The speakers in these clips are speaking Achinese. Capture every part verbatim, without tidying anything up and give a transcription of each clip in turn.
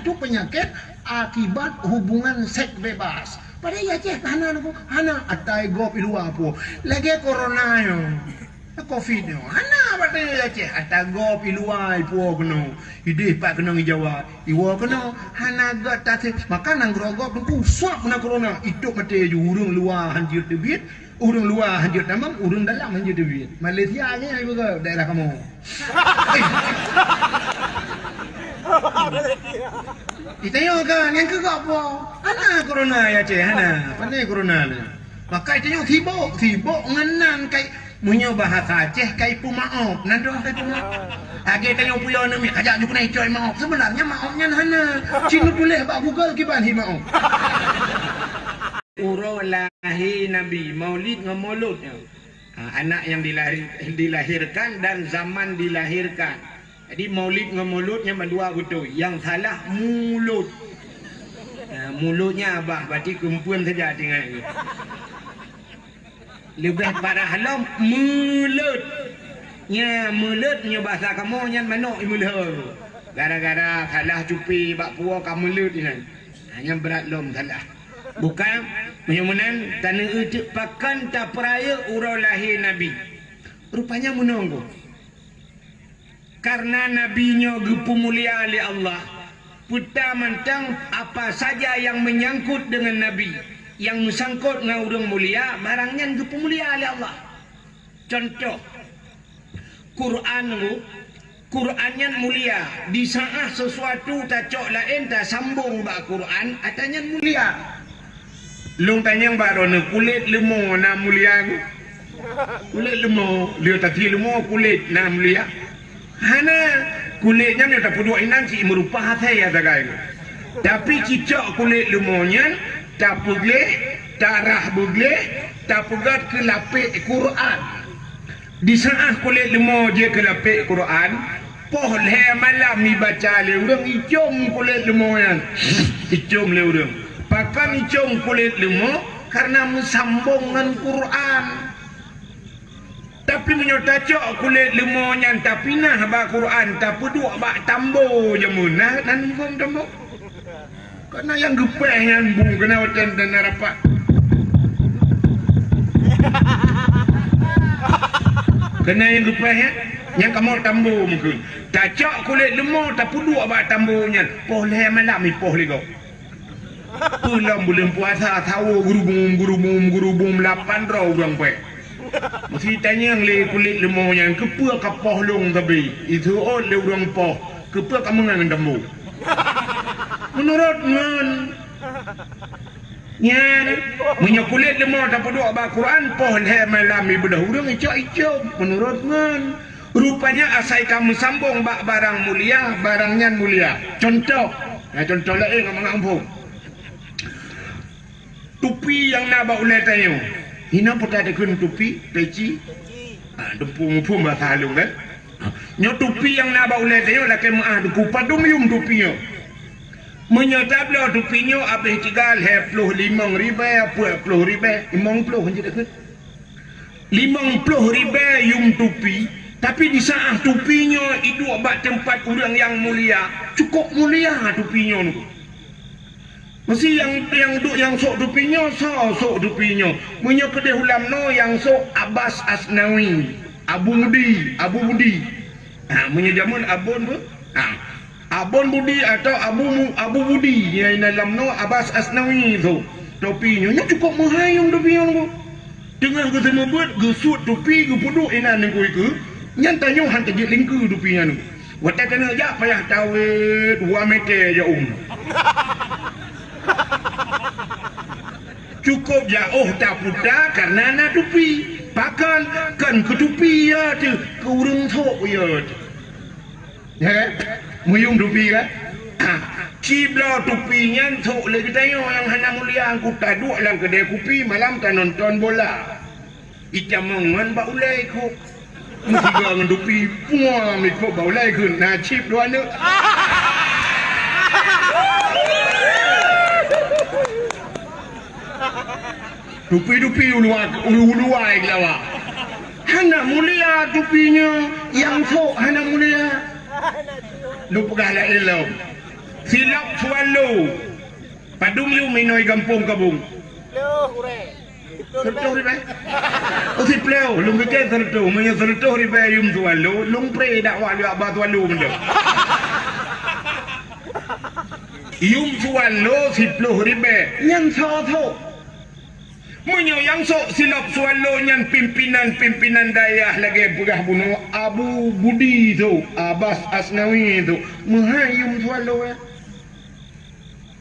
Itu penyakit akibat hubungan seks bebas. Padahai i Aceh hana lagu, hana, ata i gob i luwa po. Lagèe corona nyoe, covid nyoe, hana bak tanyoe i Aceh, ata gob i luwa i po keunoe. Idéh pat keunong i Jawa, i woe keunoe, hana göt tasé. Maka nanggroe gob teungku sab meunan corona, itôp maté ju ureueng luwa han jeuet teubiet. Ureueng luwa han jeuet tamong, ureueng dalam han jeuet teubiet. Malaysia nyan hai beureugueng daerah kamoe. Itanyoe ka nyang keu gob po. Hana corona i Aceh, hana. Pane corona nyoe. Maka itanyoe sibok, sibok ngon nan kai, meunyoe bahasa Aceh kai peumaob. Nan droe kai peumaob. Lagèe tanyoe puyoe aneuk miet, kajak ju keuneuk icok maob. Sebenarnya maob nyan hana. Cit neutuléh bak Google kiban hi maob. Uroe lahé Nabi, Maulid ngon Molot nyoe. Ha, anak nyang dilahir-, dilahirkan dan zaman dilahirkan. Jadi Maulid ngon Molot nyan mandua beutôi. Nyang salah mulot. Ha, mulot nyan abah, berarti keumpeuen saja tinggai. Leubeh parah lom, meulot. Nyan meulot, nyoe basa kamoe nyan manok imeulhö. Gara-gara salah cupi bak puwoe ka meulot inan. Ha, nyan brat lom salah. Bukan, meunyoe meunan, taneueu teuk pakon tapeurayeuk uroe lahé Nabi. Rupanya meunoe gob. Karena Nabi nyoe geupeumulia lé Allah, peue ta mantong apa saja nyang meunyangkot deungon Nabi, nyang meusangkot ngon ureueng mulia, barang nyan geupeumulia lé Allah. Contoh, Quran nyoe, Quran nyan mulia. Di saat sesuatu tacok laén tasambong bak Quran, ata nyan mulia. Lôn tanyong bak droeneuh, kulét leumo na mulia? Kulét leumo, lheueh tatie leumo kulét na mulia? Hana. Kulét nyan nyang tapeuduek inan cit meurupa asèe sagai. Tapi cicok kulét leumo nyan tapeugleh, tarah beugleh, tapeugöt keu lapék Quran. Di saat kulét leumo jeuet keu lapék Quran, poh lhèe malam ibaca lé ureueng, icom kulét leumo nyan. Icom lé ureueng. Pakon icom kulét leumo? Karena meusambong ngon Quran. Tapi meunyoe tacok kulét leumo nyan tapinah bak Quran, tapeuduek bak tambo jameun, na, na nibong tambo. Kana nyang geupéh nyan bu, kana watèe na rapat. Kana nyang geupéh nyan, nyang kamoe tambo meukeuen. Tacok kulét leumo, tapeuduek bak tambo nyan. Poh lhèe malam ipoh lé gob. Peue lom buleuen puasa, sawoe geurubum, geurubum, geurubum, lapan droe ureueng pék. Meusi tanyong lé kulét leumo nyan, keupeue ka poh lôn sabe? Iseuôt lé ureueng poh, keupeue ka meungon ngon tambo? Meunurot ngon nyan, meunyoe kulét leumo tapeuduek bak Quran, poh lhèe malam ibeudôh ureueng icok-icok, meunurot ngon. Rupanya asai ka meusambong bak barang mulia, barang nyan mulia. Contoh, na contoh laén nyang mangat muphom. Tupi nyang na bak ulèe tanyoe. Hinoe peue ta takheun tupi, peci. Ha, teupeu muphom basa lôn kan? Ha, nyoe tupi nyang na bak ulèe tanyoe lakèe meu'ah Teungku, padum yum tupi nyoe. Meunyoe tabloe tupi nyoe abéh tiga lhèe ploh limong ribèe, peuet ploh ribèe, limong ploh jeuet takheun. Limong ploh ribèe yum tupi, tapi di saat tupi nyoe iduek bak teumpat ureueng nyang mulia, cukôp mulia tupi nyoe. Meusi nyang, nyang duek nyang sôk tupi nyoe, soe sôk tupi nyoe? Meunyoe keudéh u Lamno nyang sôk Abbas Asnawi, Abu Mudi, Abu Budi. Ha, meunyoe jameun Abon bu-, ha. Abon Budi atau Abu Mu-, Abu Budi, nyang inan Lamno Abbas Asnawi tu. Topi nyoe, nyoe cukôp meuhai yum topi nyoe. Teungoh geuseumeubeuet, geusuet topi, geupeuduek inan ningkui keu. Nyan tanyoe han tajeuet lingkeu topi nyan. Watèe taneuk jak payah tawét dua meter jak um. Cukôp jak 'oh taputa kareuna na tupi. Pakon? Kon keu tupi ya teuh, keu ureueng sôk ya teuh. He? Meuyum tupi kan? Ah, cibloe tupi nyan sôk lé geutanyoe nyang hana mulia, ku taduek lam keudè kupi malam tanonton bola. Itamong ngon bak ulèe ikôt. Meusigoe ngon tupi, puang ikôt bak ulèe ikôt, na cit dua aneuk. Tupi-tupi uluwa, ulu-, uluwa ai geulawa. Hana mulia tupi nyoe, nyang sôk hana mulia. Lôn peugah laén lom. Silop swallow. Padum yum inoe gampông Kabong? Siplôh ribèe. Oh, siplôh. Lôn pike sireutôh. Meunyoe sireutôh ribèe yum swallow, lôn pré dakwah lé Abah Swallow meunan. Yum swallow siplôh ribèe. Nyan soe-soe. Meunyoe nyang sôk silop swallow nyan pimpinan-pimpinan dayah lagèe peugah bunoe Abu Budi tu, Abas Asnawi tu, meuhai yum swallow, eh.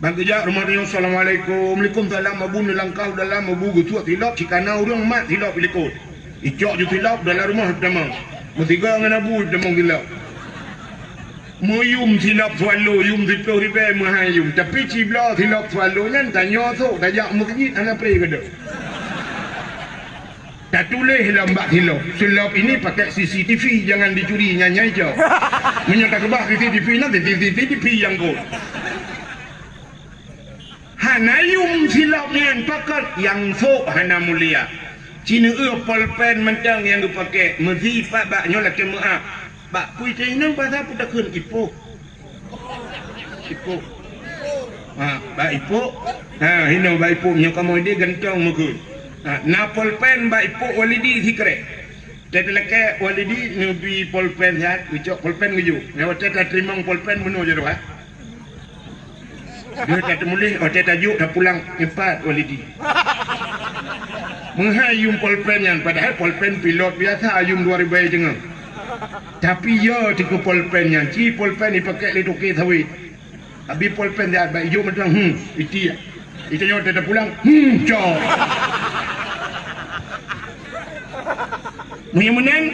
Ban geujak rumoh tanyoe, "Assalamualaikum." "Waalaikumsalam." Abu neulangkah u dalam, Abu geusuet silop, cikana ureueng mat silop i likot. Icok ju silop dalam rumoh tamong. Meusigoe ngon Abu tamong silop. Meuyum silop swallow, yum siplôh ribèe meuhai yum. Tapi cibloe silop swallow nyan tanyoe sôk tajak meuseujid hana pré gadôh. Tatuléh lam bak silop, "Silop ini pakai C C T V, jangan dicuri," nyan nyang icok. Meunyoe takeubah C C T V nyan, C C T V nyang kot. Hana yum silop nyan, pakon nyang sôk hana mulia. Ci neueu polpen mantong nyang geupakè, meusi pat bak nyoe lakèe meu'ah. Bak peue teuinong basa peutakheun ipôh. Ipôh. Ha, bak ipôh. Ha, hinoe bak ipôh nyoe kamoe deh gantong meukeue. Ha, na polpen bak ipôh Walidi sikrek. Teuteulakèe Walidi neubi polpen siat, geucok polpen geuyue. Nyoe watèe tateurimong polpen meunoe jaroe, ha. Deuh tateumuléh, watèe tajôk tapulang, nyoe pat Walidi. Meuhai yum polpen nyan, padahai polpen pilot biasa yum dua ribèe teungoh. Tapi yo teukeu polpen nyan, ci polpen ipakè lé toke sawét. Abi polpen siat bak ijôk mantong, hmm, itiek. Itanyoe watèe tapulang, hmm, cok. Meunyoe meunan,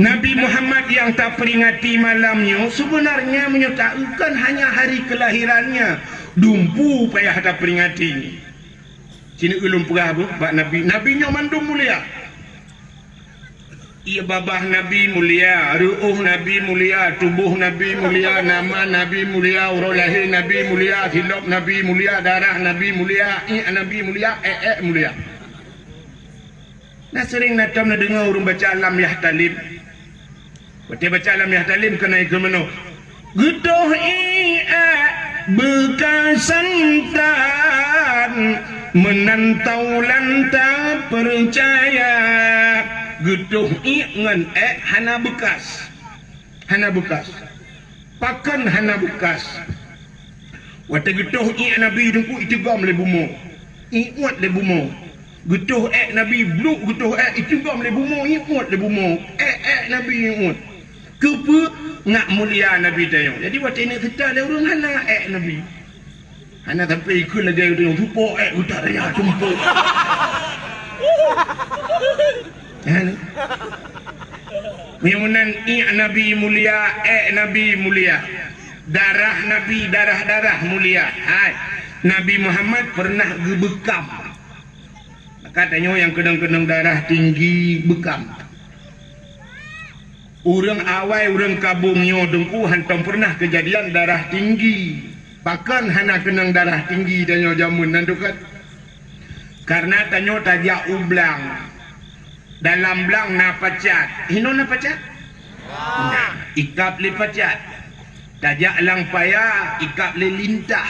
Nabi Muhammad nyang taperingati malam nyoe, seubeunarnya meunyoe taeu kon hanya hari kelahirannya, dumpeue payah taperingati. Ci neueu lôn peugah beuh bak Nabi, Nabi nyoe mandum mulia. Ié babah Nabi mulia, reuôh Nabi mulia, tuboh Nabi mulia, nama Nabi mulia, uroe lahé Nabi mulia, silop Nabi mulia, darah Nabi mulia, iék Nabi mulia, èk-èk mulia. Na seuréng na tom neudeungoe ureueng baca Lam Yahtalim. Watèe baca Lam Yahtalim keunan keu meunoe, "Geutoh iék beukasan tan, meunan taulan tapeucaya." Geutoh iék ngon èk hana beukas. Hana beukas. Pakon hana beukas? Watèe geutoh iék Nabi Teungku, iteugom lé bumoe, iuet lé bumoe. Geutoh èk Nabi, bluek geutoh èk, iteugom lé bumoe, iuet lé bumoe. Èk-èk Nabi iuet. Keupeue? Ngat mulia Nabi tanyoe. Jadi watèe ineuk seutôt lé ureueng hana èk Nabi. Hana sampai ikheun lagèe tanyoe, tupok èk utak raya tumpok. Kan? Meunyoe meunan iék Nabi mulia, èk Nabi mulia, darah Nabi, darah-darah mulia. Hai, Nabi Muhammad pernah geubeukam. Maka tanyoe nyang keunong-keunong darah tinggi beukam. Ureueng awai, ureueng Kabong nyoe Teungku hántom pernah keujadian darah tinggi. Pakon hana keunong darah tinggi tanyoe jameun nyan teuh kan? Karena tanyoe tajak u blang. Dalam blang na pacat. Hinoe na pacat? Na, ikab lé pacat. Tajak lam paya, ikab lé lintah.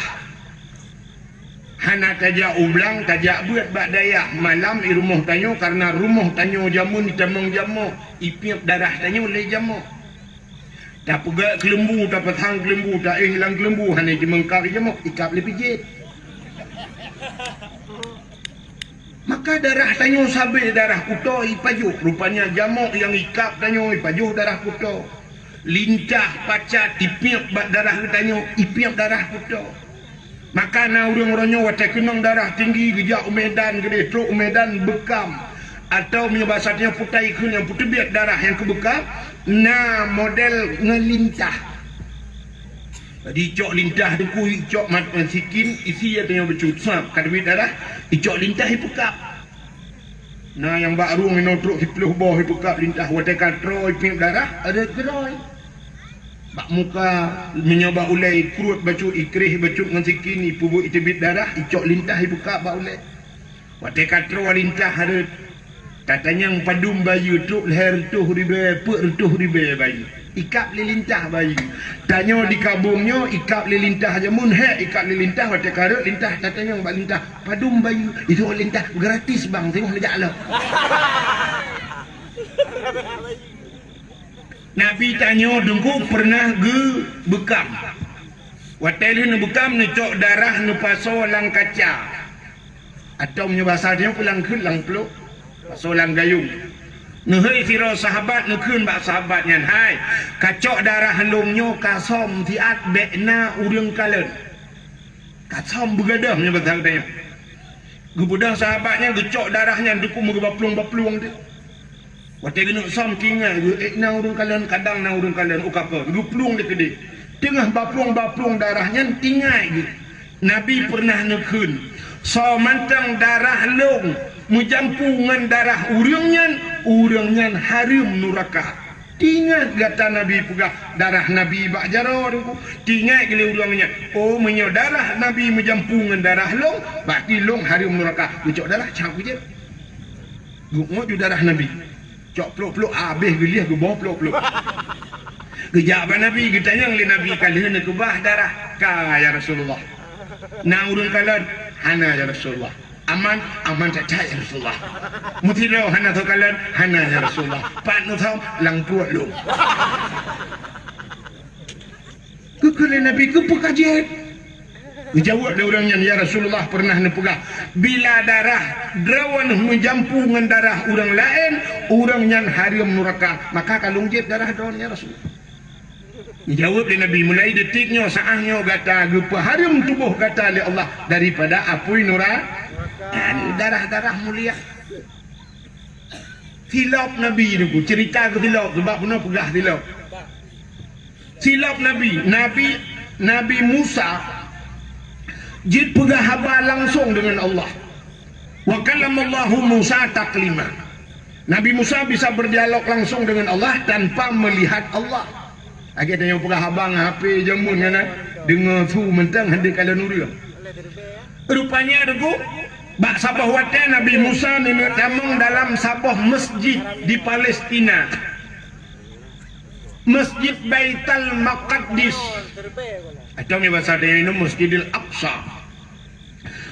Hana tajak u blang, tajak beuet bak dayah. Malam i rumoh tanyoe, karena rumoh tanyoe jameun itamong jamok, ipiep darah tanyoe lé jamok. Tapeugèt keuleumbu, tapasang keuleumbu, taéh lam keuleumbu, hana jimeungkab jamok, ikab lé pijet. Maka darah tanyoe sabé darah kuto ipajoh, rupanya jamok nyang ikab tanyoe ipajoh darah kuto. Lintah pacat ipiep bak darah geutanyoe, ipiep darah kuto. Maka na ureueng uroe nyoe watèe keunong darah tinggi geujak u Medan, geudeh trok u Medan beukam. Atawa meunyoe basa tanyoe putai kheun nyang peuteubiet darah nyang keubeukam, na model ngon lintah. Jadi icok lintah Teungku, icok mat ngon sikin, isi ya tanyoe bacut. Sab ka teubiet darah, icok lintah ipeukab. Na nyang bak rueng inoe trok siplôh boh ipeukab lintah, watèe ka troe ipiep darah, rhot keudroe. Bak muka, meunyoe bak ulèe ikruet bacut, ikreh bacut ngon sikin, ipeubuet iteubiet darah, icok lintah ipeukab bak ulèe. Watèe ka troe lintah rhot, tatanyong padum bayeue, trok lhèe reutôh ribèe, peuet reutôh ribèe bayeue. Ikab lé lintah bayeue. Tanyoe di kabong nyoe ikab lé lintah jameun, hék ikab lé lintah, watée kareuek lintah tatanyong bak lintah, "Padum bayeue?" "Itu lintah gratis, Bang, singoh neujak lom." Nabi tanyoe Teungku pernah geubeukam. Watée lheueh neubeukam, neucok darah neupasoe lam kaca. Atau meunyoe basa tanyoe peulang kheun lam plôk, pasoe lam gayong. Neuhôi sidroe sahabat, neukheun bak sahabat nyan, "Hai, kacok darah lôn nyoe kasöm siat, bék na ureuëng kalon." Kasöm beugadôh meunyoe basa geutanyoe. Geubeudôh sahabat nyan, geucok darah nyan, deuh keu meugeuba plueng-ba plueng teuh. Watée geuneuk sôm, tingai geuh, ék na ureuëng kalon, kadang na ureuëng kalon, u kapeue geuplueng di keudeh. Teungoh baplueng-baplueng darah nyan, tingai geuh. Nabi peureunah neukheun, "Soe mantong darah lôn meujampu ngon darah ureuëng nyan, ureuëng nyan hareuem nuraka." Tingat gata Nabi peugah darah Nabi bak jaroe Teungku. Tingat geuh lé ureuëng nyan, "Oh, meunyoe darah Nabi meujampu ngon darah lôn, berarti lôn hareuem nuraka." Geucok darah, cab geuh jeuet. Geungoe ju darah Nabi. Cok plôk-plôk, habéh geulieh geuboh plôk-plôk. Geujak bak Nabi, geutanyong lé Nabi, "Ka lheueh neukeubah darah?" "Ka, ya Rasulullah." "Na ureuëng kalon?" "Hana, ya Rasulullah." "Aman?" "Aman that-that, ya Rasulullah." "Meusidroe hana soe kalon?" "Hana, ya Rasulullah." "Pat neusöm?" "Lam pruet lôn." Geukheun lé Nabi, "Keupeue ka jeuet?" Geujaweueb lé ureuëng nyan, "Ya Rasulullah, peureunah neupeugah, bila darah droeneuh meujampu ngon darah ureuëng laén, ureuëng nyan hareuem nuraka, maka ka lôn jieb darah droeneuh, ya Rasulullah." Geujaweueb lé Nabi, "Mulai detik nyoe, saát nyoe gata geupeuhareuem tuboh gata lé Allah daripada apui nura-, nah, darah-darah mulia." Silop Nabi Teungku, ceurita keu silop, sabab bunoe peugah silop. Silop Nabi, Nabi, Nabi Musa jeuet peugah haba langsong deungon Allah. "Wa kallamallahu Musa taklima." Nabi Musa bisa berdialog langsong dengan Allah tanpa melihat Allah. Lagée tanyoe peugah haba ngon H P jameun nyan, deungoe su mantong hana kalon ureuëng. Rupanya Teungku, bak saboh watée Nabi Musa neuneuk tamong dalam saboh masjid di Palestina. Masjid Baitul Maqdis. Atau meunyoe basa tanyoe nyoe Masjidil Aqsa.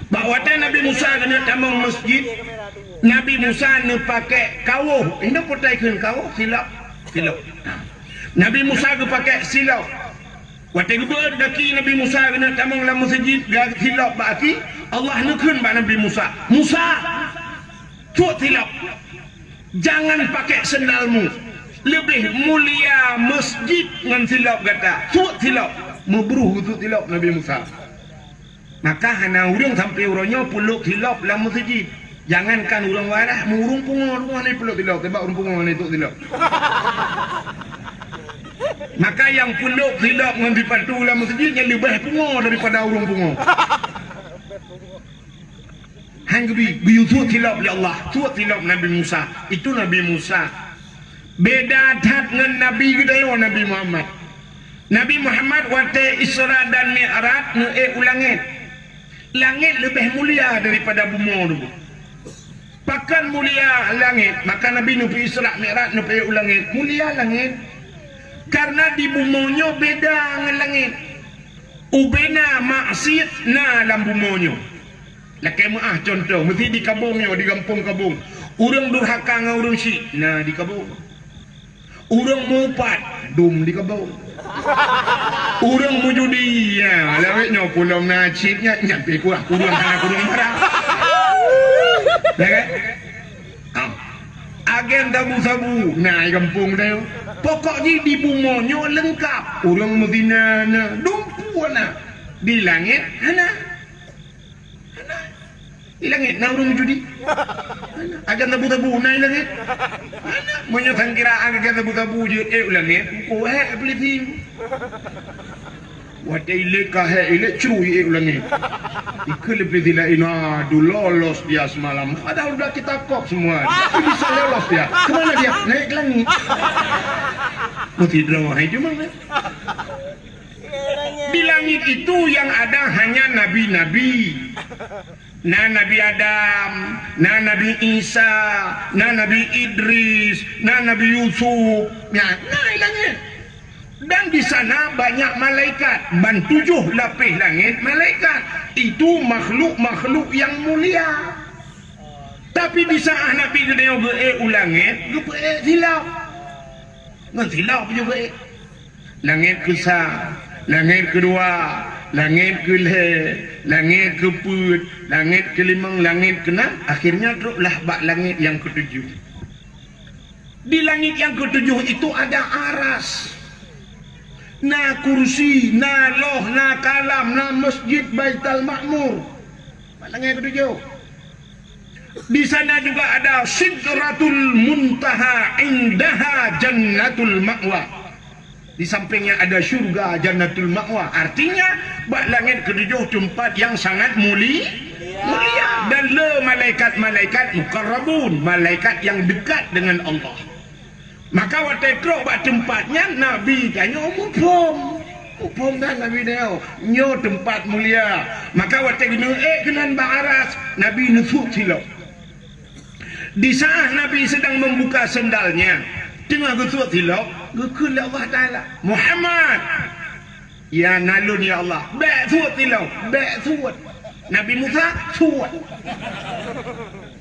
Bak watée Nabi Musa geuneuk tamong masjid, Nabi Musa neupaké kawoh. Inong putai kheun kawoh, silop. Silop. Nabi Musa geupaké silop. Watée geubeuet gaki Nabi Musa geuneuk tamong lam masjid, geusilop bak aki, Allah neukheun bak Nabi Musa, "Musa, suet silop! Jangan pakai sendalmu! Leubeh mulia masjid ngon silop gata! Suet silop!" Meubruh geusuet silop Nabi Musa. Maka hana ureuëng sampoe uroe nyoe peulop silop lam meuseujid. Jangankan ureuëng waréh, meu ureuëng pungo, ureuëng pungo hana peulop silop, sabab ureuëng pungo hana tok silop. Maka nyang peulop silop ngon sipatu lam meuseujid nyan leubeh pungo daripada ureuëng pungo. Han geubi, geuyue suet silop lé Allah, suet silop Nabi Musa. Itu Nabi Musa. Beda that ngon Nabi geutanyoe, Nabi Muhammad. Nabi Muhammad watée Isra dan Mi'raj neuék u langét. Langét leubeh mulia daripada bumoe dulu. Pakon mulia langét? Maka Nabi neupeu Isra Mi'raj neupeu u langét. Mulia langét. Karena di bumoe nyoe beda ngon langét. Ubena maksiet na lam bumoe nyoe. Lakée meuáh cuntoh, meusi di Kabong nyoe, di gampông Kabong. Ureuëng durhaka ngon ureuëng syik na di Kabong. Ureuëng meuupat dum di Kabong. Ureuëng meujudi, ya, lawét nyoe pulom na cit nyan, nyan pih kuah kureueng hana kureueng barang. Ya kan? Ah. Agen sabu-sabu na di gampông nyoe. Pokok jih di bumoe nyoe leungkap. Ureuëng meuzina na, dumpeue na. Di langét hana. Hana. Di langét na ureuëng meujudi. Hana. Agen sabu-sabu na di langét. Hana. Meunyoe sangkira agen sabu-sabu jeuet ék u langét, uko hék polisi. Watée ilét ka hék, ilét cru ié ulang nyoe. Ikheun lé polisi laén, "Aduh, lolos dia semalam." Padahal udah kita kop semua. Tapi bisa lolos dia. Kemana dia? Naik ke langit. Mesti drama hai cuma kan? Di langit itu yang ada hanya nabi-nabi. Na Nabi Adam, na Nabi Isa, na Nabi Idris, na Nabi Yusuf. Nyan, na i langét. Dan di sana banyak malaikat, ban tujoh lapéh langét malaikat. Itu makhluk-makhluk yang mulia. Tapi di saat Nabi geutanyoe geuék u langét, geupeuék silop. Ngon silop juga ék. Langét keusa, langét keudua, langét keulhée, langét keupeuet, langét keulimong, langét keunam, akhirnya troklah bak langét nyang keutujoh. Di langét nyang keutujoh itu ada aras, na kursi, na loh, na kalam, na masjid Baitul Ma'mur. Bak langét keutujoh. Di sana juga ada Sidratul Muntaha, indaha Jannatul Ma'wa. Di sampingnya ada syurga Jannatul Ma'wa. Artinya, bak langét keutujoh teumpat yang sangat muli-, mulia. Dan le malaikat-malaikat muqarrabun, malaikat yang dekat dengan Allah. Maka watée trok bak teumpat nyan, Nabi tanyoe muphom. Muphom kan Nabi tanyoe, nyoe teumpat mulia. Maka watée geuneuék keunan bak aras, Nabi neusut silop. Di saat Nabi sedang membuka sendalnya, teungoh geusut silop, geukheun lé Allah Taala, "Muhammad!" "Ya, na lôn, ya Allah." "Bék sut ilong, bék sut." Nabi Musa sut.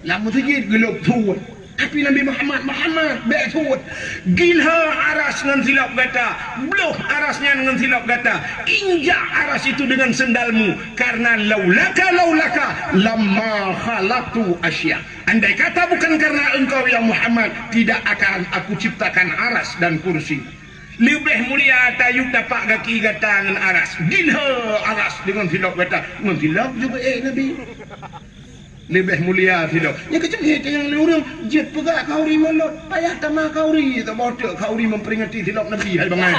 Lam meuseujid geulop sut. Tapi Nabi Muhammad, "Muhammad, bék sut. Gilha aras ngon silop gata, bloh aras nyan ngon silop gata, injak aras itu dengan sendalmu, karena laulaka, laulaka, lamma khalaqtu asya. Andai kata bukan karena engkau, ya Muhammad, tidak akan aku ciptakan aras dan kursi." Leubeh mulia tayue tapak gaki gata ngon aras. Gilha aras deungon silop gata. Ngon silop juga ék Nabi. Leubeh mulia silop. Nyang keucuma nyang lé ureuëng jeuet peugah khauri mulod. Payah tamah khauri, saboh teuk khauri memperingati silop Nabi hai bangai.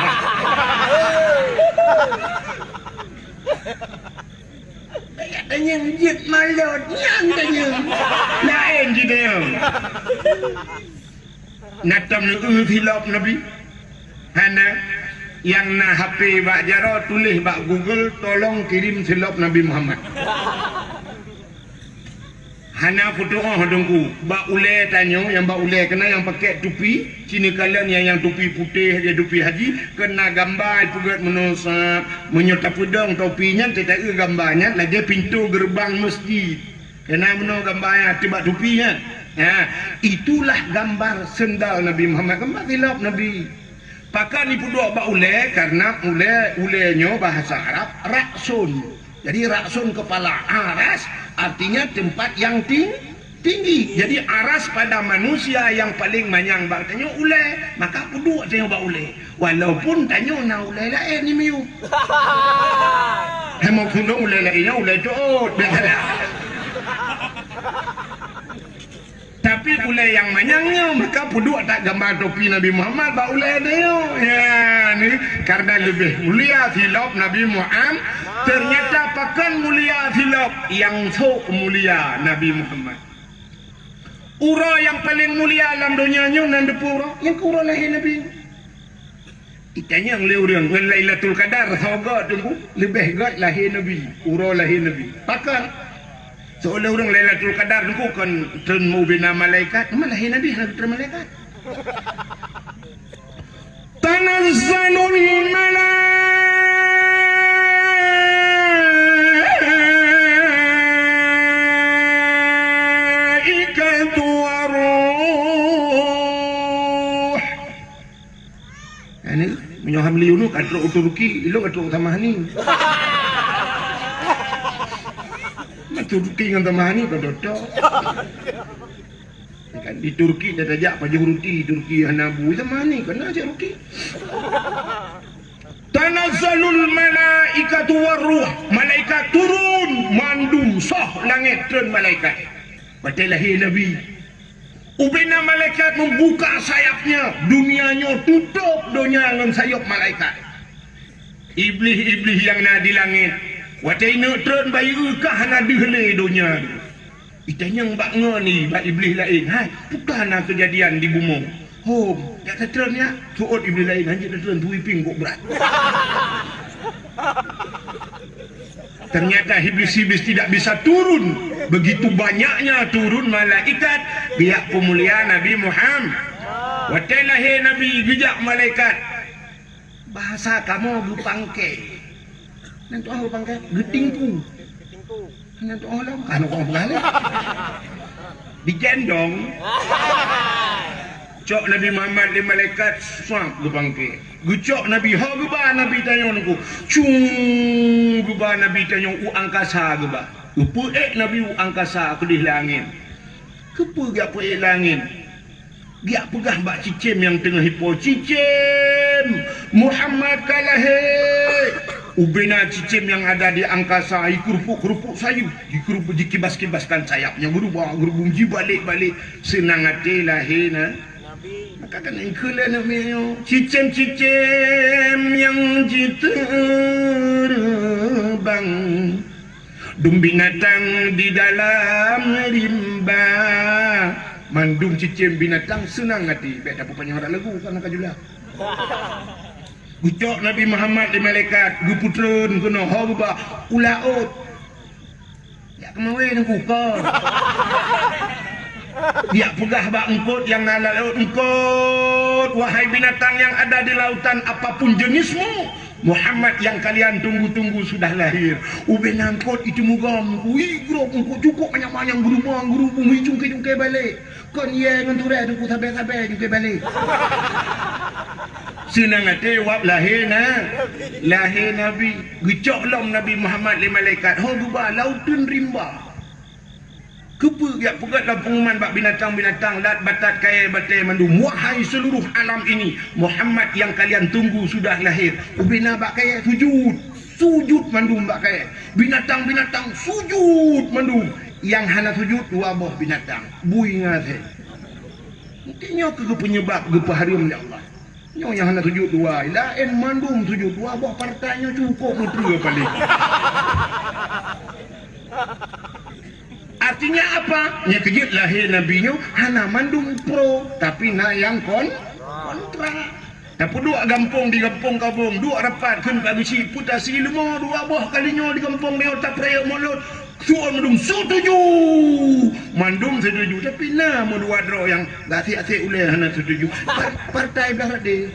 Payah tanyong jeuet mulod, nyang tanyong. Laén jitanyong. Na tom neueu silop Nabi? Hana. Nyang na H P bak jaroe, tuléh bak Google, "Tolong kirim silop Nabi Muhammad." Hana putôh Teungku. Bak ulée tanyoe, nyang bak ulée keunan nyang pakai tupi, sinoe kalon nyang, nyang tupi putéh, nyang tupi haji, keunan gamba ipeugét meunoe sa-, meunyoe tapeudong topi nyan, teuta-eu gamba nyan lagée pintoe geureubang meuseujid. Keunan meunoe gamba nyan ateueh bak tupi nyan. Ha, itulah gambar sendal Nabi Muhammad, gambar silop Nabi. Pakon ipeuduek bak ulée? Karena ulée, ulée nyoe bahasa Arab ra'sun. Jadi ra'sun kepala, aras artinya tempat yang ting-, tinggi. Jadi aras pada manusia yang paling manyang bak tanyoe ulée, maka peuduek tanyoe bak ulée. Walaupun tanyoe na ulée laén di miyueb. Hai meukeunong ulée laén nyan ulée teuôt. Tapi ulée nyang manyang nyoe, maka peuduek that gamba topi Nabi Muhammad bak ulée nyoe. Ya, ni karena leubeh mulia silop Nabi Muhammad. Ternyata pakon mulia silop, nyang sôk mulia Nabi Muhammad. Uroe nyang paleng mulia lam donya nyoe nan dipeue uroe? Nyang keu uroe lahé Nabi. Itanyong lé ureuëng ngon Lailatul Qadar, soe göt Teungku? Leubeh göt lahé Nabi, uroe lahé Nabi. Pakon? Soe lé ureuëng Lailatul Qadar Teungku kon treun ubena malaikat, teuma lahé Nabi hana treun malaikat. Tanazzalul malaikatu waruh. Ini meunyoe Hamli Unu ka trok u Turki, ilong ka trok u Tamahani. Turki ngon Tamahani ka doto. Kan di Turki dah tajak pajoh ruti, Turki hana bu, Tamahani kena cek ruti. Tanazzalul malaikatu waruh, malaikat turun mandum soh langét treun malaikat. Watée lahé Nabi, ubena malaikat membuka sayapnya, dunia nyoe tutôp donya ngon sayop malaikat. Iblih-iblih nyang na di langét, watée ineuk treun bayeue ka hana deuh lé donya. Itanyong bak ngon ni bak iblih laén, "Hai, peue ka na keujadian di bumoe?" "Hom, jak tatreun nyak." Seuôt iblih laén, "Hanjeuet tatreun, turi pieng kok brat." Ternyata iblis-iblis tidak bisa turun. Begitu banyaknya turun malaikat pihak peumulia Nabi Muhammad. Watée lahé Nabi, geujak malaikat. Bahasa kamoe geupangke. Nan tu'oh geupangke, geutingku. Nan tu'oh lom, kan orang peugah lé. Digendong. Cok Nabi Muhammad lé malaikat, swab geupangke. Geucok Nabi, ho geuba Nabi tanyoe nungku. Cung geuba Nabi tanyoe u angkasa geuba. Geupeuék Nabi u angkasa keudeh langét. Keupeue geupeuék langét? Geujak peugah bak cicém nyang teungoh ipo, "Cicém, Muhammad ka lahé!" Ubena cicém nyang ada di angkasa, jikeurupuk-keurupuk sayeup, jikeurupuk, jikibas-kibaskan sayapnya, geurubah-geurubah, jibalek-balek, seunang até lahé na. Maka kan ikheun lé Nabi nyoe, "Cicém-cicém nyang jiteureumbang." Dum binatang di dalam rimba. Mandum cicém binatang seunang até. Bèk tapeupanyang rot lagu, kan ka jula. Geucok Nabi Muhammad lé malaikat, geupeutreun keunoe, ho geuba u laôt. Jak keumawe nungku kon. Jak peugah bak eungkôt nyang na lam laôt, "Eungkôt, wahai binatang yang ada di lautan, apapun jenismu, Muhammad yang kalian tunggu-tunggu sudah lahir." Ubena eungkôt itu mugom, ui, grob eungkôt cukôp manyang-manyang, geurubong-geurubong, ui, cungké-cungké balek. Kon yé ngon turée teungku sabe-sabe juga balek. Seunang até wab lahé na, lahé Nabi. Geucok lom Nabi Muhammad lé malaikat, ho geuba lauteun rimba. Keupeue jak peugét lom peunguman bak binatang-binatang, lat, batat, kayée, batée mandum, "Wahai seluruh alam ini, Muhammad yang kalian tunggu sudah lahir." Ubena bak kayée sujud. Sujud mandum bak kayée. Binatang-binatang sujud mandum. Nyang hana sujud dua boh binatang, bui ngon asèe. Mungkin nyoe keuh peunyeubab geupeuhareuem lé Allah. Nyoe nyang hana sujud dua, laén mandum sujud, dua boh partai nyoe cukôp meutreue paléng. Artinya apa? Nyang keujeuet lahé Nabi nyoe hana mandum pro, tapi na nyang kon-, kontra. Tapeuduek gampông di gampông kabông, duek rapat kheun Pak Geuchik, peue tasi leumo dua boh kali nyoe di gampông nyoe tapeurayek mulod. Suon mandum setuju. Mandum setuju, tapi na meudua droe nyang gasek-gasek ulèe hana setuju. Par-, partai blah rot deh.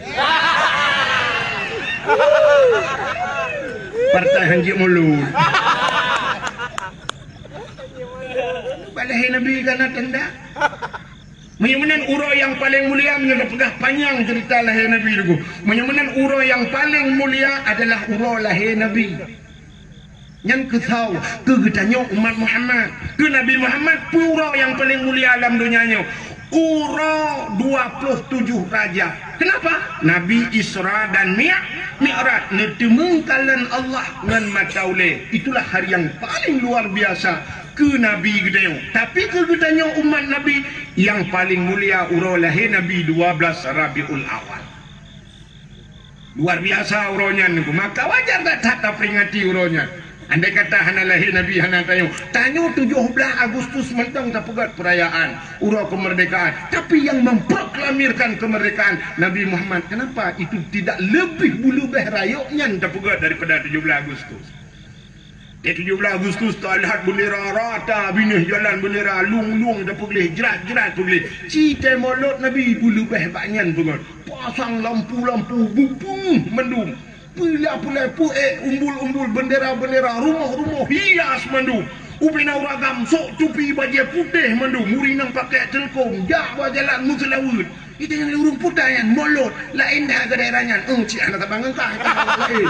Partai hanjeuet mulod. Bak lahé Nabi ka na tanda. Meunyoe meunan uroe nyang paleng mulia, meunyoe tapeugah panyang ceurita lahé Nabi teungku. Meunyoe meunan uroe nyang paleng mulia adalah uroe lahé Nabi. Nyan keusoe keu geutanyoe umat Muhammad. Keu Nabi Muhammad, peue uroe nyang paleng mulia lam donya nyoe? Uroe dua ploh tujoh Rajab. Kenapa? Nabi Isra dan Mi'raj, neuteumeung kalon Allah ngon mata ulèe. Itulah hari yang paling luar biasa keu Nabi geutanyoe. Tapi keu geutanyoe umat Nabi, nyang paleng mulia uroe lahé Nabi dua belas Rabiul Awal. Luar biasa uroe nyan, maka wajar that-that taperingati uroe nyan. Andai kata hana lahé Nabi, hana tanyoe. Tanyoe tujoh blaih Agustus mantong tapeugét peurayaan uroe keumeurdekaan. Tapi nyang memproklamirkan keumeurdekaan Nabi Muhammad, kenapa itu tidak lebih beuleubeh rayeuk nyan tapeugét daripada tujoh blaih Agustus? Di tujoh blaih Agustus, talhat bendera rata, binéh jalan bendera, lueng-lueng tapeugleh, jrat-jrat peugleh. Ci tée mulod Nabi beuleubeh bak nyan peungon. Pasang lampu-lampu, beupeungeuh mandum. Peula-peula, peuék umbul-umbul, bendera-bendera, rumoh-rumoh hias mandum. Ubena ureueng agam sok tupi bajée putéh mandum, ureueng inong pakék teulkong, jak bak jalan meuseulaweuet. Itu nyang ureueng puta nyan, mulod, laén that keu daerah nyan. Oh, cit hana saban ngon kah, kah laén.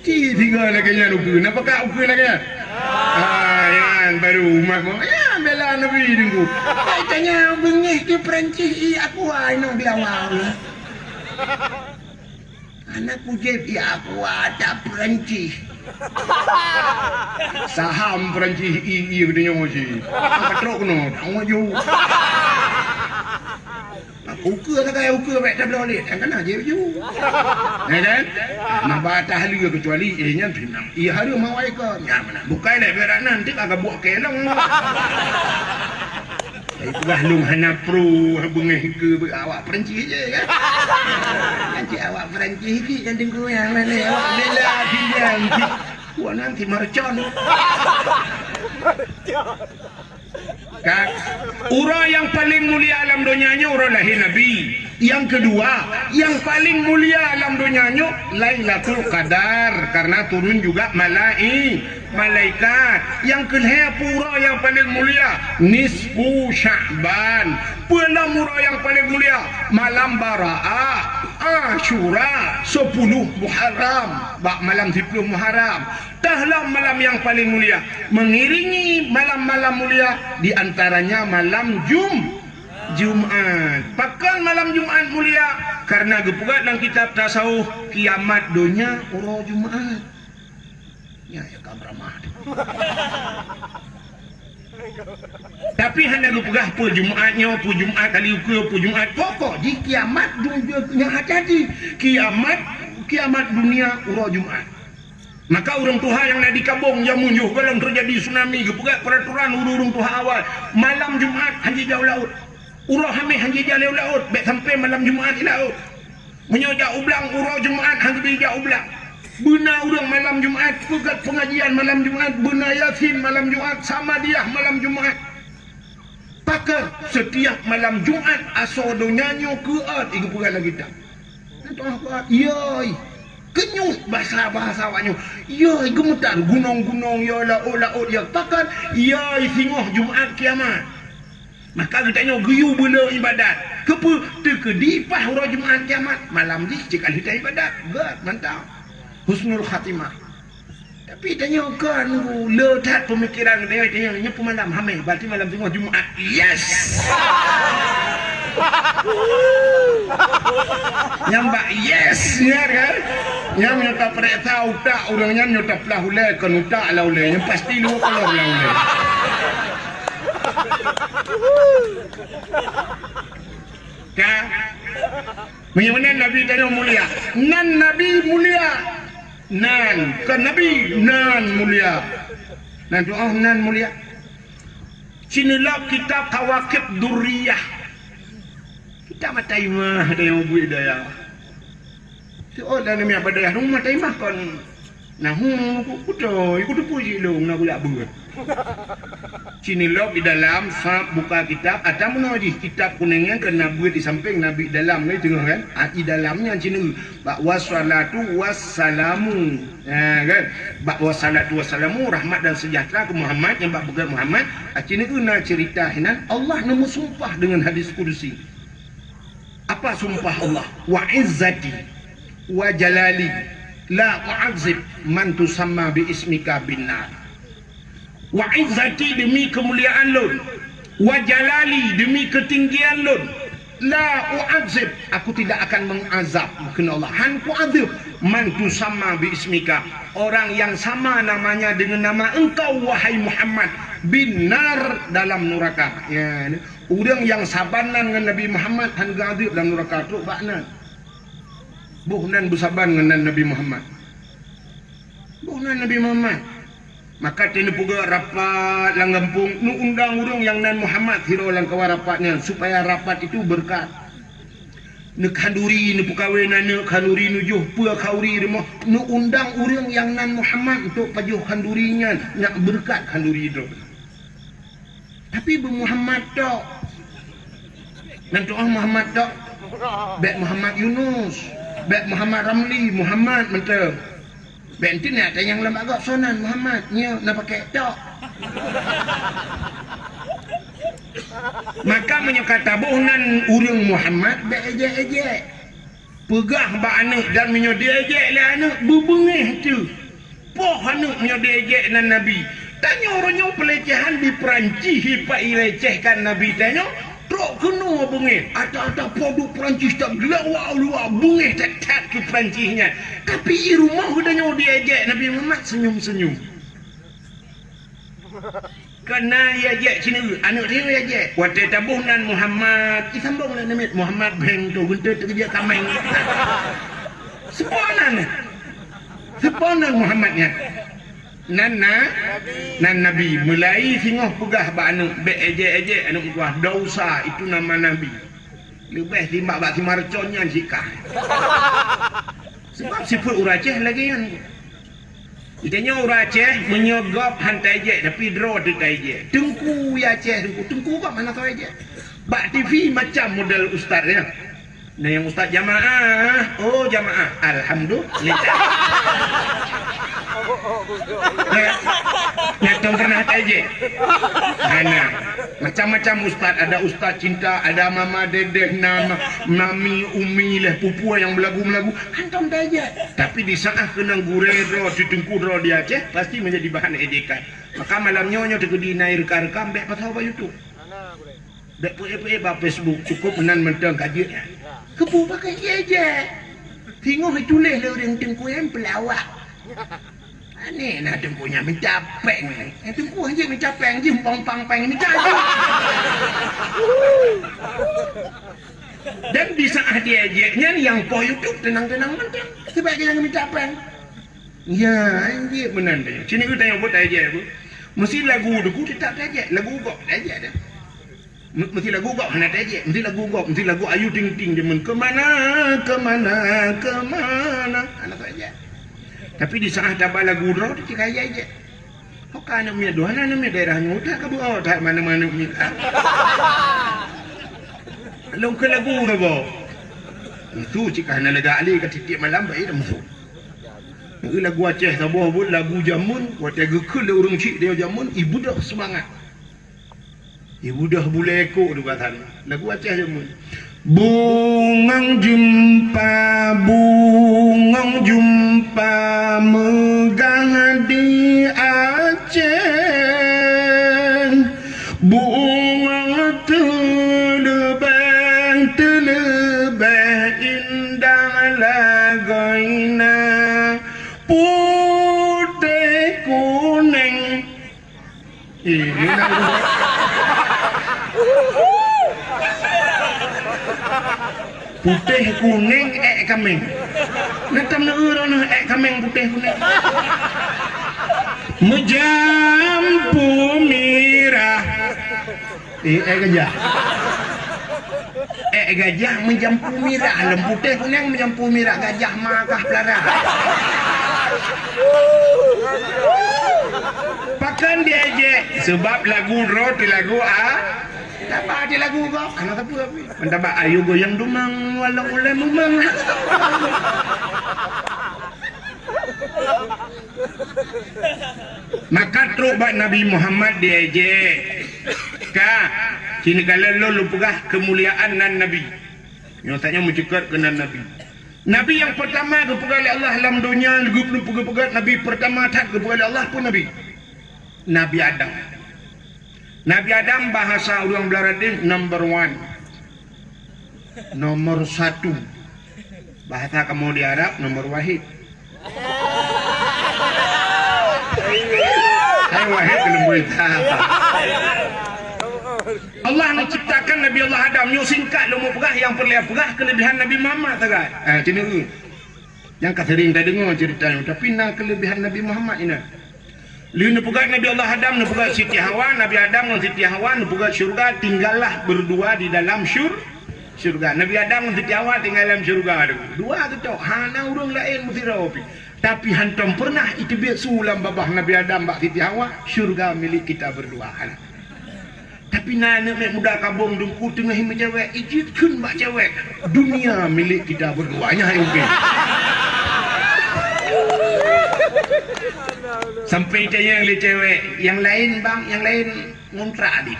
Cit tiga lagée nyan ukeue. Napa kah ukeue lagée nyan? Ah, nyan baru umat mu. Ya, bela Nabi teungku. Hai tanya beungéh ke Perancis i aku ai nong bilawa. Aneuk kujép, ya aku ada Perancis. Saham Perancis i, i geutanyoe cit. Angkat trok keunoe, tanggong ju. Ukeue sagai ukeue bèk tabloe lé, kan kana jép ju. Ya kan? Nah, ba tahlil kecuali, eh, nyan fitnah. Iya hareuem awai kon. Nyan mana? Bukai lé berat nan, tik agak buah kelong. Tapi peugah lôn hana pro beungéh keu awak Perancis je, kan? Kan cit awak Perancis cit nyang teungku nyang laén awak bela pilihan cit. Wah, nanti mercon. Kan? Uroe nyang paleng mulia alam donya nyoe uroe lahé Nabi. Nyang keudua, nyang paleng mulia alam donya nyoe Lailatul Qadar, karena turun juga malai-, malaikat. Nyang keulhèe peue uroe nyang paleng mulia? Nisfu Sya'ban. Peue lom uroe nyang paleng mulia? Malam Baraah, Asyura, sepuluh Muharram. Bak malam siploh Muharram. Teuh lom malam nyang paleng mulia, mengiringi malam-malam mulia, di antaranya malam Jum-, Jumat. Pakon malam Jumat mulia? Karena geupeugah lam kitab tasawuf, kiamat donya uroe Jumat. Nyan nyang ka meuramah. Tapi hana geupeugah peue Jumat nyoe, peue Jumat kali ukeue, peue Jumat. Pokok jih kiamat dun-, nyang hati-hati. Kiamat, kiamat dunia uroe Jumat. Maka ureuëng tuha nyang na di Kabueng jameun yoh gohlom teujadi tsunami, geupeugah peraturan ureuëng-ureuëng tuha awai, malam Jumat hana jijak u laôt. Uroe Hameh hana jijak lé u laôt, bék sampoe malam Jumat i laôt. Meunyoe jak u blang uroe Jumat hana jijak u blang. Beuna ureuëng malam Jumat, peugét pengajian malam Jumat, beuna Yasin malam Jumat, Samadiyah malam Jumat. Pakon setiap malam Jumat asoe donya nyoe keuôt, geupeugah lagée nyan. Entah apa, yoi. Keunyuet bahasa-bahasa awak nyoe. Yoi, geumeutar gunong-gunong, ya laôt-laôt, ya pakon, yoi, singoh Jumat kiamat. Maka geutanyoe geuyue beu le iébadat. Keupeue? Teukeudi paih uroe Jumat kiamat, malam jih cit ka lheueh iébadat. Gét, mantap. Husnul khatimah. Tapi tanyoe kon le that peumikiran geutanyoe, tanyoe nyoe peumalam Hameh, berarti malam singoh Jumat. Yes! Nyang bak yes nyan kan? Nyang nyoe tapeuriksa utak ureuëng nyan, nyoe taplah ulée kon utak lah ulée. Nyang pasti luwa kolom lah ulée. Ka? Meunyoe nan Nabi tanyoe mulia. Nan Nabi mulia. Nan, kon Nabi, nan mulia. Nan tu, oh, nan mulia. Ci neulok kitab Kawakib Durriyah. Kitab Mataimah tanyoe buet daya. Teuôt lam namiet bak dayah rumoh Mataimah kon. Nah, hu, ku, kutôi, kuteupue jih lôn, na kujak beuet. Ci neulok di dalam, sab buka kitab, ata meunoe jih kitab kunéng nyan keu na beuet di sampéng, na beuet di dalam, ngai teungoh kan? Ah, di dalam nyan ci neulok. Bak wassalatu wassalamu. Ha, kan? Bak wassalatu wassalamu, rahmat dan sejahtera keu Muhammad, nyang bak peugét Muhammad, ah, ci neulok na ceurita hinan, Allah neumeusumpah deungon hadis kudusi. Apa sumpah Allah? "Wa izzati wa jalali la u'adzib man tusamma bi ismika bin nar." "Wa izzati," demi keumuliaan lôn, "wa jalali," demi keutinggian lôn, "la u'adzib," aku tidak akan mengazab, kheun Allah, han kuazab, "man tusamma bi ismika," orang yang sama namanya dengan nama engkau, wahai Muhammad, "bin nar," dalam neraka. Ya, ureuëng nyang saban nan ngon Nabi Muhammad han geuazab dalam nuraka, trok bak nan. Boh nan beusaban ngon nan Nabi Muhammad. Boh nan Nabi Muhammad. Maka teuneupeugot rapat lam gampông, neuundang ureuëng nyang nan Muhammad sidroe lam kawan rapat nyan, supaya rapat itu beureukat. Neukhanduri, neupeukawen aneuëk khanduri, neujoh peue khanduri rumoh, neuundang ureuëng nyang nan Muhammad untuk pajoh khanduri nyan, nak beureukat khanduri droe. Tapi beu Muhammad tok. Nan tu'oh Muhammad tok. Bék Muhammad Yunus. Bék Muhammad Ramli, Muhammad mantong. Bék enti na tanyong lam agak sonan Muhammad, nyoe na pakai tok. Maka meunyoe ka taboh nan ureuëng Muhammad, bék ejek-ejek. Peugah bak aneuëk, dan meunyoe diejek lé aneuëk, beubeungéh teuh. Poh aneuëk meunyoe diejek nan Nabi. Tanyoe uroe nyoe peulecehan di Peurancih, ipa ilecehkan Nabi tanyoe, trok keunoe beungéh. Ata-ata po duek Peurancih tageulawa luwa beungéh that-that keu Peurancih nyan. Tapi i rumoh geutanyoe diejek Nabi Muhammad senyum-senyum. Keunan ijek sineuk, aneuëk riyeue ijek. Watée taboh nan Muhammad, isambong lé namiet Muhammad beng tu, geunteut teukeujak kaméng. Seupôt nan. Seupôt nan Muhammad nyan. Nan na, nan Nabi. Mulai singoh peugah bak aneuëk, bék ejek-ejek aneuëk meutuah, dosa itu nama Nabi. Leubeh timbak bak simarcon nyan sikah. Sebab sifeuet ureuëng Aceh lagée nyan. Geutanyoe ureuëng Aceh, meunyoe gob han tajek, tapi droe teuh tajek. Teungku ya Aceh, teungku, teungku gob hana soe jek. Bak T V macam model ustaz nyan. Na nyang ustaz jamaah, oh jamaah, alhamdulillah. Nyan, nyan tom pernah tajek. Hana. Macam-macam ustaz, ada ustaz cinta, ada mama dedeh, nama mami, umi leh, pupua nyang belagu-belagu. Hantom tajek. Tapi di saat keunong gurée droe, teungku droe di Aceh, pasti menjadi bahan ejekan. Maka malam nyoe, nyoe teukeudi na reuka-reuka, bék pasoe bak YouTube. Bék peuék-peuék bak Facebook, cukup meunan mantong ka jeuet nyan. Keupeue pakai jijak? Singoh ituléh lé ureuëng teungku nyan peulawak. Aneh na teungku nyan mita péng. Eh, teungku hana mita péng, jih pang-pang péng mita jih. Dan di saat dia jijak nyan, nyang poh YouTube teunang-teunang mantong. Sebab dia nyang mita péng. Ya, anjing meunan teuh. Sini kita nyebut aja apa? Mesti lagu deku tetap tajek, lagu gob tajek dah. Me-, mesti lagu gob hana tajek, mesti lagu gob, mesti lagu Ayu Ting Ting jameun kemana, kemana, kemana. Hana tajek. Tapi di saat taba lagu droe tu cik kaya je. Ho ka aneuk miet dua, hana aneuk miet daerah nyoe, udah ka beuo that mana-mana aneuk miet, ha? Lôn keu lagu saboh. Itu cit ka hana lega ale ka tiep-tiep malam bae dah musoh. Lagu Aceh saboh buet lagu jameun, watée geukheun lé ureuëng chik dia jameun, ibeudôh seumangat. Ibeudôh bulée ekok tu ka sana. Lagu Aceh jameun. Bungong jeumpa, bungong jeumpa meugah di Aceh. Bungong teuleubeh, teuleubeh indah lagoina putéh kuneng. Eh, dia nak putéh kuneng ék kaméng. Neutam neueu droeneuh ék kaméng putéh kuneng. Meujampu mirah. Eh, ék gajah. Ék gajah meujampu mirah, lom putéh kuneng meujampu mirah, gajah ma kah pelara. Pakon diejek? Sebab lagu droe teuh lagu a-, taba teuh lagu gob, hana sapeue pih. Mantaba ayu goyang dumang, walau ulée mumang. Maka trok bak Nabi Muhammad diejek. Ka, sini kala lôn lôn peugah keumuliaan nan Nabi. Nyoe tanyoe meucukot keu nan Nabi. Nabi nyang peurtama geupeugah lé Allah lam donya, geupeugah Nabi peurtama that geupeugah lé Allah peue Nabi? Nabi Adam. Nabi Adam bahasa ureuëng Beularang deh number one. Nomor satu. Bahasa kamoe di Arab, nomor wahid. Hai wahid keuneuk buet. Allah neuciptakan Nabi Allah Adam, nyoe singkat lôn meupeugah nyang peureulée peugah keuleubehan Nabi Muhammad sagai. Ah, keuneuk. Nyang ka sering tadeungoe ceurita nyoe, tapi na keuleubehan Nabi Muhammad inan. Lheueh neupeugah Nabi Allah Adam, neupeugah Siti Hawa, Nabi Adam ngon Siti Hawa neupeugah syurga, tinggallah berdua di dalam syur-, syurga. Nabi Adam ngon Siti Hawa tinggai lam syurga tu. Dua geutok, hana ureuëng laén meusidroe pih. Tapi hantom pernah iteubiet su lam babah Nabi Adam bak Siti Hawa, syurga milik kita berdua. Hana. Tapi na aneuk miet muda kabong dungku teungoh meucewek, ijeuet kheun bak cewek, "Dunia milik kita berdua." Nyan hai ungkée. Sampai tanyong lé cewek, "Nyang laén bang, nyang laén ngontrak di."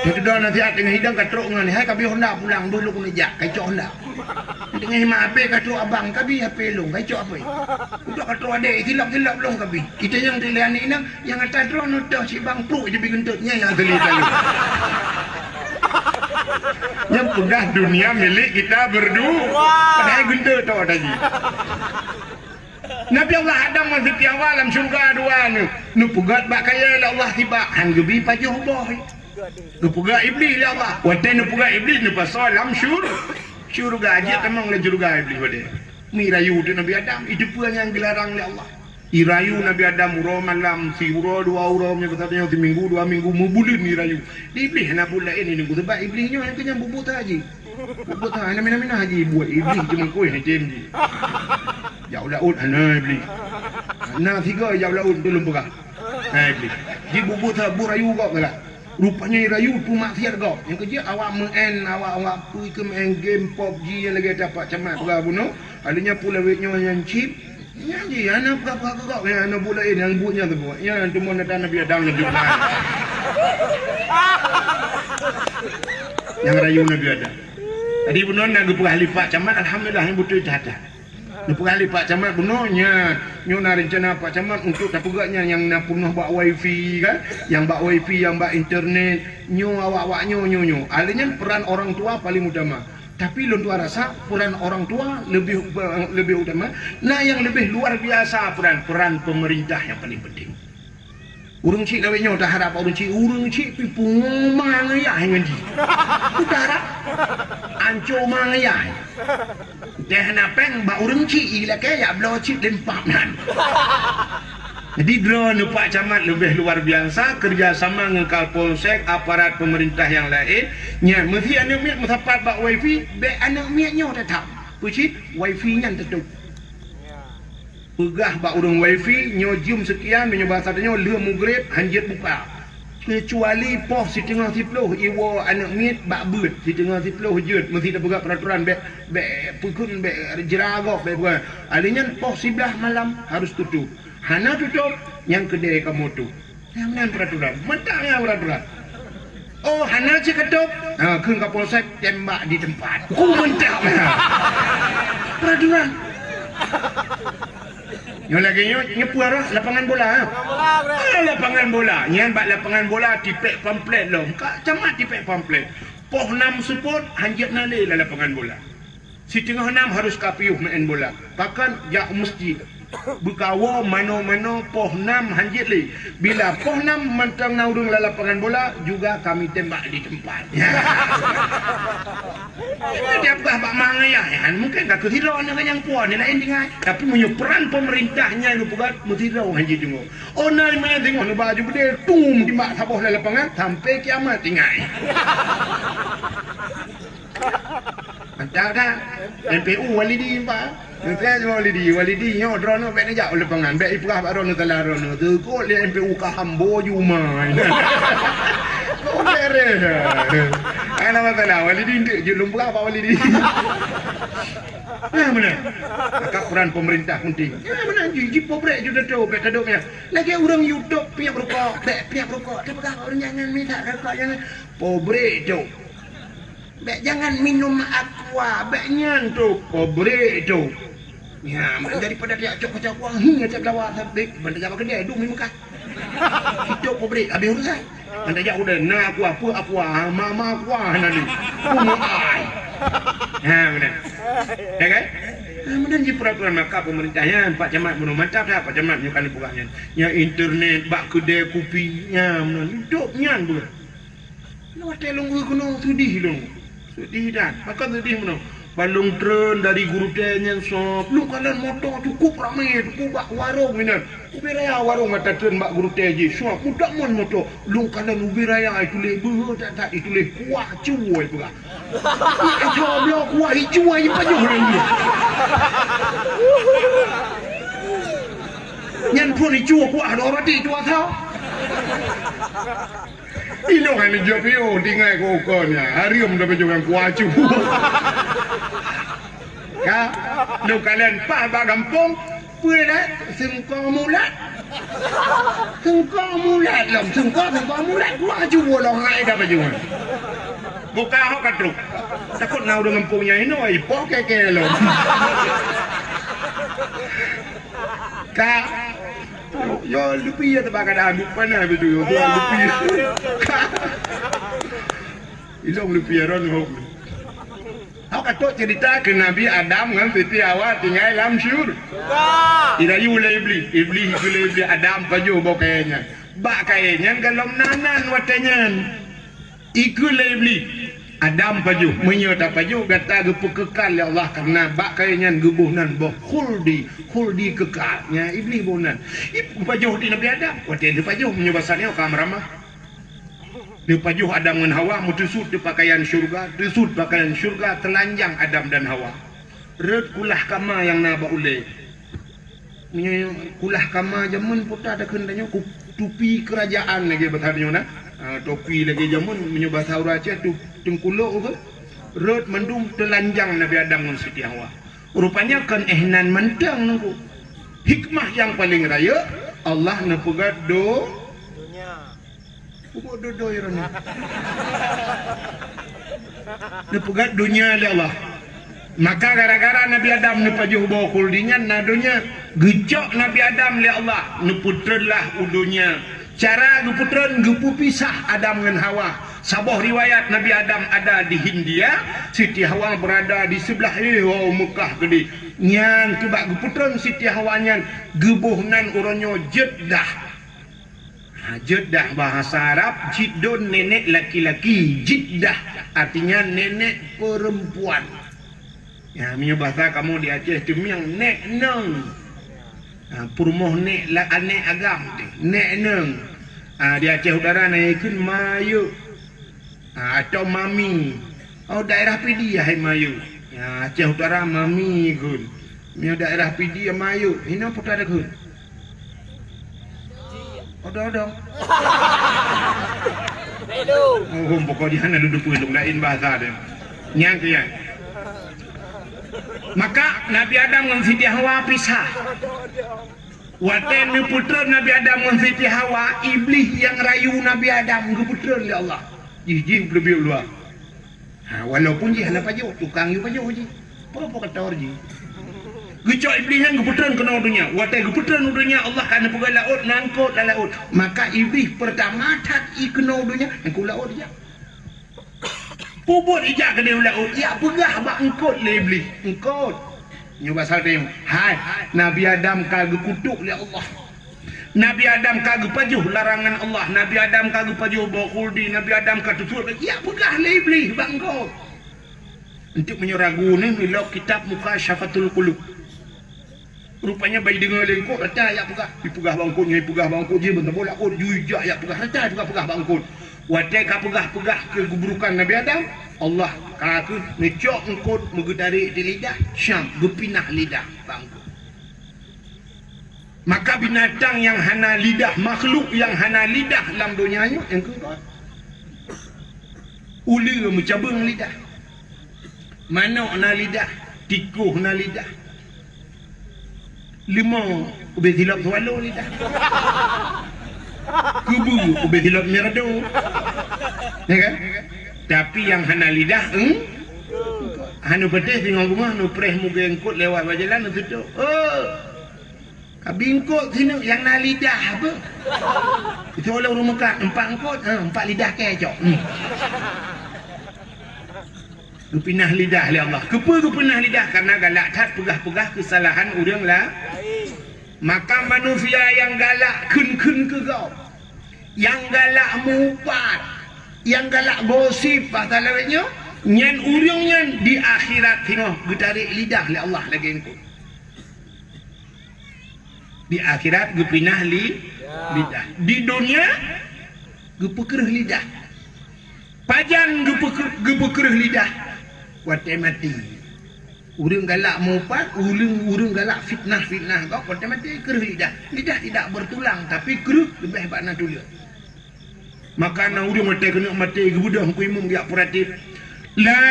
Jadi dong nasihat teungoh hidang ka trok ngon, "Hai ka bri honda pulang, dulu keuneuk jak, ka icok honda." Teungoh hima H P ka trok abang, ka bri H P lôn, ka icok H P. Udah ka trok adék, silap-silap lôn ka bri. Itanyong lé aneuk inong, Nyang ata droeneuh toh cit bang pruek jibri geunteut nyan nyang asli tayue. Nyang peugah dunia milik kita berdua. Padahai geunteut toh tadi. Nabi Allah Adam ngon Siti Hawa lam syurga dua nyoe. Neupeugét bak kayée lé Allah tibak, han geubri pajoh boh. Geupeugét Iblih lé Allah. Watée neupeugét Iblih neupasoe lam syur-, syurga. Jeuet tamong lam syurga Iblih watée. Meurayu teuh Nabi Adam, iteupeue nyang geularang lé Allah. Irayu Nabi Adam uroe malam, siuroe dua uroe, meunyoe gata tanyong siminggu dua minggu, meubuleuen irayu. Di Iblih hana buet laén nyoe, sabab Iblih nyoe nyang keunong bubuet haji. Bubuet ha-, hana mina-mina haji buet Iblih cuma kueh na tem jih. Jak u laôt hana Iblih. Na sigoe jak u laôt, tulông peugah. Hai Iblih. Jibubuet saboh rayu gob galak. Rupanya rayu tu maksiat gob. Nyang keujeuet awak meu'en, awak-awak peue keu meu'en game PUBG nyang lagèe tapak camat peugah bunoe. Akhirnya pulawét nyoe nyang chip. Nyan jih, hana peugah-peugah keu gob, nyan hana buet laén, nyang buet nyan teubuet. Nyan teuma natan Nabi Adam laju na. Nyang rayu Nabi Adam. Jadi bunoe na geupeugah lé Pak Camat, alhamdulillah, nyang beutôi that-that. Geupeugah lé Pak Camat bunoe nyan, nyoe na reuncana Pak Camat untuk tapeugah nyan nyang na peunoh bak wifi kan, nyang bak wifi, nyang bak internet, nyoe awak-awak nyoe, nyoe, nyoe. Alèh nyan peran orang tua paling utama. Tapi lôn tuan rasa peran orang tua lebih, lebih utama. Na nyang lebih luar biasa peran, peran pemerintah nyang paling penting. Ureueng chik lawét nyoe taharap bak ureueng chik, ureueng chik pi pungo ma ngon yah ngon jih. Taharap anco ma ngon yah. Teuh na péng bak ureueng chik ilakée yak bloe chik lempap nan. Jadi droeneuh Pak Camat leubeh luar biasa, kerjasama ngon Kapolsek, aparat pemerintah nyang laén. Nyan, meusi aneuk miet meusapat bak wifi, bék aneuk miet nyoe teutap. Peucit, wifi nyan teutôp. Peugah bak ureueng wifi, nyoe jeuem seukian, meunyoe basa tanyoe, lheueh mugreb, hanjeuet buka. Keucuali poh siteungoh siploh iwoe aneuk miet bak beuet, siteungoh siploh jeuet, meusi tapeugah peraturan bék, bék peukheun, bék jra gob, bék peugah. Alèh nyan poh siblaih malam harus tutôp. Hana tutôp, nyang keudè kamoe tôp. Nyang meunan peraturan. Mantap nyang peraturan. Oh, hana cit katôp. Ha, kheun Kapolsek tembak di tempat. Ku mantap nyang. Peraturan. Nyoe lagèe nyoe, nyoe peue arah lapangan bola, ha? Ah, lapangan bola. Nyan bak lapangan bola tipék pamflet lom. Ka camat tipék pamflet. Poh nam seupôt, hanjeuet na lé lam lapangan bola. Siteungoh nam harus ka piôh meu'en bola. Pakon jak u meuseujid. Beukawoe manoe-manoe poh nam hanjeuet lé. Bila poh nam mantong na ureueng lam lapangan bola, juga kami tembak di tempat. Tiep-tiep bah bak mangat nyan, mungken ka keuh sidroe nyan nyang puan, nyang laén tinggai. Tapi meunyoe peran pemerintah nyan geupeugah, meusidroe hanjeuet deungoe. Oh, na imeum singoh neuba aju beudé, tum, timbak saboh lam lapangan, sampai kiamat tinggai. Mantap dah. M P U Walidi, Pak. Mantap Walidi. Walidi nyoe droeneuh bék neujak u lapangan. Bék ipeugah bak droeneuh salah droeneuh. Teukot lé M P U ka hambo jumai. Oh, beres. Hana masalah. Walidi nteuk jeuet lôn peugah bak Walidi. Nah, meunan. Maka peran pemerintah penting. Nah, meunan. Ji, ji pobrek ju teutu, bék tadok nyan. Lagèe ureueng YouTube piep rukok, bék piep rukok. Tapeugah bak ureueng jangan mita rukok, jangan. Pobrek tu. Bék jangan minum aqua, bék nyan tu, pobrek tu. Ya, daripada tiap cok kacau aqua, hmm, tiap lawa sabik, benda jabat kedai, dum di Mekah. Hidup pobrek, habis urusan. Benda jak udah, na aqua, apa aqua, mama aqua, hana ni. Bunga ai. Ha, benar. Ya kan? Ha, benar je peraturan maka pemerintah nyan, Pak Camat bunoe mantap dah, Pak Camat nyoe kali buka nyan. Nya internet, bak kedai kupi, nya, benar. Hidup nyan, benar. Lewat lôn geuh keunoe seudeh lôn. Seudeh that. Pakon seudeh meunoe? Ban lôn treun dari Geurutée nyan sob. Lôn kalon moto cukup ramé, cukup bak warong inan. Ubé raya warong ata treun bak Geurutée jih. Sob, mudak mon moto. Lôn kalon ubé raya ituléh beuhe that-that ituléh kuah cuwoe peugah. Kuah ijo bloe kuah ijo ai pajoh lôn jih. Nyan phon ijo kuah dua roti ijo asau. Ilong hana jaweueb yo, tinggai keu ukeue nyan. Hareuem dah bajeueng ngon kuacu. Ka, lôn kalon paih bak gampông, peue lé? Seungko mulat. Seungko mulat lom, seungko, seungko mulat. Kuacu lôn hai dah bajeueng. Buka hok ka trok. Takot na ureueng gampông nyan inoe, ipoh kèe-kèe lom. Ka. Yo, lupi ya teuba kada habéh panas betul, yo, lupi. Ilong lupi ya ron hok. Hok ka trok cerita keu Nabi Adam ngon Siti Hawa tinggai lam syur-, irayu lé Iblih. Iblih ikheun lé Iblih, Adam pajoh boh kayèe nyan. Bak kayèe nyan golom na nan watèe nyan. Ikheun lé Iblih, Adam pajoh, meunyoe tapajoh gata geupeukekal lé Allah, kareuna bak kayèe nyan geuboh nan boh khuldi, khuldi kekal. Nyan Iblih boh nan. Ib-, pajoh di Nabi Adam, watèe lheueh pajoh, meunyoe basa nyoe ka meuramah. Lheueh pajoh Adam ngon Hawa meuteusut di pakaian syeuruga, teusut pakaian syeuruga, teulanjang Adam dan Hawa. Rhot kulah kama nyang na bak ulèe. Meunyoe kulah kama jameun, peue takheun tanyoe, ku-, tupi keurajaan lagèe basa tanyoe na. Ah, topi lagèe jameun, meunyoe basa ureueng Aceh tu teungkulok ke? Rot mandum teulanjang Nabi Adam ngon Siti Hawa. Rupanya kon éh nan mantong nunggu. Hikmah nyang paleng rayeuk, Allah neupeugah do-, Peubuet dodoi droeneuh. Neupeugah donya lé Allah. Maka gara-gara Nabi Adam neupajoh boh khuldi nyan na donya, geucok Nabi Adam lé Allah, neupeutreun lah u donya. Cara geupeutreun, geupeupisah Adam ngon Hawa. Saboh riwayat Nabi Adam ada di Hindia, Siti Hawa berada di sebelah, eh, oh, Mekah keudeh. Nyan keubah geupeutreun Siti Hawa nyan, geuboh nan uroe nyoe Jeddah. Ha, Jeddah bahasa Arab, Jiddun nenek laki-laki, Jiddah artinya nenek perempuan. Ya, meunyoe bahasa kamoe di Aceh teumieng, nek nong. Ha, peurumoh nek la-, anek agam teuh, nek nong. Ha, di Aceh Utara na ikheun mayuk. Ha, atau mami. Oh, daerah Pidie hai mayuk. Ya, Aceh Utara mami kheun. Meunyoe daerah Pidie mayuk, hino peue takheun. Odong-odong. Oh, pokok di hana dudu pui lôn laén bahasa dia. Nyang tu, nyang. Maka Nabi Adam ngon Siti Hawa pisah. Watèe neupeutreun Nabi Adam ngon Siti Hawa, Iblih nyang rayu Nabi Adam geupeutreun lé Allah. Jih, jih, beuleubiet luwa. Ha, walaupun jih hana pajoh, tukang yue pajoh jih. Provokator jih. Geucok Iblih nyan geupeutreun keunoe donya. Watèe geupeutreun u donya, Allah ka neupeugah laôt, na eungkôt lam laôt. Maka Iblih peurtama that i keunoe donya, eungkôt laôt ijak. Peubuet ijak keudéh u laôt, ijak peugah bak eungkôt lé Iblih. Eungkôt. Nyoe basa teuh, hai, Nabi Adam ka geukutok lé Allah. Nabi Adam ka geupajoh larangan Allah, Nabi Adam ka geupajoh boh khuldi, Nabi Adam ka teusuet, ijak peugah lé Iblih bak eungkôt. Untuk meunyoe ragu nyoe, ilok kitab Mukasyafatul Qulub. Rupanya bai deungoe lé eungkôt, rata ijak peugah. Ipeugah bak eungkôt nyoe, ipeugah bak eungkôt jih, meutabôh laôt, jih ijak ijak peugah, rata ipeugah-peugah bak eungkôt. Watèe ka peugah-peugah keu geuburukan Nabi Adam, Allah ka keuh neucok eungkôt meugeutarek di lidah, syam, geupinah lidah bak eungkôt. Maka binatang nyang hana lidah, makhluk nyang hana lidah lam donya nyoe nyang keudua. Uleue meucabeueng lidah. Manok na lidah, tikôh na lidah. Leumô ubé silop swallow lidah. Keubeue ubé silop mirado. Ya kan? Tapi nyang hana lidah, hmm? Hana peudeh singoh beungoh neupreh mugée eungkôt lewat bak jalan neuseutôt. Oh. Ka bingkot sineuk nyang na lidah apa? Itu oleh ureueng Mekah, empat eungkôt, ha, empat lidah kèe cok. Hmm. Geupinah lidah lé Allah. Keupeue geupinah lidah? Karena galak that peugah-peugah keusalahan ureueng la-, maka manusia nyang galak kheun-kheun keu gob, nyang galak mupat, nyang galak gosip, bahasa lawét nyoe, nyan ureueng nyan di akhirat singoh geutarek lidah lé Allah lagée eungkôt. Di akhirat geupinah li-, lidah. Di dunia geupeukreuh lidah. Pajan geupeukreuh, geupeukreuh lidah? Watée maté. Ureuëng galak mupat, ureuëng, ureuëng galak fitnah-fitnah gob, watée maté kreuh lidah. Lidah tidak bertulang, tapi kreuh leubeh bak na tuleueng. Maka na ureuëng watée keuneuk maté geubeudôh Teungku Imum geujak peuratéb, "La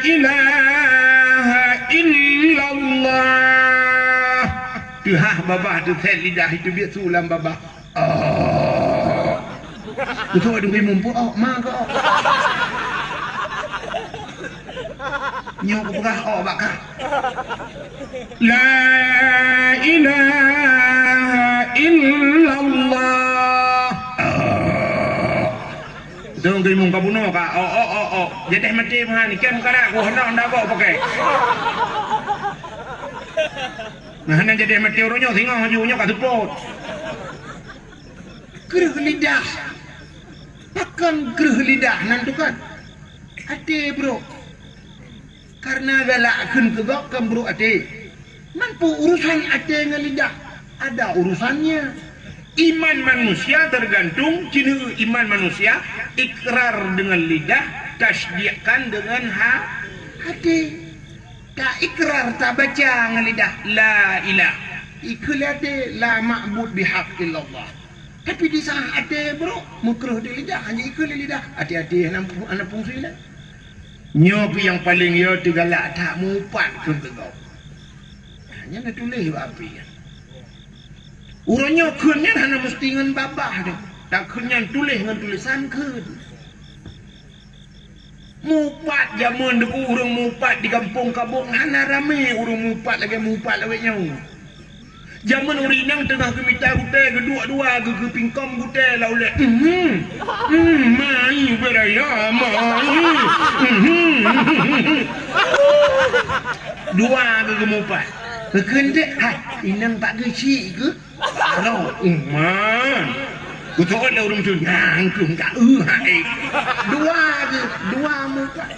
ilaha illallah." Teuhah babah teusét lidah, itu biet su lam babah. Oh. Beutôi Teungku Imum peuok ma kok. Nyoe kupeugah ok bak kah. La ilaha illallah. Dong geurimong ka bunoe ka. Ok, ok, ok, ok. Jadeh maté meuhan, ikan karak ku hana ndak gok pakai. Nah, hana jadeh maté uroe nyoe singoh aju nyoe ka seupôt. Kreueh lidah. Pakon kreueh lidah nan teuka? Até brok. Karena galak kheun keu gob kan brok até. Man peue urusan até ngon lidah? Ada urusannya. Iman manusia tergantung, ceuneuk iman manusia, ikrar dengan lidah, tasdiqkan dengan ha-, hati. Ta ikrar, tabaca ngon lidah, la ilah. Ikheun lé até, la ma'bud bihaq illallah. Tapi di saat até brok, meukreuh di lidah, hana ikheun lé lidah. Até-até hana, hana fungsi lé. Nyoe pih nyang paleng yo teugalak that, mupat kheun keu gob. Nyan na tuléh bak api nyan. Uroe nyoe kheun nyan hana meusti ngon babah deh. Takheun nyan tuléh ngon tulésan kheun. Mupat jameun deuku ureuëng mupat di gampông Kabong hana ramé ureuëng mupat lagée mupat lawét nyoe. Jameun ureuëng inong teungoh geumita gutée geuduek dua geu-, geupingkom gutée lam ulée. Mhm. Hmm, mai beraya, mai. Mhm. Dua geu-, geumupat. Geukheun dek, hai, inong Pak Geuchik geu? Barô uman. Geuto'ot lé ureuëng tu nyang keuh ka, eh, hai. Dua geu-, dua mupat.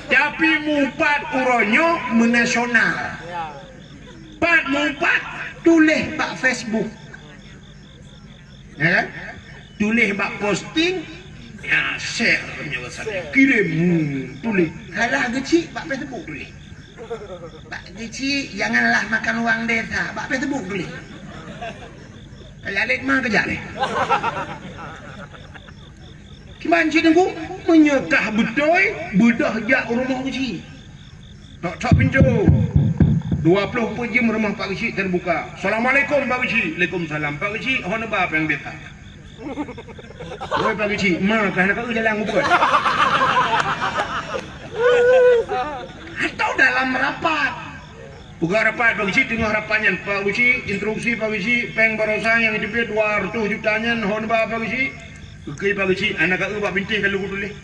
Tapi mupat uroe nyoe meunasional. Pat mupat tuléh bak Facebook. Ya kan? Tuléh bak posting, ya, share, kirém, hmm, tuléh. Kalah Geuchik bak Facebook tuléh. Pak Geuchik, janganlah makan uang desa. Bak Facebook tuléh. Kalah lét ma keujak lé. Kiban cit Teungku, meunyoe kah beutôi, beudôh jak u rumoh Geuchik. Tok-tok pintoe. Dua ploh peuet jeuem rumoh Pak Geuchik teubuka. "Assalamualaikum, Pak Geuchik." "Waalaikumsalam." "Pak Geuchik, ho neuba péng beta?" "Woi, Pak Geuchik, ma kah na ka eu jalan muphom." Atau dalam rapat. Peugah rapat, Pak Geuchik, teungoh rapat nyan, "Pak Geuchik, instruksi Pak Geuchik, péng barosa nyang jiteubiet dua reutôh juta nyan, ho neuba Pak Geuchik?" "Keu Pak Geuchik, hana ka eu bak bintéh ka lôn tuléh."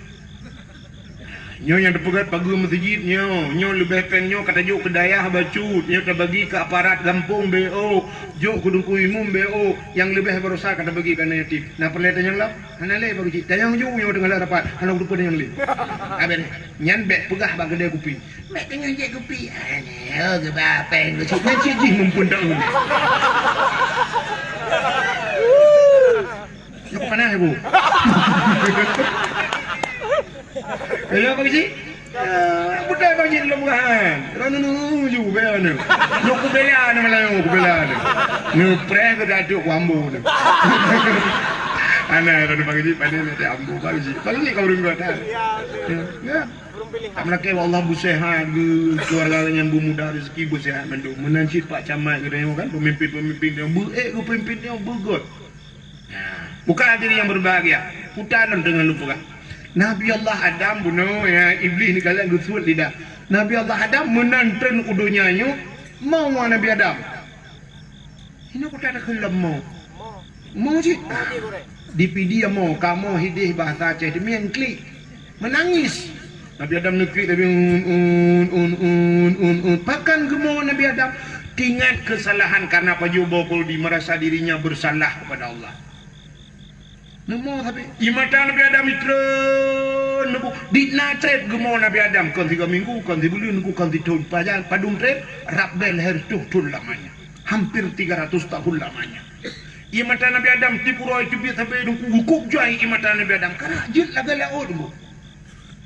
Nyoe nyang teupeugét pageue meuseujid nyoe, nyoe leubeh péng nyoe ka tajok keu dayah bacut, nyoe tabagi keu aparat gampông B O, jok keu teungku imum B O, nyang leubeh barosa ka tabagi keu aneuk yatim. Na peureulée tanyong lom? Hana lé, Pak Geuchik. Tanyong ju nyoe teungoh lam rapat, hana kuteupeu tanyong lé. Abéh nyan bék peugah bak keudè kupi. Bék teungoh jép kupi. Aneuk geuba péng Geuchik, nyan cit jih muphom teuh. Nyoe panas, Bu. Ya, Pak Geuchik? Ya, beutôi Pak Geuchik lom kan. Ranu nu ju bela ni. Nyoe kubela ni malam nyoe kubela ni. Neupreh keu datuk ku ambo ni. Ana ranu Pak Geuchik pandai ni ambo Pak Geuchik. Pak Geuchik kau ureuëng kuat, ha? Ya. Ya. Tak meulakée, ya Allah, beuseuhat geuh, keuluwarga nyang beumudah rezeki beuseuhat mandum. Meunan cit Pak Camat geutanyoe kan, peumimpén-peumimpén nyoe beu-ék geuh peumimpén nyoe beugöt. Nah, bukan hadirin yang berbahagia. Puta lom deungon lôn peugah. Nabi Allah Adam bunoe, ya, Iblih ni kalian geusuet lidah. Nabi Allah Adam meunan treun u donya nyoe, mo Nabi Adam. Inoe kuta takheun lom mo. Mo cit. Di Pidie mo, kamoe hideh bahasa Aceh, demi klik. Meunangis. Nabi Adam neuklik tapi un, un, un, un, un, un. Pakon geumo Nabi Adam? Teuingat keusalahan karena pajoh boh keuldi, merasa dirinya bersalah kepada Allah. Neumo tapi ié mata Nabi Adam itreun neubu. Di na treb geumo Nabi Adam, kon sigoe minggu, kon sibuleuen, kon sithon. Pajan padum treb, rab bèe lhèe reutôh thon lamanya. Hampir tiga ratus tahun lamanya. Ié mata Nabi Adam tiep uroe teubiet sabe dungku, geukup jai ié mata Nabi Adam. Karena jeuet lagèe laôt dungku.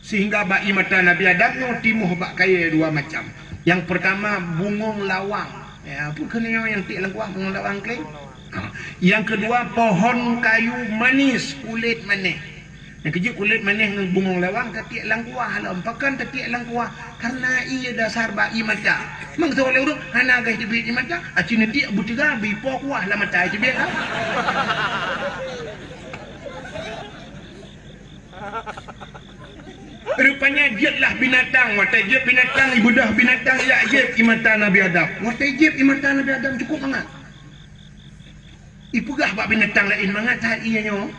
Sehingga bak ié mata Nabi Adam nyoe timoh bak kayèe dua macam. Nyang peurtama bungong lawang. Ya, peue keuh nyoe nyang tiek lam kuah bungong lawang kléng? Ha. Nyang keudua pohon kayu manis, kulét manéh. Nyang keujeuet kulét manéh ngon bungong lawang tatiek lam kuah lom. Pakon tatiek lam kuah? Karena ié dasar bak ié mata. Meunyoe lé ureueng hana gaih teubiet ié mata, aci neutiek beuteuga bri po kuah lam mata teubiet lah. Rupanya jeuetlah binatang, watèe jeuet binatang, ibeudôh binatang jak jieb ié mata Nabi Adam. Watèe jieb ié mata Nabi Adam cukup mangat. Ipeugah bak binatang laén mangat that ié nyoe.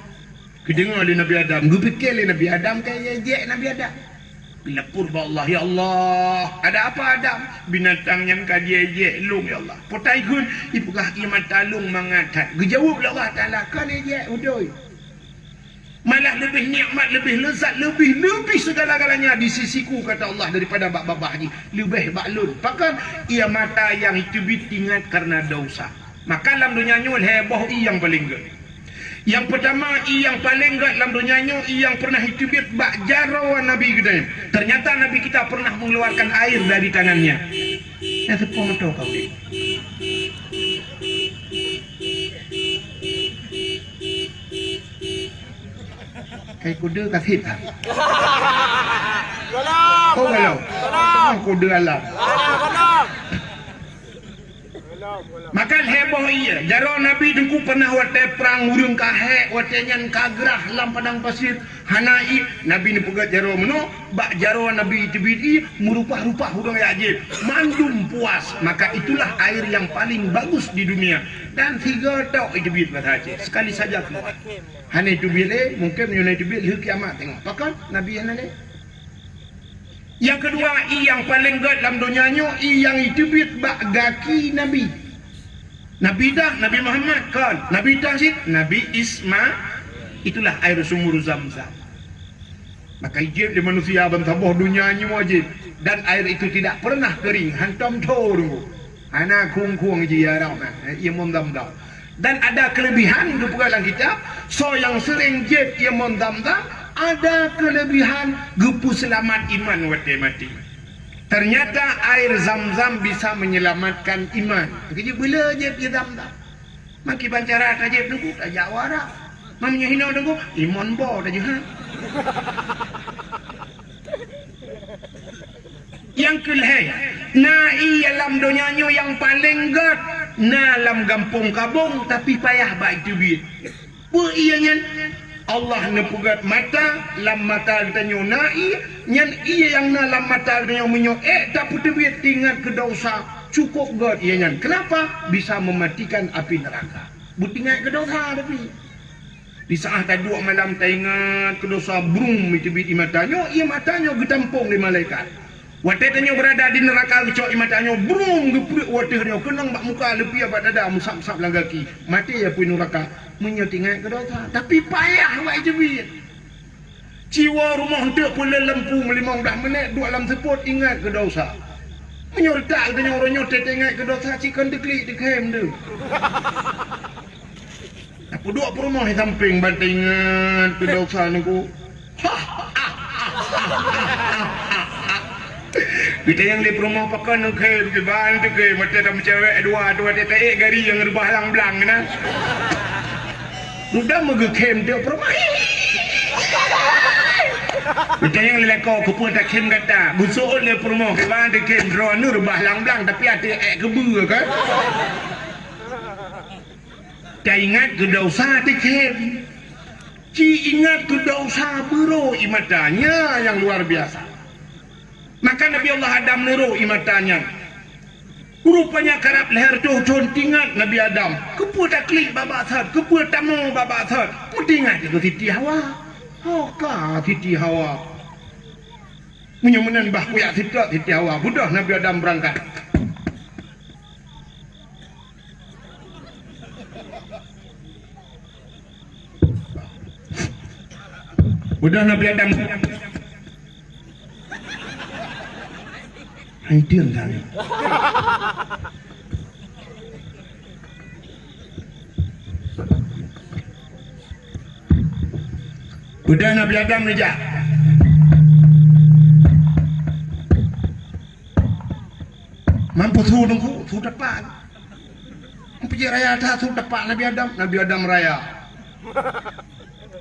Geudeungoe lé Nabi Adam, geupike lé Nabi Adam ka ié jek Nabi Adam. Geulapor bak Allah, "Ya Allah, ada apa Adam? Binatang nyan ka jié jek lôn, ya Allah." Potai kheun, ipeugah ié mata lôn mangat that. Geujaweueb lé Allah Taala, "Kon ié jek, beutôi." Malah leubeh nikmat, leubeh leuzat, leubeh, leubeh segala-galanya di sisiku, kata Allah, daripada bak babah jih. Leubeh bak lôn. Pakon? Ié mata nyang teubiet teuingat karena dosa. Maka lam donya nyoe lhèe boh ié nyang paleng gèt. Nyang peutama, ie nyang paleng gét lam donya nyoe, ie nyang pernah iteubiet bak jaroe Nabi geutanyoe. Ternyata Nabi kita pernah mengeluarkan air dari tangannya. Nyang teupeue meutoe ka udeb. Kai kude ka sit, ha? Golom, oh, golom. Golom. Kude alam. Golom, golom. Maka heboh ie. Jaroe Nabi Teungku pernah watée prang ureuëng ka hék, watée nyan ka grah lam padang pasir, hana ie. Nabi neupeugét jaroe meunoe, bak jaroe Nabi iteubiet ie, meurupah-rupah ureuëng jak jieb. Mandum puas. Maka itulah air yang paling bagus di dunia. Dan sigoe tok iteubiet basa Aceh. Sekali saja keluar. Hana iteubiet lé, mungken meunyoe na iteubiet lheueh kiamat teungoh. Pakon? Nabi hana lé. Nyang keudua, ie nyang paleng gét lam donya nyoe, ie nyang iteubiet bak gaki Nabi. Nabi dah, Nabi Muhammad kon. Nabi dah cit, Nabi Isma. Itulah air sumur Zam-Zam. Maka jieb lé manusia bansaboh donya nyoe jieb. Dan air itu tidak pernah kering, hantom tho Teungku. Hana khueng-khueng jih ya Rahman, eh, ie mon Zam-Zam. Dan ada kelebihan geupeugah lam kitab, soe nyang sering jieb ie mon Zam-Zam, ada kelebihan geupeuseulamat iman watée maté. Ternyata air Zam-Zam bisa menyelamatkan iman. Keujeuet beuleu jieb ie Zam-Zam. Makiban cara tajieb Teungku, tajak u Arab. Meunyoe hinoe Teungku, ie mon bo tajak, ha. Nyang keulhée, na ie lam donya nyoe nyang paleng gét, na lam gampông Kabong, tapi payah bak iteubiet. Peue ie nyan? Allah neupeugét mata, lam mata geutanyoe na ie, nyan ie nyang na lam mata geutanyoe meunyoe ék tapeuteubiet teuingat keu desya, cukôp gét ie nyan. Keunapa? Bisa meumatikan api neuraka. Beutingat keu desya tapi. Di saát taduek malam taingat keu desya, brum, iteubiet ie mata nyoe, ie mata nyoe geutampông lé malaikat. Watée tanyoe beurada di neuraka geucok ie mata nyoe, brum, geupreuek u ateueh nyoe, keunong bak muka, leupie bak dada, meusab-sab lam gaki. Maté apui neuraka, meunyoe teuingat keu desya. Tapi payah bak iteubiet. Ci woe rumoh eunteuk peuleueh lampu meulimong blaih minét duek lam seupôt ingat keu desya. Meunyoe reutak geutanyoe uroe nyoe teuingat keu desya, ci kon teuklik teukhém deuh. Tapeuduek peurumoh di sampéng ban teuingat keu desya Teungku. Geutanyoe lé peurumoh pakon neukhém, kiban teukhém, watée tameucewek dua, dua teuh taék gari nyang reubah lang blang na. Dudoe meugeukhém teuk peurumoh. Geutanyoe lé lakoe keupeue takhém gata, geuseuôt lé peurumoh, kiban teukhém, droeneuh reubah lang blang, tapi até ék keubeue kan. Taingat keu desya teukhém. Ci ingat keu desya beurô ie mata, nyan nyang luar biasa. Maka Nabi Allah Adam neurô ie mata nyan. Rupanya karab lhèe reutôh thôn teuingat Nabi Adam. Keupeue taklik babah that, keupeue tamoe babah that. Meuteuingat keu Siti Hawa. Ho ka Siti Hawa. Meunyoe meunan bah kuyak siplôk Siti Hawa. Beudôh Nabi Adam beurangkat. Beudôh Nabi Adam. Hai, diam dah ni. Beudôh Nabi Adam neujak. Mampu su Teungku, su tepak. Peujeuet raya that su tepak Nabi Adam, Nabi Adam raya.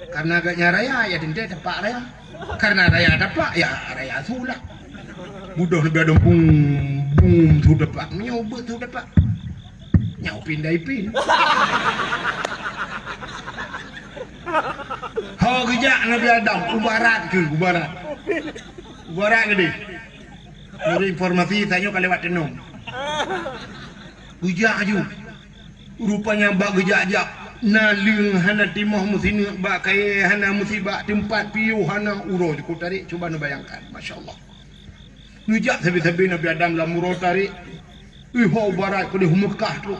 Karena agaknya raya, ya teuntèe tepak raya. Karena raya tepak, ya raya su lah. Beudôh Nabi Adam, bum, bum, su tepak. Meunyoe ubeuet su tepak. Nyoe pindai pin. Ho geujak Nabi Adam, u barat keuh, u barat. U barat keudeh. Meunurot informasi, tanyoe ka lewat teunong. Geujak aju. Rupanya bak geujak-jak, na leueng hana timoh meusineuk bak kayèe, hana meusiba teumpat piôh, hana uroe jukôp tarek. Cuba neubayangkan, masya Allah. Neujak sabe-sabe Nabi Adam lam uroe tarek. Iho barat keudeh Meukah trok.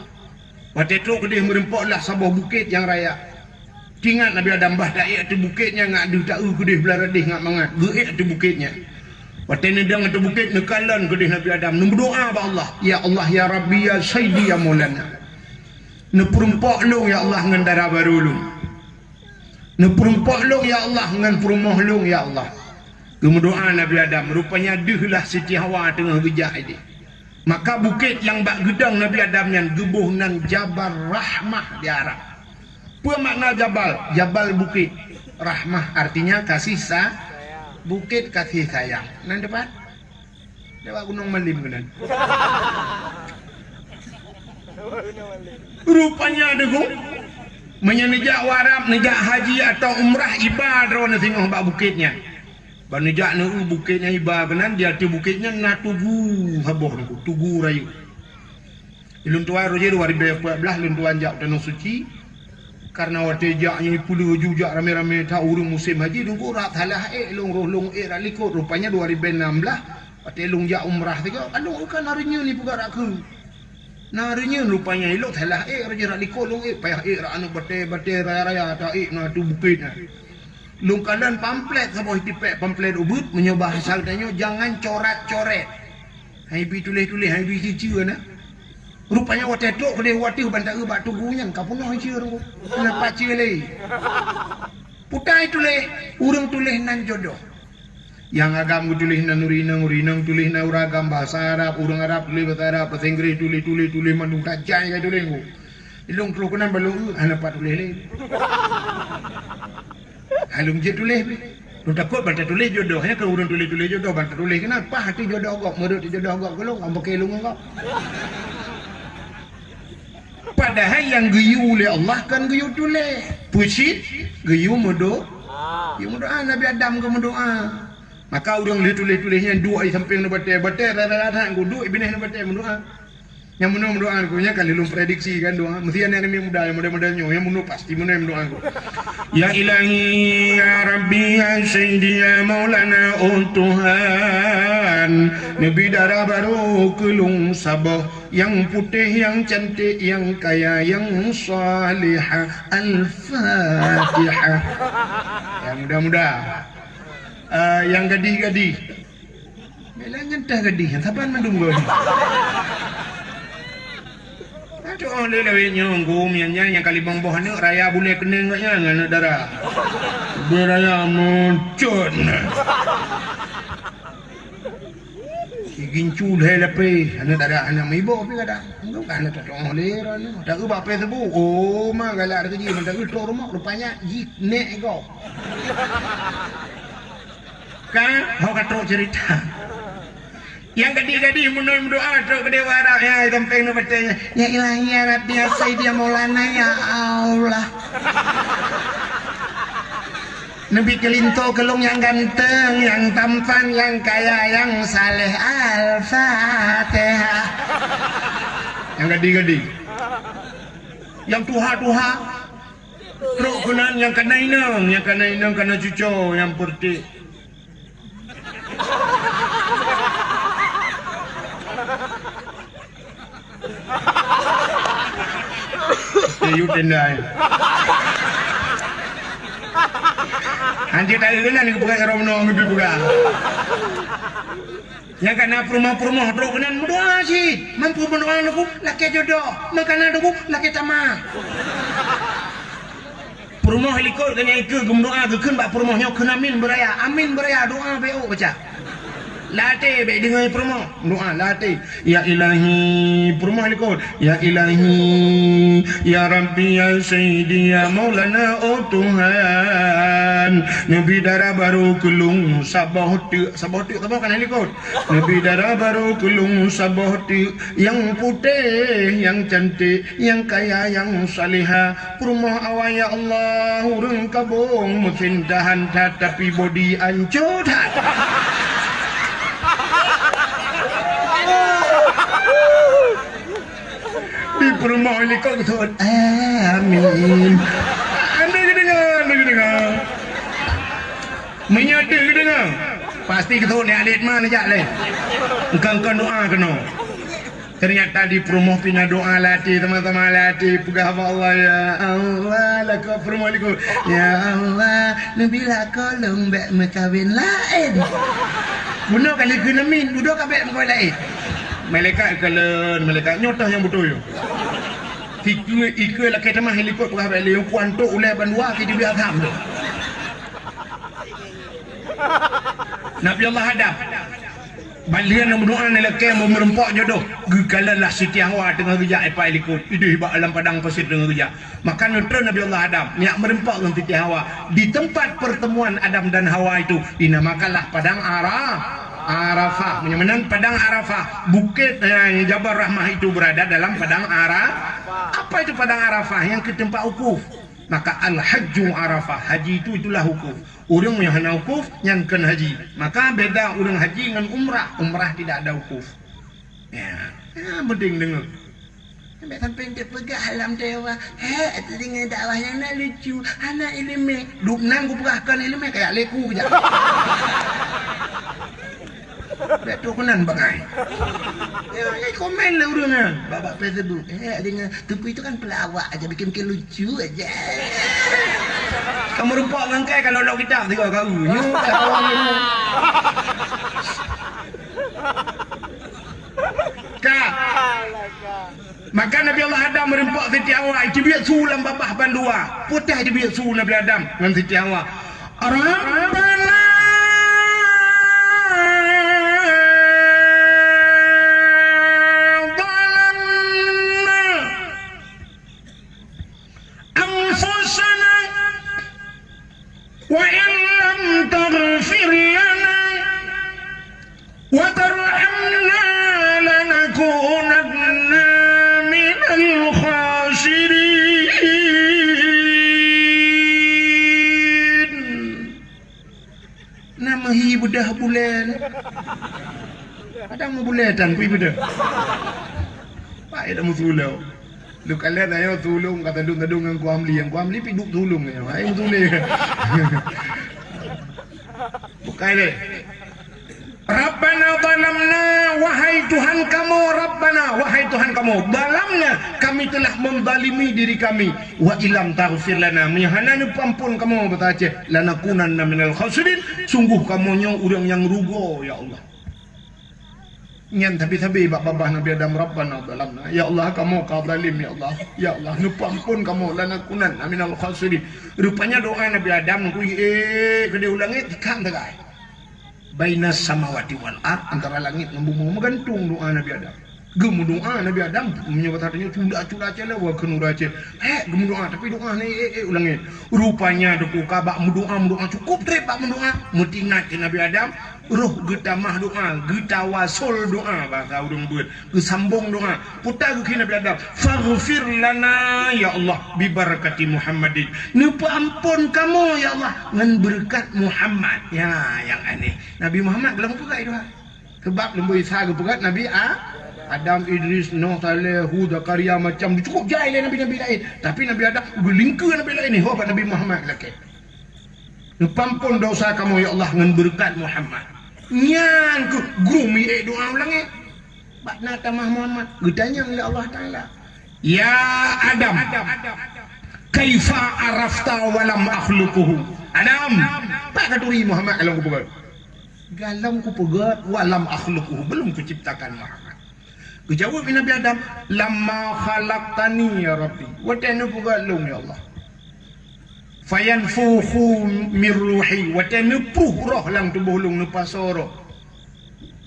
Watèe trok keudeh meureumpok lah saboh bukét nyang raya. Teuingat Nabi Adam bah taék ateueh bukét nyan ngat deuh taeu keudeh blah radeh ngat mangat. Geuék ateueh bukét nyan. Watèe neudong ateueh bukét neukalon keudeh Nabi Adam. Neumeudoa bak Allah. Ya Allah, ya Rabbi, ya Sayyidi, ya Maulana. Neupeureumpok lôn, ya Allah, ngon dara barô lôn. Neupeurumpok lôn, ya Allah, ngon peurumoh lôn, ya Allah. Geumeudoa Nabi Adam, rupanya deuh lah Siti Hawa teungoh geujak idéh. Maka bukét nyang bak geudong Nabi Adam nyan geuboh nan Jabal Rahmah di Arab. Peue makna jabal? Jabal bukét. Rahmah artinya kasih sa-, bukét kasih sayang. Nan tepat? Lewat Gunong Malim keunan. Rupanya deungoe, meunyoe neujak u Arab, neujak haji atau umrah, iba droeneuh singoh bak bukét nyan. Ban neujak neu-eu bukét nyan, iba keunan, di ateueh bukét nyan na tugu saboh nyoe, tugu rayeuk. Lôn tuan roh jih dua ribèe peuet blah lôn tuan jak u Tanoh Suci. Karena watèe jak nyan peuleueh ju jak ramè-ramè that ureueng musém haji, deungoe rab salah ék lôn, roh lôn ék rab likot. Rupanya dua ribèe nam blah, watèe lôn jak umrah sigoe, ka lôn ka na reunyeun ipeugah rab kheun. Na reunyeun rupanya ilôn salah ék, roh jih rab likot lôn ék, payah ék rab aneuk batèe-batèe raya-raya, ta ék na ateueh bukét nyan. Lôn kalon pamflet saboh, tipèk pamflet ubit, meunyoe bahasa geutanyoe, jangan corat-coret. Hai bi tuléh-tuléh, hai bi cue-cue na. Rupanya watèe trok keudéh u ateueh ban ta-eu bak tugu nyan ka peunoh cue teungku. Hana pat cue lé. Peue ta tuléh, ureueng tuléh nan jodoh. Nyang agam geutuléh nan ureueng inong, ureueng inong tuléh nan ureueng agam, bahasa Arab, ureueng Arab tuléh bahasa Arab, bahasa Inggréh tuléh, tuléh, tuléh mandum tajai ka tuléh teungku. Ilôn trok keunan ban lôn eu, hana pat tuléh lé. Hai lôn jeuet tuléh pih. Lôn takot ban tatuléh jodoh, nyan keuh ureueng tuléh-tuléh jodoh, ban tatuléh keunan, paih ateueh jodoh gob, meureuet jodoh gob keu lôn, nyang bukon lôn ngon gob. Padahai nyang geuyue lé Allah kon geuyue tuléh. Peue cit? Geuyue meudo-, geuyue meudoa, Nabi Adam geumeudoa. Maka ureueng lheueh tuléh-tuléh nyan duek di sampéng nibak batèe, batèe rara that, geuduek binéh nibak batèe meudoa. Nyang meunoe meudoa keu nyan ka lheueh lôn prediksi kan doa. Meusti aneuk-aneuk muda nyang model-model nyoe, nyang meunoe pasti meunoe meudoa keu. Ya Ilahi, ya Rabbi, ya Sayyidi, ya Maulana, oh Tuhan, neubi dara barô keu lôn saboh, nyang putéh, nyang cantik, nyang kaya, nyang salihah. Al-Fatihah. Nyang muda-muda. Ah, nyang gadih-gadih. Meunan nyan teuh gadih, saban mandum goe. Aduh, oh, lé lawét nyoe, gum nyan, nyan, nyang ka limong boh aneuk, raya bulèe keuneung gobnyan, aneuk dara. Beu raya muncot. Si gincu lhèe lapéh, aneuk dara, aneuk meuiboh pih kadang. Enggak, aneuk tateu'oh lé droeneuh. Ta-eu bak Facebook, oh, ma galak teukeujih, mantong eu trok rumoh, rupanya jih nèk gob. Ka, ho ka trok cerita. Nyang gadih-gadih meunoe meudoa trok keudéh u Arab, ya, sampéng nibak batèe nyan. Ya Ilahi, ya Rabbi, ya Sayyidi, ya Maulana, ya Allah. Neubi keu linto keu lôn nyang ganteng, nyang tampan, nyang kaya, nyang saleh. Al-Fatihah. Nyang gadih-gadih. Nyang tuha-tuha. Trok keunan nyang kana inong, nyang kana inong kana cuco nyang peuretik. Yue tenda. Hanjeuet taeu keunan geupeugah roh meunoe geupeugah. Nyang kana peurumoh-peurumoh trok keunan meudoa cit. Mampu meudoa neuk lakèe jodoh, meukanan neuk lakèe tamah. Peurumoh likot geuh nyan ikeue geumeudoa geukheun bak peurumoh nyoe kheun amin beuraya. Amin beuraya doa beu baca. Latèe bèk deungoe peurumoh doa latèe. Ya Ilahi, peurumoh likot. Ya Ilahi, ya Rabbi, ya Sayyidi, ya Maulana, oh Tuhan, neubi dara barô keu lôn saboh teuk, saboh teuk saboh kana likot. Neubi dara barô keu lôn saboh teuk nyang putéh, nyang cantik, nyang kaya, nyang salihah. Peurumoh awai ya Allah, ureueng kabong meusintahan that tapi bodi anco that. Di peurumoh likot geuseuôt, amin. Anda geudeungoe, anda geudeungoe. Meunyoe deuh geudeungoe, pasti geuseuôt lé alet ma neujak lé. Engkon-engkon doa keunoe. Ternyata di peurumoh pih na doa latèe, sama-sama latèe peugah bak Allah, "Ya Allah," lakoe peurumoh likot, "Ya Allah, neubi lakoe lôn bèk meukawen laén." Bunoe ka likot amin, dudoe ka bèk meukawen laén. Malaikat kalon, malaikat nyoe teuh nyang beutôi. Ikeue, ikeue lakèe tamah likot peugah bak lé, kuantok ulèe bandua keu jibi asam tu. Nabi Allah Adam. Ban lheueh neumeudoa neulakée meureumpok jodoh, geukalon lah Siti Hawa teungoh geujak ipai likot, ideh bak lam padang pasir teungoh geujak. Maka neutreun Nabi Allah Adam, nyak meureumpok ngon Siti Hawa. Di tempat pertemuan Adam dan Hawa itu, dinamakanlah Padang Ara-, Arafah. Meunyoe meunan Padang Arafah, bukét, eh, Jabal Rahmah itu berada dalam Padang Ara-, apa itu Padang Arafah? Yang ke tempat wukuf. Maka al-hajju Arafah, haji itu itulah wukuf. Ureuëng nyang hana wukuf, nyan kon haji. Maka beda ureuëng haji ngon umrah. Umrah tidak ada wukuf. Ya, ya penting deungoe. Sampai-sampai teupeugah lam dakwah, "Hé, teungoh dakwah nyang na lucu, hana iéleumé." Duek nan kupeugah kon iéleumé, kayak leku kejak. Dak tu keunan bangai. Ya, ya komen lah ureuëng kan. Bak, bak Facebook. Eh, ada yang tepi itu kan pelawak aja, bikin-bikin lucu aja. Kamu rumpok ngan kai kalau lok kitab tiga kau. Nyu, tak kawan nyu. Ka. Maka Nabi Allah Adam meureumpok Siti Hawa, itubiet su lam babah bandua. Putih itubiet su Nabi Adam ngon Siti Hawa. Rabbana zalamna anfusana wa in lam taghfir lana wa tarhamna lanakunanna minal khasirin. Na meuhi beudah bulen. Kadang meubuletan kui beudah. Pai dah meusulo. Lu kalian ayo tulung kata dun tadung ngan kuamli, yang kuamli piduk tulung ayo. Hai meusulo. Bukai deh. Rabbana zalamna, wahai Tuhan kamoe, Rabbana, wahai Tuhan kamoe, zalamna, kami telah menzalimi diri kami, wa illam taghfir lana, meunyoe hana neupeuampon kamoe bak Aceh, lanakunanna minal khasirin, sungguh kamoe nyoe ureuëng nyang rugoe, ya Allah. Nyan sabe-sabe bak babah Nabi Adam, Rabbana zalamna, ya Allah, kamoe ka zalim, ya Allah, ya Allah, neupeuampon kamoe, lanakunanna minal khasirin. Rupanya doa Nabi Adam, kui, eh, keudeh u langét, ikan tegai. Bainas samawati wal ard, antara langét ngon bumoe, meugantung doa Nabi Adam. Geumeudoa Nabi Adam, meunyoe bak tanyoe cula-cula calawa keu nura cit. Eh, geumeudoa, tapi doa ni, eh, eh, u langét. Rupanya Teungku ka bak meudoa, meudoa cukop trép bak meudoa. Meutingat keu Nabi Adam, roh geutamah doa, geutawasol doa, bahasa ureuëng beuet. Geusambong doa. Peue geukheun Nabi Adam, "Faghfir lana, ya Allah, bi barakati Muhammadin." Neupeuampon kamoe, ya Allah, ngon beureukat Muhammad. Ya, nyang aneh. Nabi Muhammad gohlom peugah doa. Sebab lom Isa geupeugah Nabi A-, Adam, Idris, Nuh, Saleh, Hud, Zakaria, macam cukop jai lé nabi-nabi laén. Tapi Nabi Adam geulingkeue nabi laén, ho bak Nabi Muhammad lakée. Neupeuampon dosa kamoe, ya Allah, ngon beureukat Muhammad. Nyan keuh grum ié doa u langét. Bak na tamah Muhammad, geutanyong lé Allah Taala, "Ya Adam, kaifa arafta wa lam akhluquhu?" Adam, pat katuri Muhammad ka lôn kupeugah? Ka lôn kupeugah, "Wa lam akhluquhu," belum kuciptakan Muhammad. Geujaweueb lé Nabi Adam, "Lamma khalaqtani ya Rabbi," watée neupeugah lôn, ya Allah. "Fayanfukhu mir ruhi," watée neupruh roh lam tuboh lôn, neupasoe roh.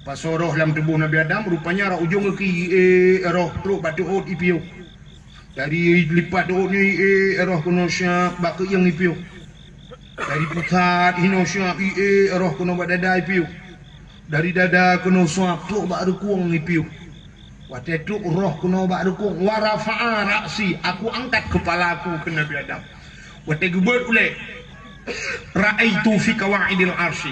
Pasoe roh lam tuboh Nabi Adam, rupanya rot ujong geuki, eh, roh trok bak teuôt ipiôh. Dari lipat teuôt nyoe, eh, roh keunoe siab bak keuieng ipiôh. Dari pusat hinoe siab, eh, roh keunoe bak dada ipiôh. Dari dada keunoe siab trok bak reukueng ipiôh. Watée trok roh keunoe bak reukueng, "Wa rafa'a ra'si," aku angkat kepala aku keu Nabi Adam. Watée geubeuet ulée, "Ra'aitu fi qawaidil arsy."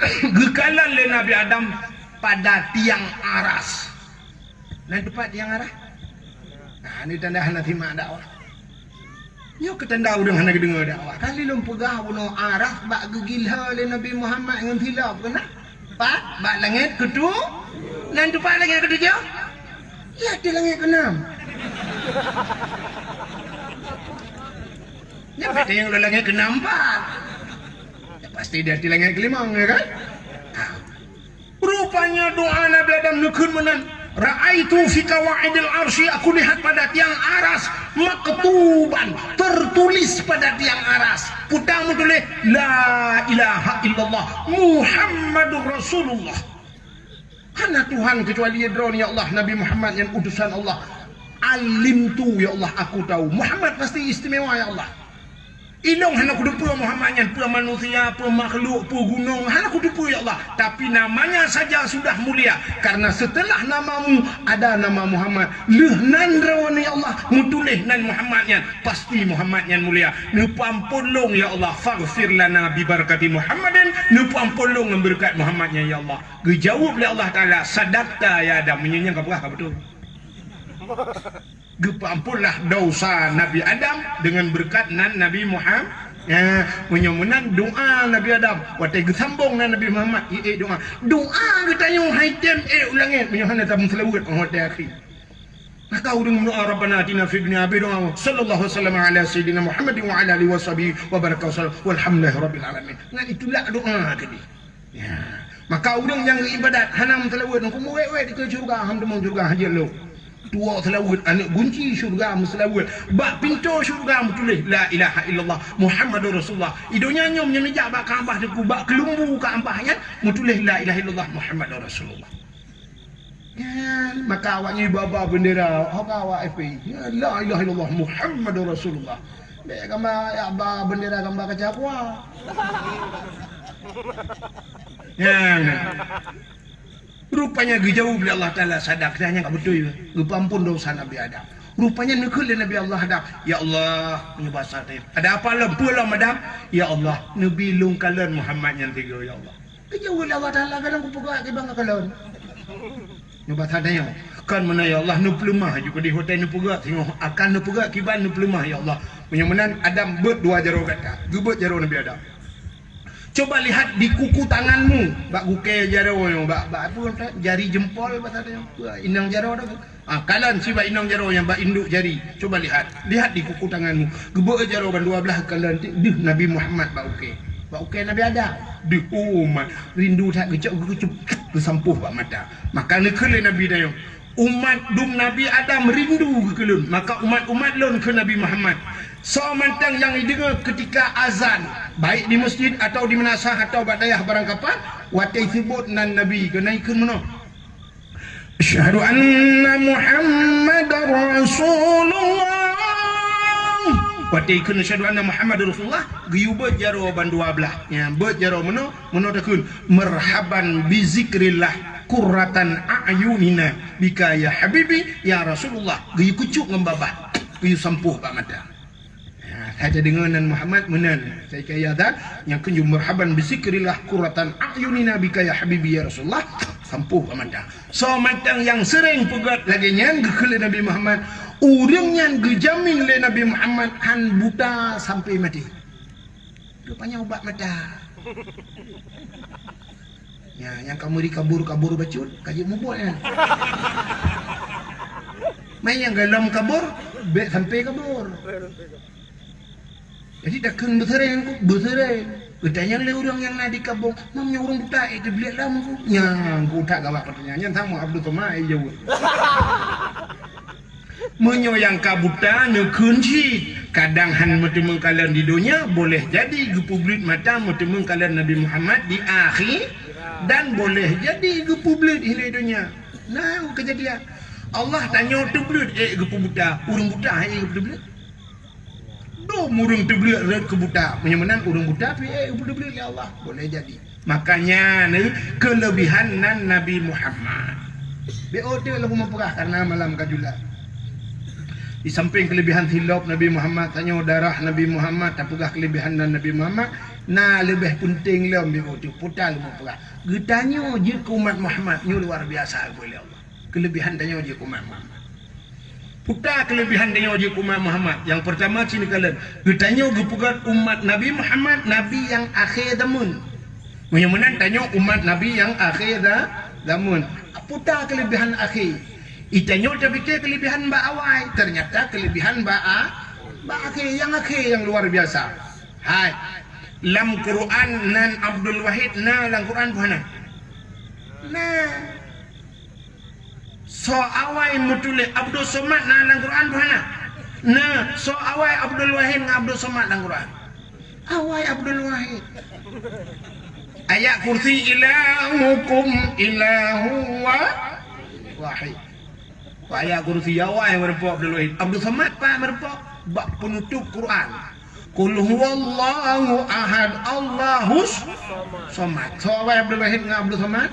Geukalon lé Nabi Adam pada tiang aras. Nan teumpat tiang aras? Nah, ini tanda hana simak dakwah. Nyoe keu tanda ureuëng hana geudeungoe dakwah. Kan lé lôn peugah bunoe aras bak geugila lé Nabi Muhammad ngon silop keunan. Pat, bak langét keutu-, nan teumpat langét keutujoh? Ya, di langét keunam. Nyan pat nyang lé langét keunam pat. Ya, pasti di langét keulimong, ya kan? Ha. Rupanya doa Nabi Adam neukheun meunan. Ra'aitu fi qawaidil arsy, aku lihat pada tiang aras, maktuban, tertulis pada tiang aras. Peue meutuléh, "La ilaha illallah Muhammadur Rasulullah." Hana Tuhan kecuali Droeneuh, ya Allah, Nabi Muhammad nyan utusan Allah. Alimtu, ya Allah, aku tahu. Muhammad pasti istimewa, ya Allah. Ilôn hana kuteupeue Muhammad nyan, peue manusia, peue makhluk, peue gunong, hana kuteupeue, ya Allah. Tapi namanya saja sudah mulia. Karena setelah namamu ada nama Muhammad. Lheueh nan Droeneuh, ya Allah, meutuléh nan Muhammad nyan. Pasti Muhammad nyan mulia. Neupeuamphon lôn, ya Allah. Faghfir lana bi barakati Muhammadin. Neupeuamphon lôn ngon beureukat Muhammad nyan, ya Allah. Geujaweueb lé Allah Taala, "Sadaqta ya Adam." Meunyoe nyan ka peugah ka beutôi. Geupeuamphonlah dosa Nabi Adam deungon beureukat nan Nabi Muhammad. Ya, meunyoe meunan doa Nabi Adam, watée geusambong nan Nabi Muhammad, ié doa. Doa geutanyoe hai tem ék u langét meunyoe hana tameuseulaweuet 'oh watée akhé. Maka ureuëng meudoa, "Rabbana atina fid dunya," habéh doa, "Sallallahu wasallam ala sayyidina Muhammadin wa ala alihi wa sahbihi wa baraka wasallam, walhamdulillahi rabbil alamin." Nyan itulak doa tadi. Ya. Maka ureuëng nyang ibadat hana meuseulaweuet, nungku meuwét-wét dikeue syeuruga, ham teumong syeuruga hajat lom. Tuwoe seulaweuet, aneuëk gunci syeuruga meuseulaweuet. Bak pintoe syeuruga meutuléh, "La ilaha illallah Muhammadur Rasulullah." I donya nyoe meunyoe neujak bak Ka'bah teungku, bak keulumbu Ka'bah nyan meutuléh, "La ilaha illallah Muhammadur Rasulullah." Nyan, maka awak nyoe ba-ba bendera, ho ka awak F P I. Ya, "La ilaha illallah Muhammadur Rasulullah." Bék gamba, ya, ba bendera gamba kaca kua. Nyan. Rupanya geujaweueb lé Allah Taala, "Sadaqta," nyan ka beutôi. Geupeuamphon dosa Nabi Adam. Rupanya neukheun lé Nabi Allah Adam, "Ya Allah," meunyoe basa teuh. Ada apa lom? Peue lom Adam? "Ya Allah, neubi lôn kalon Muhammad nyan tiga, ya Allah." Geujaweueb lé Allah Taala, "Galak kupeugah kiban kalon." Nyoe basa tanyoe, "Kon meunan ya Allah, neupeuleumah ju keudeh watée neupeugah singoh, akan neupeugah kiban neupeuleumah ya Allah." Meunyoe meunan Adam beuet dua jaroe gata, geubeuet jaroe Nabi Adam. Coba lihat di kuku tanganmu, bak gukée jaroe nyoe, bak, bak apa, jari jempol basa tanyoe, inong jaroe dah. Ah, kalon sibak inong jaroe nyang bak induek jari. Coba lihat. Lihat di kuku tanganmu. Geubeuet jaroe ban dua blaih kalon ti-, deuh Nabi Muhammad bak ukée. Bak ukée Nabi Adam. Deuh, oh, mat. Rindu that geucok geucup. Geusampôh bak mata. Maka neukheun lé Nabi tanyoe, "Umat dum Nabi Adam rindu geukeulon. Maka umat-umat lôn keu Nabi Muhammad." Soe mantong nyang ideungoe keutika azan, baik di masjid atau di meunasah atau bak dayah barangkapan, watée seubot nan Nabi, keunan ikheun meunoe, "Asyhadu anna Muhammadar Rasulullah." Watée ikheun, "Asyhadu anna Muhammadar Rasulullah," geuyue beuet jaroe ban dua blaih. Nyan, beuet jaroe meunoe, meunoe takheun, "Marhaban bi zikrillah qurratan a'yunina bika ya habibi ya Rasulullah." Geuyue kucok ngon babah, geuyue sampôh bak mata. Ha, hai tadeungoe nan Muhammad meunan. Sai kaya zat nyang kheun, "Marhaban bi zikrillah qurratan a'yunina bika ya habibi ya Rasulullah." Sampôh bak mata. Soe mantong nyang seuréng peugét lagée nyan geukheun lé Nabi Muhammad, ureuëng nyan geujamin lé Nabi Muhammad han buta sampai maté. Rupanya ubat mata. Nya, nyang ka meuri kabur-kabur bacut, ka jeuet mubuet nyan. Mai nyang golom kabur, bék sampai kabur. Jadi takheun beuseuréng ku, beuseuréng. Geutanyong lé ureuëng nyang na di kabong, "Mam nyoe ureuëng buta, eh, teubliek lam ku?" Nyang ku utak gawak peutanyaan nyan sama Abdul Somad, eh, jaweueb. Meunyoe nyang ka buta neukheun cit, kadang han meuteumeung kalon di donya, boleh jadi geupeubeuet mata meuteumeung kalon Nabi Muhammad di akhé, dan boleh jadi geupeubeuet hiléh donya. Nah, keujadian. Allah tanyoe teubeuet ék geupeubuta, ureuëng buta ék geupeubuta. Dum ureuëng teubeuet rot keu buta, meunyoe meunan ureuëng buta pih ék geupeubuta lé Allah, boleh jadi. Makanya ni keulebihan nan Nabi Muhammad. Bék oté lom meupeugah karena malam ka jula. Di samping keulebihan silop Nabi Muhammad, tanyoe darah Nabi Muhammad, tapeugah keulebihan nan Nabi Muhammad, na leubeh peunteng lom bék oté puta lom meupeugah. Geutanyoe jeuet keu umat Muhammad nyoe luar biasa geubri lé Allah. Keulebihan tanyoe jeuet keu umat Muhammad. Puta keulebihan tanyoe jeuet keu umat Muhammad. Nyang peurtama cit neukalon, geutanyoe geupeugét umat Nabi Muhammad, nabi nyang akhé zameun. Meunyoe meunan tanyoe umat nabi nyang akhé za-, zameun. Puta keulebihan akhé. Itanyoe tapike keulebihan bak awai, teunyata keulebihan bak a-, bak akhé. Nyang akhé nyang luar biasa. Hai. Lam Quran nan Abdul Wahid na lam Quran buhana. Nah. Soe awai meutuléh Abdul Somad na lam Quran peue hana? Na, soe awai Abdul Wahid ngon Abdul Somad lam Quran? Awai Abdul Wahid. Ayat kursi, "Ilahukum ilahu wa-, wahid." Ayat kursi awai meureumpok Abdul Wahid. Abdul Somad pat meureumpok bak peunutup Quran. "Qul huwallahu ahad, Allahus somad." Soe awai Abdul Wahid ngon Abdul Somad?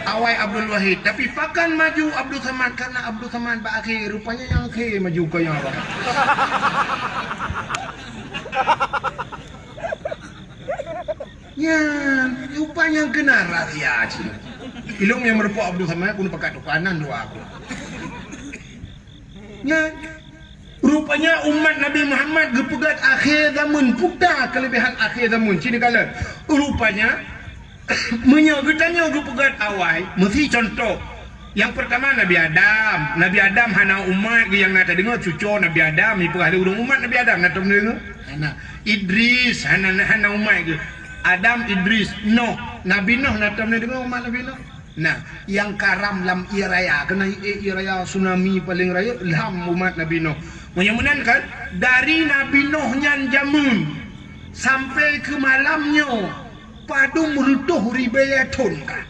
Awai Abdul Wahid. Tapi pakon maju Abdul Somad? Karena Abdul Somad bak akhé, rupanya nyang akhé maju keu nyang awai. Nyan, rupanya keunan rahsia cit. Ilôn nyang meureumpok Abdul Somad, keuneuk pakat tukanan dua aku. Nyan, rupanya umat Nabi Muhammad geupeugöt akhé zaman, peue keulebihan akhé zaman. Cit neukalon. Rupanya, meunyoe geutanyoe geupeugöt awai, meusi contoh. Nyang peurtama Nabi Adam. Nabi Adam hana umat geuh nyang na tadeungoe, cucoe Nabi Adam, ipeugah lé ureuëng umat Nabi Adam, na tom deungoe? Hana. Idris hana, hana umat geuh. Adam, Idris, Noh. Nabi Noh na tom deungoe umat Nabi Noh? Nah, nyang karam lam ié raya, keunan ié, ié raya tsunami paleng rayeuk lam umat Nabi Noh. Meunyoe meunan kan, dari Nabi Noh nyan jameun sampai keu malam nyoe, padum reutôh ribèe thon ka.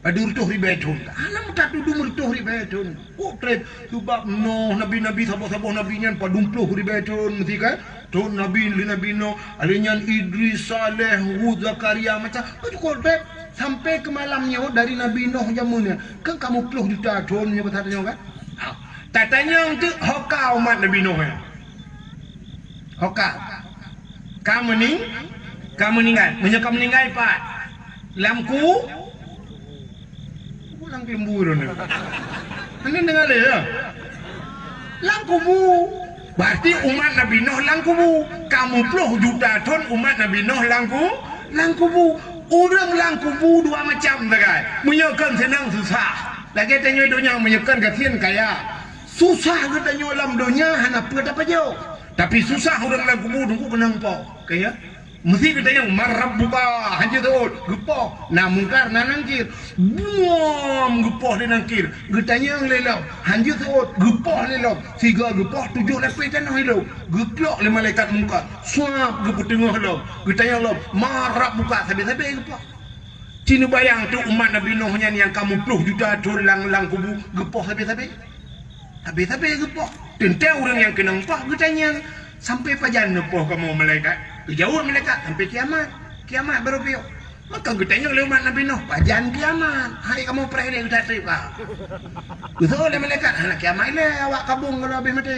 Padum reutôh ribèe thon ka. Hana meutatudum reutôh ribèe thon. Kok trép, sabab Noh, nabi-nabi, saboh-saboh nabi nyan padum ploh ribèe thon meusi ka. Thon Nabi, lé Nabi Noh, lheueh nyan Idris, Saleh, Hud, Zakaria, macam, oh, cukôp trép. Sampai keu malam nyoe dari Nabi Noh jameun nyan, kan kamoe ploh juta thon nyoe, basa tanyoe kan? Ha. Tatanyong teuk, ho ka umat Nabi Noh nyan? Ho ka? Ka meuning-, ka meuninggai. Meunyoe ka meuninggai pat? Lam ku-, Lam keumbu droeneuh. Hana deungoe lé, ya? Lam kubu. Berarti umat Nabi Noh lam kubu. Kamoe ploh juta thon umat Nabi Noh lam ku-, lam kubu. Ureuëng lam kubu dua macam sagai. Meunyoe kon seunang susah. Lagèe tanyoe donya meunyoe kon gasien kaya. Susah geutanyoe lam donya hana peue tapajoh. Tapi susah ureuëng lam kubu teungku keunong po. Kaya? Meusi geutanyong, "Man rabbuka?" Hanjeuet seuôt, geupoh. Na Mungkar, na Nangkir. Buam, geupoh lé Nangkir. Geutanyong lé lom. Hanjeuet seuôt, geupoh lé lom. Sigoe geupoh, tujoh lapéh tanoh ilôn. Geuklok lé malaikat Mungkar. Suab, geupeuteungoh lom. Geutanyong lom, "Man rabbuka?" Sabe-sabe geupoh. Ci neubayang teuk umat Nabi Noh nyan nyang kamoe ploh juta thon lam, lam kubu, geupoh sabe-sabe. Sabe-sabe geupoh. Teuntèe ureuëng nyang keunong poh geutanyong, "Sampai pajan neupoh kamoe malaikat?" Geujaweueb malaikat, "Sampai kiamat. Kiamat barô piôh." Maka geutanyong lé umat Nabi Noh, "Pajan kiamat? Hai kamoe preh lé geutateueb ka." Geuseuôt lé malaikat, "Hana kiamat ilèe, awak kabong ka lheueh habéh maté."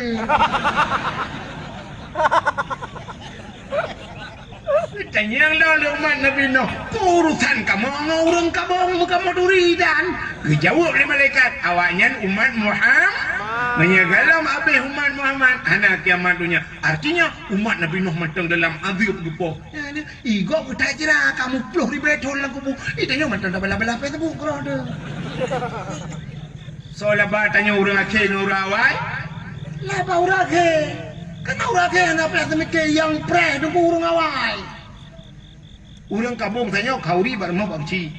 Tanyong lom lé umat Nabi Noh, "Peue urusan kamoe ngon ureuëng kabong kamoe turi dan?" Geujaweueb lé malaikat, "Awaknyan umat Muhammad. Meunyoe gohlom habéh umat Muhammad, hana kiamat donya." Artinya, umat Nabi Noh mantong dalam azab geupoh. Nyan, i gob geutajra kamoe ploh ribèe thon lam kubu. Itanyong mantong tabala-bala Facebook keudroe teuh. Soe laba tanyong ureuëng akhé ngon ureuëng awai? Laba ureuëng akhé. Karena ureuëng akhé hana preh teumike nyang preh teungku ureuëng awai. Ureuëng kabong tanyoe khauri bak rumoh Pak Keuchik.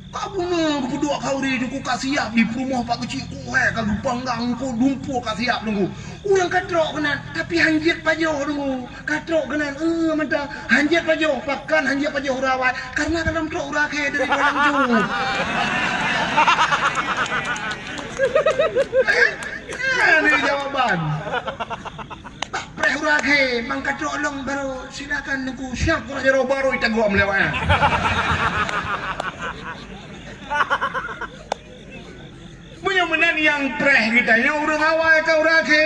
Ka bunoe geupeuduek khauri teungku ka siap di peurumoh Pak Keuchik, kuhée ka geupanggang, eungkôt dumpue ka siap teungku. Ureuëng ka trok keunan, tapi hanjeuet pajoh teungku. Ka trok keunan, eh, mantong. Hanjeuet pajoh, pakon hanjeuet pajoh ureuëng awai? Karena ka lom trok ureuëng akhé dari dalam jeuet. Eh, ini jawaban. Bak preh ureuëng akhé, ban ka trok lom barô silakan teungku, siap ureuëng jaroe barô itagom lewat. Meunyoe meunan nyang preh geutanyoe ureuëng awai ka ureuëng akhé.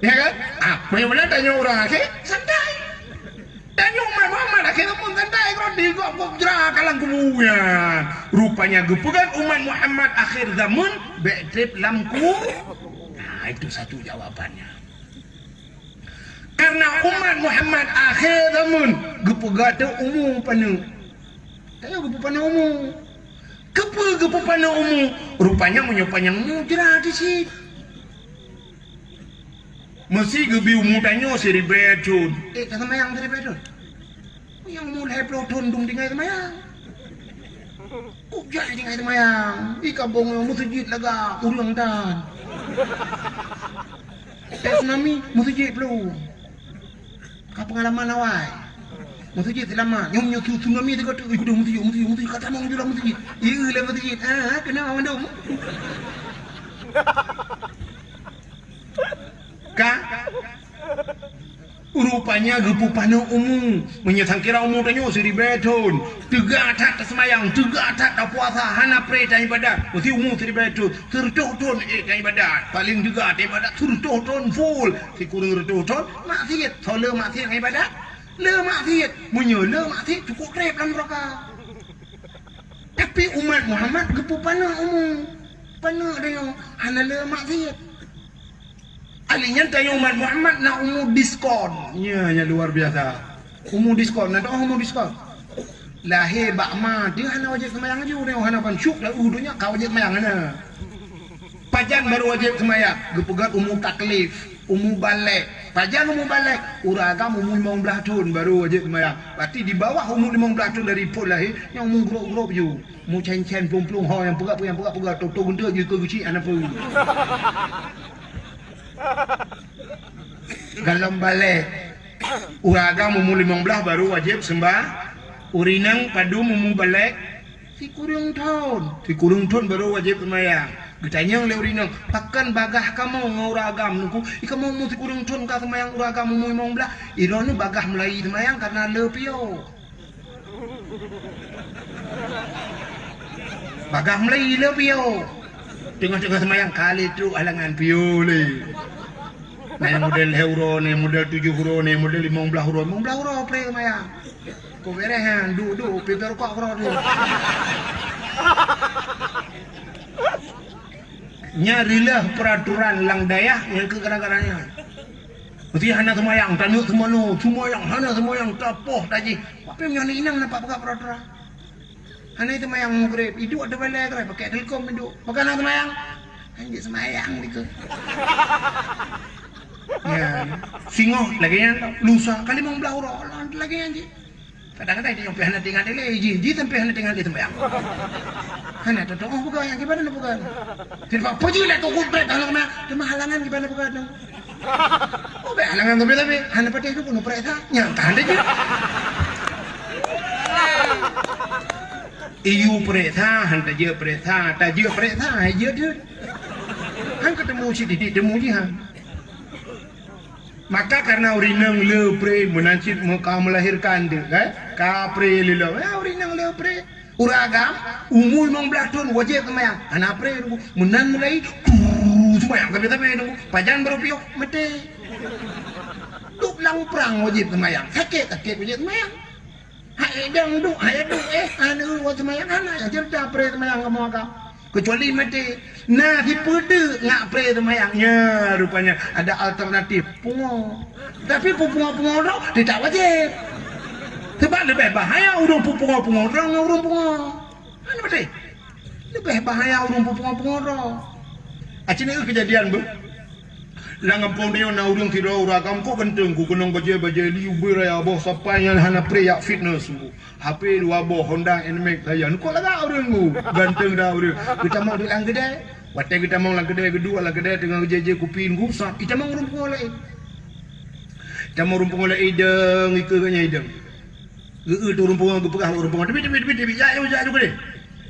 Ya kan? Ah, meunyoe meunan tanyoe ureuëng akhé, santai. Tanyoe umat Muhammad akhé zaman santai, keudroe di gob-gob jra ka lam kubu nyan. Rupanya geupeugah umat Muhammad akhir zaman, bèk trép lam ku-, Nah, itu satu jawabannya. Karena umat Muhammad akhé zaman geupeugah teuk umu paneuk. Tanyoe geupeupaneuk umu. Keupeue geupeupaneuk umu? Rupanya meunyoe panyang umu jra di cit. Meusi geubi umu tanyoe siribèe thon. Eh, ka seumayang siribèe thon. Nyang umu lhèe ploh thon dum tinggai seumayang. Kok jai tinggai seumayang. Di kampung nyoe meuseujid lagak, ureueng tan. Teuh tsunami, meuseujid peulom. Ka peungalaman awai. Meuseujid seulamat. Nyoe, nyoe tsunami teuka tu, ih, kudeh meuseujid, meuseujid, meuseujid. Ka tamong jula meuseujid. Ieu lé meuseujid. Ah, keunoe mandum. Ka? Rupanya geupeupaneuk umu. Meunyoe sangkira umu tanyoe siribèe thon, teuga that taseumayang, teuga that tapuasa, hana pré taibadat. Meusti umu siribèe thon, sireutoh thon ék taibadat. Paleng teuga taibadat sireutoh thon full. Sikureueng reutôh thon maksiet, soe le maksiet ngon ibadat? Le maksiet. Meunyoe le maksiet, cukôp trép lam neuraka. Tapi umat Muhammad geupeupaneuk umu. Paneuk tanyoe hana le maksiet. Ahli nyan tanyoe umat Muhammad na umu diskon. Nya, nya luar biasa. Umu diskon, na doh umu diskon. Lahé bak ma teuh hana wajéb seumayang laju, tanyoe hana kon syuk lam donya ka wajéb seumayang hana. Pajan baru wajéb seumayang? Geupeugöt umu taklif, umu balek. Pajan umu balek? Ureueng agam umu limong blaih thon baru wajéb seumayang. Berarti di bawah umu limong blaih thon dari phon lahé, nyang umu grob-grob ju. Umu cen-cen, plueng-plueng, ho nyang peugah-peugah, nyang peugah-peugah, to-to geunteuk jih keu geuchik hana peue. Galom balek. Ureueng agam umu limong blaih baru wajéb seumba-, ureueng inong padum umu balek? Sikureueng thon. Sikureueng thon baru wajéb seumayang. Geutanyong lé ureueng inong, "Pakon bagaih kamoe ngon ureueng agam?" Teungku, "Ih, kamoe umu sikureueng thon ka seumayang, ureueng agam umu limong blaih." Droeneuh bagaih mulai seumayang kareuna le piôh. Bagaih mulai le piôh. Teungoh-teungoh seumayang kali trok halangan piôh lé. Na nyang model lhèe uroe, na nyang model tujoh uroe, na nyang model limong blaih uroe. Limong blaih uroe pré seumayang. Kok beres nyan, duek-duek, pipéh rukok keudroe tu. Nyan reuloh peuraturan lam dayah nyang keu gara-gara nyan. Meusti hana seumayang, taneuk seumayang, seumayang, hana seumayang, tapoh tajih. Tapi meunyoe inong na pat peugah peuraturan. Hana seumayang Maghrib, iduek ateueh balai keudroe, pakai telkom iduek. Pakon hana seumayang? Hanjeuet seumayang dikeue. Ya, singoh lagèe nyan, lusa ka limong blaih uroe, lagèe nyan cit. Kadang-kadang tanyoe pih hana teuingat lé, jih, jih sampai hana teuingat lé seumayang. Hana teutu'oh peugah nyang kiban na peugah. Sira peujeuet lé tukang prek hana keunan, teuma halangan kiban na peugah tu. Oh, bèk halangan tapi-tapi, hana patéh tu pun prek sa, nyang tahan deh jih. Iyue prek sa, han tajeuet prek sa, tajeuet prek sa, hai jeuet jeuet. Han keutemu sididik temu jih han. Maka karena ureueng inong le pré meunan cit meuka melahirkan tu, kan? Ka pré lilom. Ya, ureueng inong le pré. Ureueng agam, umu limong blaih thon wajéb seumayang. Hana pré, meunan mulai, seumayang tapi-tapi, pajan baru piôh, maté. Dub lam prang wajéb seumayang. Sakét, sakét wajéb seumayang. Hai dang duek, hai duek, eh, aneuk seumayang hana, ya, cerita pré seumayang kamoe ka. Kecuali maté. Na sipeue teuk ngat pré seumayang. Nya, rupanya ada alternatif. Pungo. Tapi peupungo-pungo droe, tidak wajéb. Sebab leubeh bahaya ureueng peupungo-pungo droe ngon ureueng pungo. Mana betul? Leubeh bahaya ureueng peupungo-pungo droe. Aci ni kejadian beuh. Lam gampông tanyoe na ureueng sidroe ureueng agam kok ganteng, ku keunong bajèe-bajèe liu beuraya boh sapai nyan hana pré jak fitness. H P dua boh Honda N max sajan. Kok lagak ureueng ku. Ganteng dah ureueng. Geutamong di lam keudè. Watèe geutamong lam keudè, geuduek lam keudè teungoh geujèe-jèe kupi ngon sat. Itamong ureueng pungo laén. Itamong ureueng pungo laén idong, ikeue geuh nyan idong. Geu-eu tu ureueng pungo geupeugah bak ureueng pungo, "Teubiet, teubiet, teubiet, teubiet, jak aju, jak aju keudeh."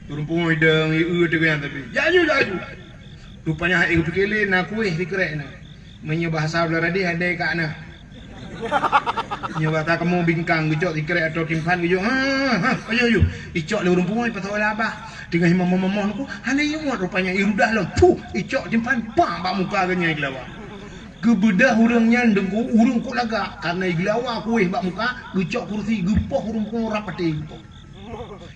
Ureueng pungo idong, i-eu teuh geuh nyan tapi, "Jak aju, jak aju." Rupanya hai geupike lé na kueh sikrek na. Meunyoe bahasa Beularadeh adèe kak na. Nyoe bahasa kamoe bingkang geucok sikrek atau timphan geuyue, "Ha, ha, ha, aju, aju." Icok lé ureueng pungo ipasok lé abah. Teungoh imam-imam nyan ku, hana ingat rupanya irudah lom. Puh, icok timphan, pah bak muka geuh nyan igeulawa. Geubeudoh ureueng nyan deungku, ureueng kok lagak, karena igeulawa kueh bak muka, geucok kursi, geupoh ureueng pungo rab até geupoh.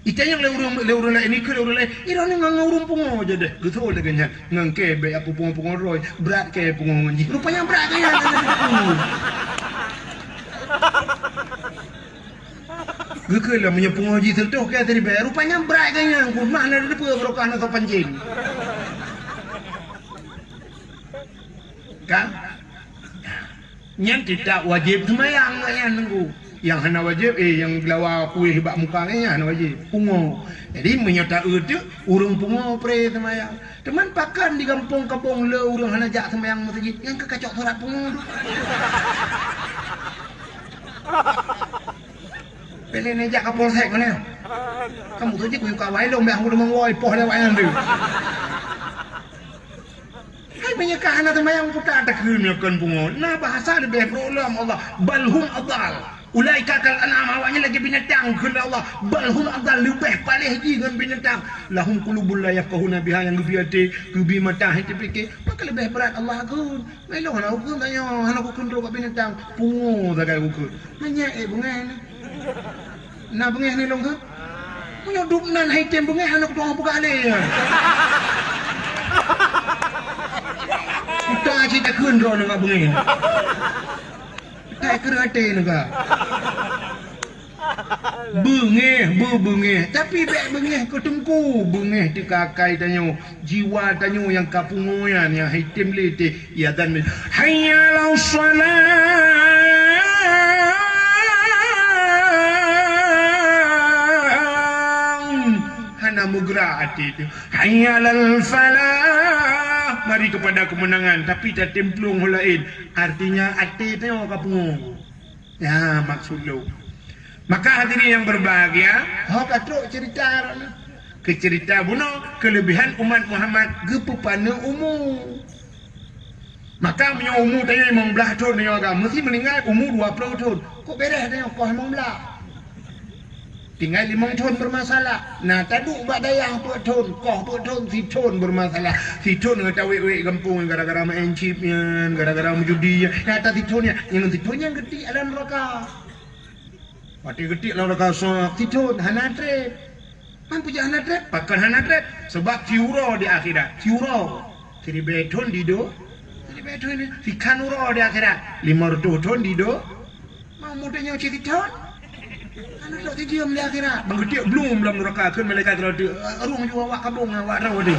Itanyong lé ureueng, lé ureueng laén, ikheun lé ureueng laén, "Ih, droeneuh ngon, ngon ureueng pungo jadeh." Geuthô lagèe nyan, "Ngon kèe bèk apui pungo-pungo droe, brat kèe pungo ngon jih." Rupanya brat kèe nyan. Geukheun lom meunyoe pungo jih seureutôh kèe siribèe, rupanya brat kèe nyan, ku mah na teupeue barokah na sopan jén. Kan? Nyan teutab wajéb seumayang nyan teungku. Nyang hana wajéb, eh, nyang geulawa kuéh bak muka nyan hana wajéb. Pungo. Jadi, meunyoe taeu teuk, ureuëng pungo pré seumayang. Teuma pakon di gampông Kabong le ureuëng hana jak seumayang meuseujid, nyang ka kacok surat pungo tu. Pélé neujak Kapolsek mana? Kamu tu je kuyuka wai lom, beh aku deungon wai poh lewat nyan tu. Hai meunyoe ka hana seumayang puta takheun meunyoe kon pungo. Na bahasa leubeh problem Allah. Bal hum adal. Ulaika kal an'am, awaknyan lagée binatang kheun Allah. Bal hum adal, leubeh paléh jih ngon binatang. Lahum qulubun la yafqahuna biha, nyang geubri até, geubri mata hana teupike. Maka leubeh brat Allah kheun. Meulong hana kukheun tanyoe, hana kukheun droe bak binatang. Pungo sagai kukheun. Meunyoe eh beungéh ni. Na beungéh ni lôn kheun? Meunyoe dum nan hai tem beungéh hana kutu'oh peugah lé. Utai cit takheun droeneuh ngon beungéh. Utai keu até neuga. Beungéh, beubeungéh. Tapi bék beungéh keu teungku, beungéh teuka akai tanyoe. Jiwa tanyoe nyang ka pungo nyan, nyang hai tem lé teuh, ya dan, "Hayya 'alas shalah!" Hana meugeura até teuh. "Hayya 'alal falah!" Mari kepada kemenangan, tapi tatem plueng ho laén. Artinya, até tanyoe ka pungo. Ya, maksud lôn. Maka hadirin yang berbahagia, ho ka trok cerita droeneuh. Keu cerita bunoe, kelebihan umat Muhammad geupeupaneuk umu. Maka meunyoe umu tanyoe limong blaih thon tanyoe agam, meusi meuninggai umu dua ploh thon. Kok bereh tanyoe koh limong blaih? Tinggai limong thon bermasalah. Na taduek bak dayah peuet thon, koh peuet thon, sithon bermasalah. Sithon ngon tawék-wék gampông gara-gara main chip nyan, gara-gara meujudi nyan. Nyata sithon nyan, nyang sithon nyan geutik alam neraka. Watée geutik alam neraka sithon hana treb. Man peujeuet hana treb? Pakon hana treb? Sabab siuroe di akhirat. Siuroe. Siribée thon di do-, siribée thon di, sikhan uroe di akhirat. Limong reutôh thon di do-, Mau muda nyoe cit thon. Aneuk lôn tijeuem di akhirat. Bang geutik blum lam neraka kheun malaikat keu lôn teuk, "Rueng ju awak kabong awak droe deh."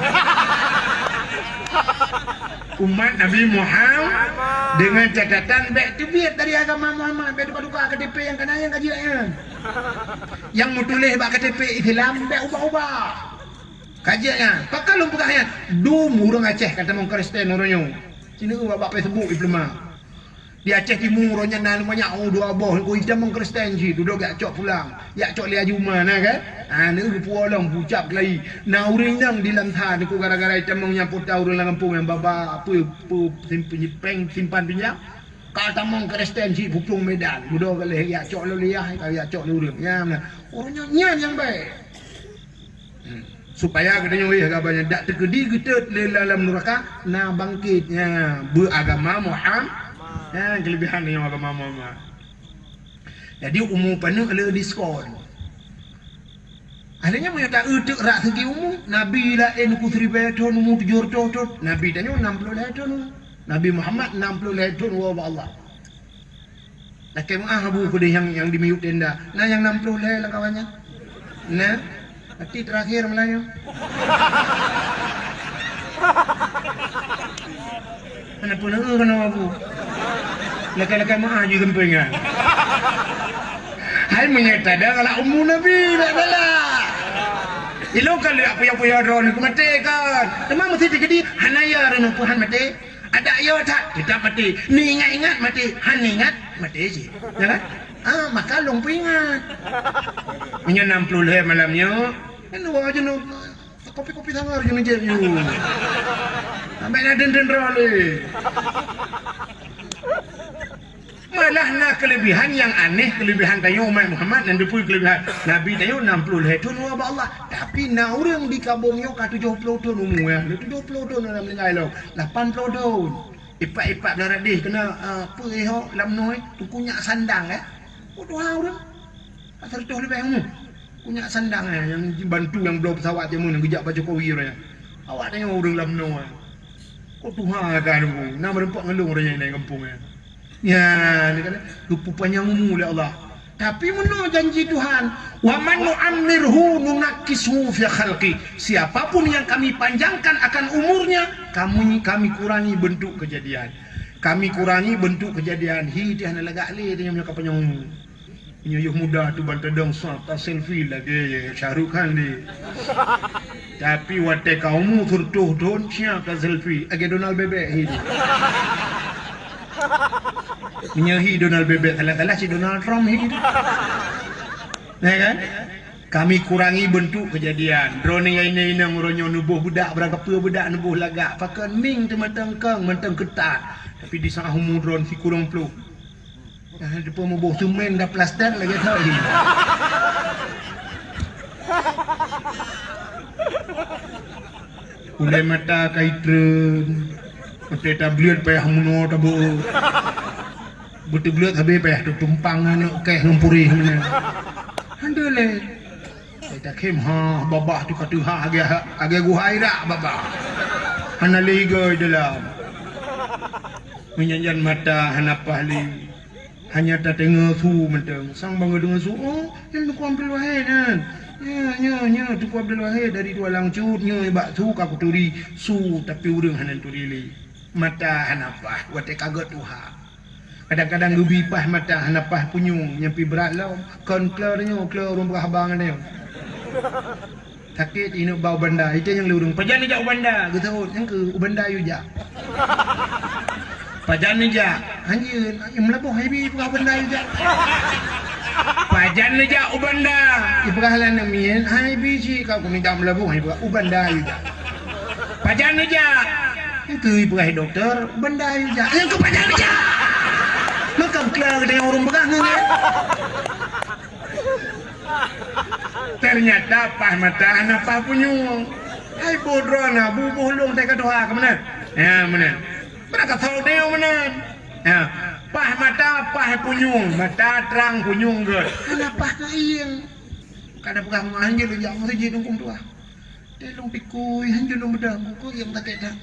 Umat Nabi Muhammad dengan catatan bék teubiet dari agama Muhammad, bék duka-duka K T P nyang kana nyang ka jeuet nyan. Nyang meutuléh bak K T P Islam bék ubah-ubah. Ka jeuet nyan. Pakon lôn peugah nyan? Dum ureuëng Aceh ka tamong Kristen uroe nyoe. Sinoe bak Facebook ipeuleumah. Di Aceh Timu uroe nyan na banyak, oh, dua boh, ku itam meukristen cit, dudoe jak cok pulang, jak cok lé Ajuma na kan? Ha, neu geupuwoe lom, pucap keulayi. Na ureuëng inong di lam that, ku gara-gara itam meunyang puta ureuëng lam gampông nyang baba, apa, apa, sim-, penyepeng, simpan pinjam. Ka tamong Kristen cit, pupung Medan, dudoe ka lheueh jak cok lé liyah, ka jak cok lé ureuëng. Nyan na. Uroe nyan, nyan nyang baik. Hmm. Supaya geutanyoe lé agama nyan dak teukeudi geutot lé lam nuraka, na bangkét nyan beuagama Muhammad. Nyan keulebihan tanyoe agama Muhammad. Jadi umu paneuk le diskon. Akhirnya meunyoe ta-eu teuk rak segi umu, Nabi laén ku siribée thon umu tujoh reutôh thon, Nabi tanyoe nam ploh lhée thon umu. Nabi Muhammad nam ploh lhée thon woe bak Allah. Lakée meuáh Abu keudeh nyang, nyang di miyueb tenda. Na nyang nam ploh lhée lam kawan nyan? Na? Berarti terakhir Melayu. Mana pun eh kena Abu. Lakée-lakée meuáh ju sampéngan. Hai meunyoe tada galak umu Nabi, dak galak. Ilong ka lheueh puyah-puyah droe ni keu maté kan. Teuma meusti teukeudi hana ya reunoh Tuhan maté. Adak yo that, teutap maté. Ni ingat-ingat maté, han ingat maté cit. Ya kan? Ah, maka lôn peuingat. Meunyoe nam ploh lhée malam nyoe, kan dua jeuneuh, kopi-kopi sangar jeuneuh jép you. Sampai na den-den droe lé. Malah na keulebihan nyang aneh, keulebihan tanyoe umat Muhammad, nyan teupeue keulebihan. Nabi tanyoe nam ploh lhée thon woe bak Allah, tapi na ureuëng di kamoe nyoe ka tujoh ploh thon umu, ya. Tujoh ploh thon na meuninggai lom, lapan ploh thon. Ipak-ipak blaradeh keunoe, ah, peue ho lam noe, teungku nyak sandang, ya. Oh, tuha ureuëng. Ka seratus leubeh umu. Teungku nyak sandang, ya, nyang jibantu nyang bloe pesawat jameun nyang geujak bak Jokowi ureuëng nyan. Awak tanyoe ureuëng lam noe. Kok tuha ka teungku, na meureumpok ngon lôn ureuëng nyan di gampông nyan. Ya, dia kata, geupeu panyang umu lé Allah. Tapi meunoe janji Tuhan, "Wa man nu'ammirhu nunakkishu fi khalqi." Siapapun yang kami panjangkan akan umurnya, kami, kami kurangi bentuk kejadian. Kami kurangi bentuk kejadian. Hi, dia hana lagak lé dia nyang ka panyang umu. Nyoe yôh muda tu ban tadong sab ta selfie lagèe Shah Rukh Khan di. Tapi watèe ka umu siratoh thôn, siap ta selfie lagèe Donald Bebek hi di. Meunyoe hi Donald Bebek, salah-salah si Donald Trump hi di. Ya kan? Kami kurangi beuntuk keujadian. Droeneuh nyang inong-inong uroe nyoe neuboh beudak, barang kapeue beudak neuboh lagak. Pakon mieng teuh mantong kong, mantong keutat. Tapi di saat umu droeneuh sikureueng ploh. Nah, depan meuboh semen dan plaster lagèe tadi. Ulèe mata ka itreun. Mata tableuet payah meunoe tabeuet. Beuteubleuet habéh payah tutumpang aneuk kèh ngon puréh meunan. Handeuh lé. Ai takhém ha babah tu ka teuhah agèe, agèe guhai rak babah. Hana lé igoe dalam. Meunyan-nyan mata hana paih lé. Hanya tateungoe su mantong. Sang bangai deungoe su, "Oh, nyan Teungku Abdul Wahid nyan. Nyo, nyo, nyo Teungku Abdul Wahid dari Tualang Cut, nyo bak su ka kuturi su, tapi ureueng hana turi lé. Mata hana paih, watèe ka gèt tuha." Kadang-kadang geubi paih mata hana paih punyueng nyang pih brat lom. Kon kleur nyoe, kleur ureueng peugah haba ngon nyoe. Sakét inong bak u Banda, itèe nyang lurung. Pajan neujak u Banda? Geuseuôt, nyang keu u Banda yue jak. Pajan neujak? Hanjeuet, meulaboh hai bi peugah u Banda yue jak. Pajan neujak u Banda? Ipeugah lé aneuk miet, hai bi cit ka keuneuk jak meulaboh, hai peugah u Banda yue jak. Pajan neujak? Nyang keu ipeugah dokto, u Banda yue jak. Nyang keu pajan neujak? Maka beukla geutanyoe ureueng peugah ngon nyan. Teunyata paih mata hana paih punyueng. Hai boh droeneuh, buboh lôn teuka tuha keu meunan. Ya, meunan. Meunan ka thok deuh meunan. Ya. Paih mata, paih punyueng, mata trang punyueng gèt. Hana paih keu ieng. Kada peugah meuhan jih lôn jak meuseujid dungkung tuha. Teuh lôn pikui, han jeuet lôn beudôh, keu ieng sakét that.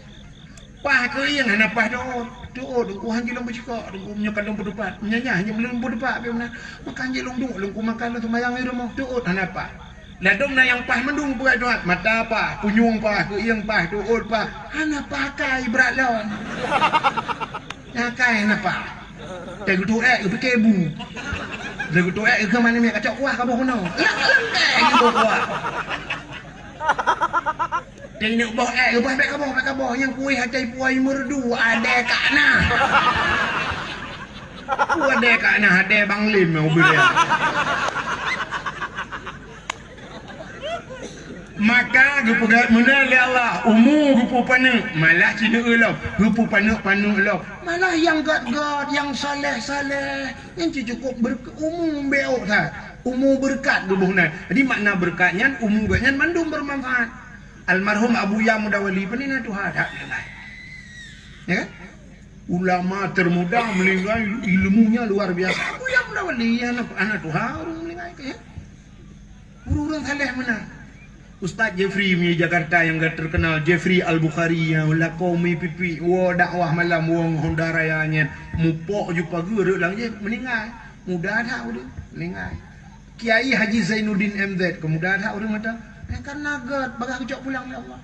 Paih keu ieng hana paih teuôt. Teuôt, Teungku han jeuet lôn beucikok, Teungku meunyoe ka lôn peutupat. Meunyoe nyan han jeuet lôn peutupat, bèk meunan. Maka han jeuet lôn duek, Teungku maka lôn seumayang di rumoh. Teuôt hana paih. Ladôm na nyang paih mandum peugah Tuhan, mata paih, punyueng paih, keu ieng paih, teuôt paih. Hana paih akai brat lom. Nyang akai hana paih. Teuh geutuek, geupike bu. Teuh geutuek, geukheun manéh miet kacok kuah kaboh keunoe. Lak, lak, eh, kaboh kuah. Teuh ineuk boh, eh, geuboh, bèk kaboh, bèk kaboh. Nyang kueh atai puai meureudu, adèe ka na. Peue adèe ka na, adèe Bang Lim nyang ubit. Maka geupeugah meunan lé Allah, umu geupeupaneuk, malah ci neueu lom, geupeupaneuk-paneuk lom. Malah nyang gèt-gèt, nyang saleh-saleh, nyan ci cukôp beureukat umu, bèk ôk that. Umu beureukat geuboh nan. Jadi makna beureukat nyan, umu geuh nyan mandum beumanfaat. Almarhum Abuya Mudawali peunan na tuha that nyan. Ya kan? Ulama termuda meninggal, ilmunya luar biasa. Abuya Mudawali, aneuk, aneuk tuha ureueng meninggal, ya. Ureueng-ureueng saleh meunan. Ustaz Jeffrey mi Jakarta nyang ka terkenal, Jeffrey Al-Bukhari, nyang lakoe mi pipi, woe dakwah malam, woe ngon Honda Raya nyan, mupok ju pageue rot lam jih, meninggal. Muda that ureueng, meninggal. Kiai Haji Zainuddin M Z, keu muda that ureueng mata. Eh, karena gèt, bagah geucok pulang lé Allah.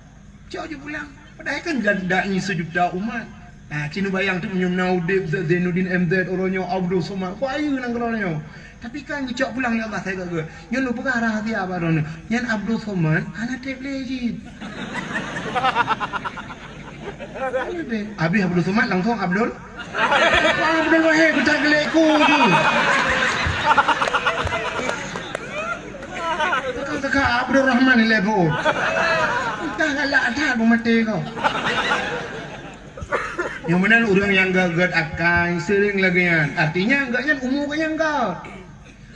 Cok ju pulang. Padahai kan geudak nyoe seujuta umat. Ha, ci neubayang teuk meunyoe na udép Zainuddin M Z, uroe nyoe Abdul Somad. Kok ayeue nanggroe nyoe. Tapi kan geucok pulang lé Allah, sai gèt-gèt. Nyoe lôn peugah rahsia bak droeneuh. Nyan Abdul Somad hana trép lé jih. Habis Abdul Somad langsung Abdul. Abang Abdul Wahid, geutak geulék ku tu. Teuka-teuka Abdul Rahman ilèe phôn. Entah galak that beumaté kau. Nyang meunan ureueng nyang gèt-gèt akai seuring lagèe nyan. Artinya, gèt nyan umu gèt nyang gèt.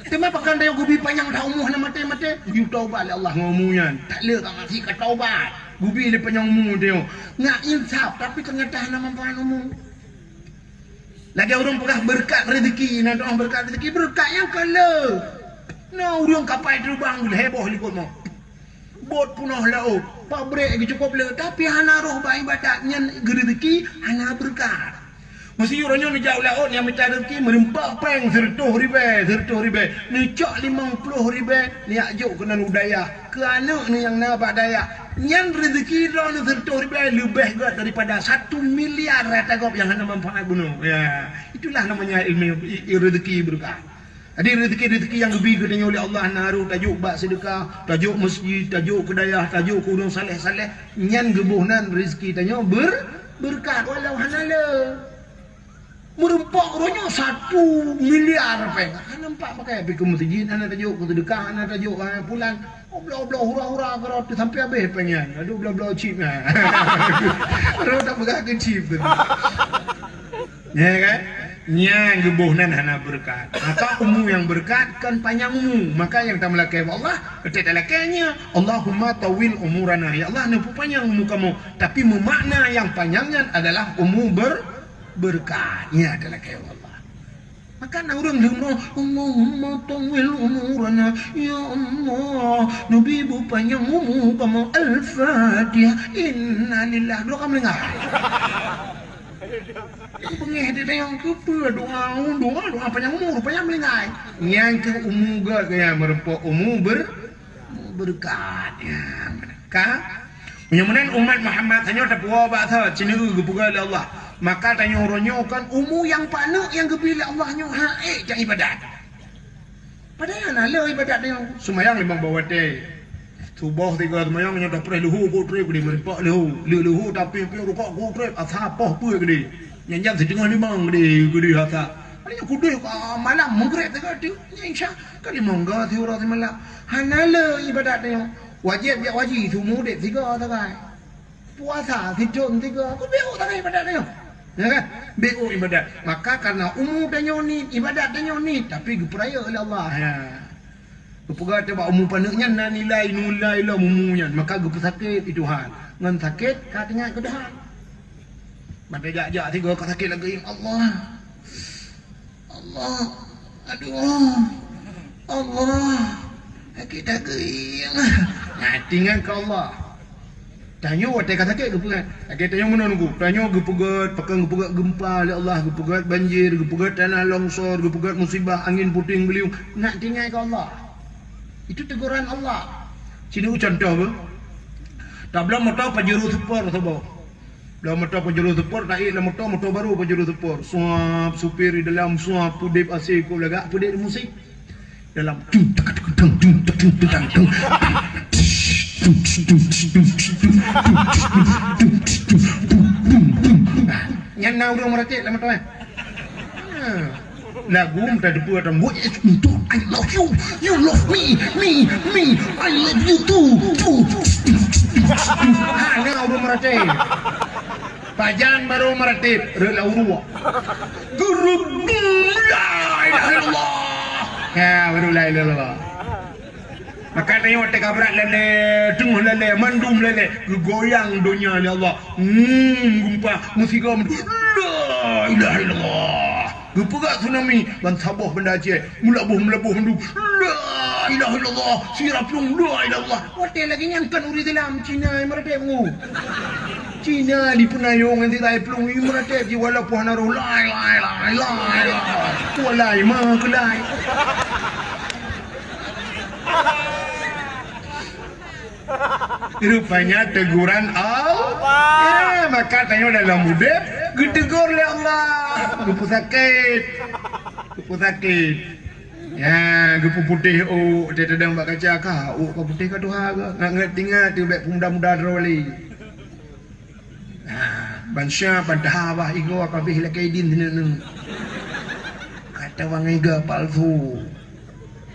Teuma pakon tanyoe geubi panyang that umu hana maté-maté? Geuyue taubat lé Allah ngon umu nyan. Takleuek ka maté ka taubat. Geubi lé panyang umu tanyoe. Ngat insaf, tapi teunyata hana manfaat umu. Lagèe ureueng peugah beureukat rezeki, na doa beureukat rezeki, beureukat nyang ka le. Na ureueng kapai teubang lhèe boh likot mo. Bot peunoh laôt, pabrék geucukôp le, tapi hana roh bak ibadat, nyan geureuzeki hana beureukat. Meuseu uroe nyoe neujak u laôt nyang mita reuzeki, meurumpok péng sireutôh ribèe, sireutôh ribèe, neucok limong ploh ribèe, neujak jok keunan u dayah, keu aneuk neuh nyang na bak dayah. Nyan reuzeki droeneuh sireutôh ribèe leubeh gèt daripada satu miliar rata gob nyang hana manfaat bunoe. Ya, itulah namanya ilmu, i-, i-, reuzeki beureukat. Jadi, rezeki-rezeki nyang geubi keu tanyoe lé Allah na harôh tajok bak seudeukah, tajok meuseujid, tajok keu dayah, tajok keu ureuëng saleh-saleh, nyan geuboh nan rezeki tanyoe ber-, beureukat walau hana le. Meurumpok uroe nyoe satu miliar péng. Hana nampak pakai pi keu meuseujid, hana tajok keu seudeukah, hana tajok, ah, pulan. Obloh-obloh hura-hura keurot sampai habéh péng nyan. Aduh, bloh-bloh chip nyan. Rot tak peugah keu chip tu. Ya kan? Nyan geuboh nan hana beureukat. Maka umu nyang beureukat kan panyang umu. Maka nyang tameulakée bak Allah, keutai talakée nyan, "Allahumma tawil umurana." Ya Allah, neupeupanyang umu kamoe. Tapi meumakna nyang panyang nyan adalah umu ber-, beureukat. Nyan talakée bak Allah. Maka na ureuëng leumo, "Allahumma tawil umurana." Ya Allah, neubi beupanyang umu kamoe. Al-Fatihah. Innalillah. Dua ka meulinggai. Beungéh di dayang keupeue doa, doa, doa panyang umur, panyang meulinggai. Nyang keu umu gét gaya meurumpok umu ber-, beureukat. Ya, ka? Meunyoe meunan umat Muhammad tanyoe tapuwoe bak tho, cineu geupeugah lé Allah. Maka tanyoe uroe nyoe kan umu nyang paneuk nyang geubi lé Allah nyoe hak ék jak ibadat. Padahai hana le ibadat nyoe. Seumayang limong boh watée. Suboh tiga seumayang nyoe tapreh leuhô ku trép geude meurumpok leuhô. Leuhô tapi piôh rukok ku trép asa poh peue geude. Nyan jam siteungoh limong geude, geude asa. Padahai nyoe kudeh ka malam meugreb teuka tu. Nyan isya ka limong ga siuroe simalam. Hana le ibadat nyoe. Wajéb jak haji, seumu udeb sigo sagai. Puasa sithon sigo, keubiet sagai ibadat nyoe. Ya kan? Biet ibadat. Maka karena umu tanyoe niet, ibadat tanyoe niet, tapi geupeurayeuk lé Allah. Ya. Geupeugah teuh bak umu paneuk nyan na nilai, nilai lom umu nyan, maka geupeusakét di Tuhan. Ngon sakét ka teuingat keu Tuhan. Ban tajak-jak sigo ka sakét lagée, Allah. Allah, aduh, Allah, sakét lagée. Nah, teuingat keu Allah. Tanyoe watée ka sakét geupeugah. Lagée tanyoe meunan nunggu. Tanyoe geupeugét, pakon geupeugét geumpa lé Allah, geupeugét banjir, geupeugét tanah longsor, geupeugét musibah, angin puting beliung. Nak teuingat keu Allah. Itu teguran Allah. Sinoe contoh beuh. Tabloe moto Pajero Sport saboh. Lam moto Pajero Sport, taék lam moto, moto barô Pajero Sport. Suap, supir di dalam, suap, peudeb A C keu lagak, peudeb musik. Dalam tung tak tung tung tung tung tung tung. Nyan na ureuëng meuratéb lam moto, eh. Ha. Lagu meutateupeue atau, "What is itu? I love you. You love me. Me, me. I love you too. Too." Ha, na ureuëng meuratéb. Pajan barô meuratéb, rot lam uruek. Gurub, la ilaha illallah. Ha, barô la ilaha illallah. Maka tanyoe watée ka brat lalée, teungoh lalée, mandum lalée, geugoyang donya lé Allah. Hmm, geumpa, meusigoe mandum. La ilaha illallah. Geupeugah tsunami, ban saboh Banda Aceh, meulaboh-meulaboh mandum. La ilaha illallah. Sira plueng, la ilaha illallah. Watée lagée nyan kan ureuëng Islam, Cina nyang meuratéb ngu. Cina di Peunayong ngon sira plueng nyang meuratéb jih walaupun hana roh, lai, lai, lai, lai, lai. Walai, ma keulai. Rupanya teguran Allah. Ya, maka tanyoe dalam udeb geutegur lé Allah. Geupeusakét. Geupeusakét. Ya, geupeuputéh ôk, teudeungoe bak kaca ka, ôk ka putéh ka tuha ka. Ngat-ngat tinggai tu bék peumuda-muda droe lé. Nah, ban syah, ban taha bah igoe ka beh lakée idin sineuk-neuk. Kata bang igoe palsu.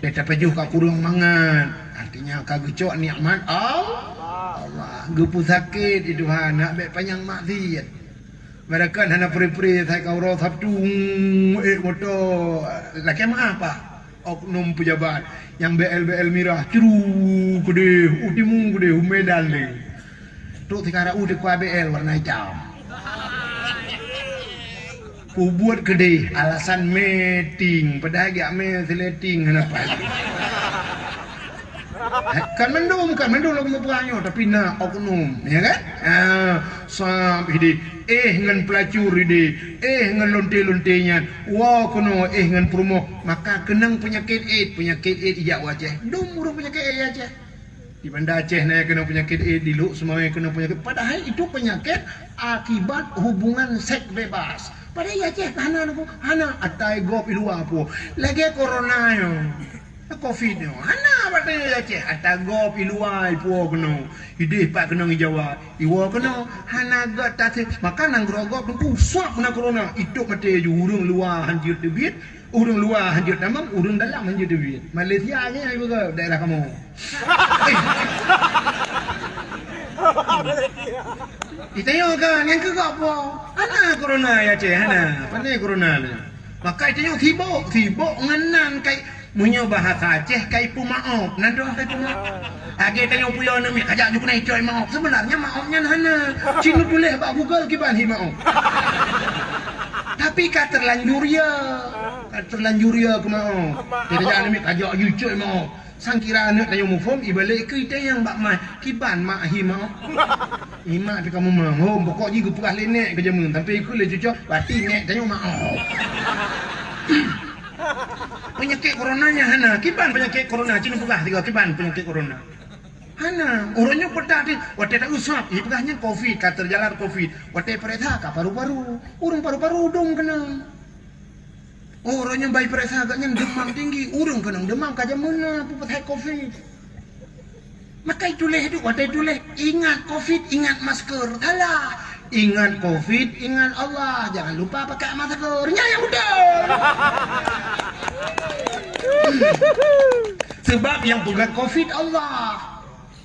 Dia tapajoh ka kureueng mangat. Artinya ka geucok nikmat Al-, Allah. Geupeusakét di Tuhan, nak bék panyang maksiat. Barakan hana pri-pri sai ka uroe Sabtu, ék moto. Lakée meu'ah, Pak. Oknum pejabat nyang B L B L mirah, cru keudeh, u timu keudeh, u Medan lé. Trok sikara u dikua B L warna itam. Peubuet keudeh alasan meeting, padahai geujak mé seuleting hana paih. Kan mandum, kan mandum lagée meupeugah nyoe, tapi na oknum, ya kan? Ha, sampai di éh ngon peulacur ideh, éh ngon lonte-lonte nyan, woe keunoe éh ngon peurumoh, maka keunong peunyakét éh, peunyakét éh ijak u Aceh. Dum ureuëng peunyakét éh Aceh. Di Banda Aceh na keunong peunyakét éh, di Lhokseumawe keunong peunyakét. Padahai itu penyakit akibat hubungan seks bebas. Padahai Aceh hana, hana, ata gob i luwa puwoe. Lagèe corona nyoe, covid nyoe. Hana, padahai Aceh ata gob i luwa puwoe keunoe. Idéh pat keunoe i Jawa, iwoe keunoe. Hana göt tasé. Maka nanggroe gob teungku sab na corona. Itôp maté ju ureueng luwa hanjeuet teubiet. Ureueng luwa hanjeuet tamong, ureueng dalam hanjeuet teubiet. Malaysia nyan ibu ke daerah kamoe. Itanyoe kan, nyang keu gob po? Hana corona ya Aceh, hana. Pane corona nyoe. Maka itanyoe sibok, sibok ngon nan kai, meunyoe bahasa Aceh kai peumaob. Nan droe kai peumaob. Lagèe tanyoe puyoe aneuk miet, kajak ju keuneuk icok maob. Sebenarnya maob nyan hana. Cit neutuléh bak Google kiban hi maob. Tapi ka terlanjur ya. Ka terlanjur ya keu maob. Jadi aneuk miet kajak ju icok maob. Sangkira aneuk tanyoe muphom, ibalek keu itanyong bak ma, kiban mak hi maob. Imak teuka mumang, hom, pokok jih geupeugah lé nèk keu jameun, sampai ikheun lé cucoe, berarti nèk tanyoe maob. Peunyakét corona nyan hana, kiban peunyakét corona, cit neupeugah sigoe, kiban peunyakét corona. Hana, uroe nyoe peugah teuh, watèe tausap, ipeugah nyan covid, ka teujalar covid, watèe peuriksa ka paru-paru, ureueng paru-paru dong keunong. Uroe nyoe bai peuriksa geuh nyan deumam tinggi, ureueng keunong deumam ka jameun na peue pasai covid. Maka ituléh duek watèe tuléh, ingat covid, ingat masker. Alah, ingat covid, ingat Allah. Jangan lupa pakai masker. Nyan nyang beutôi. Sebab nyang peugah covid Allah.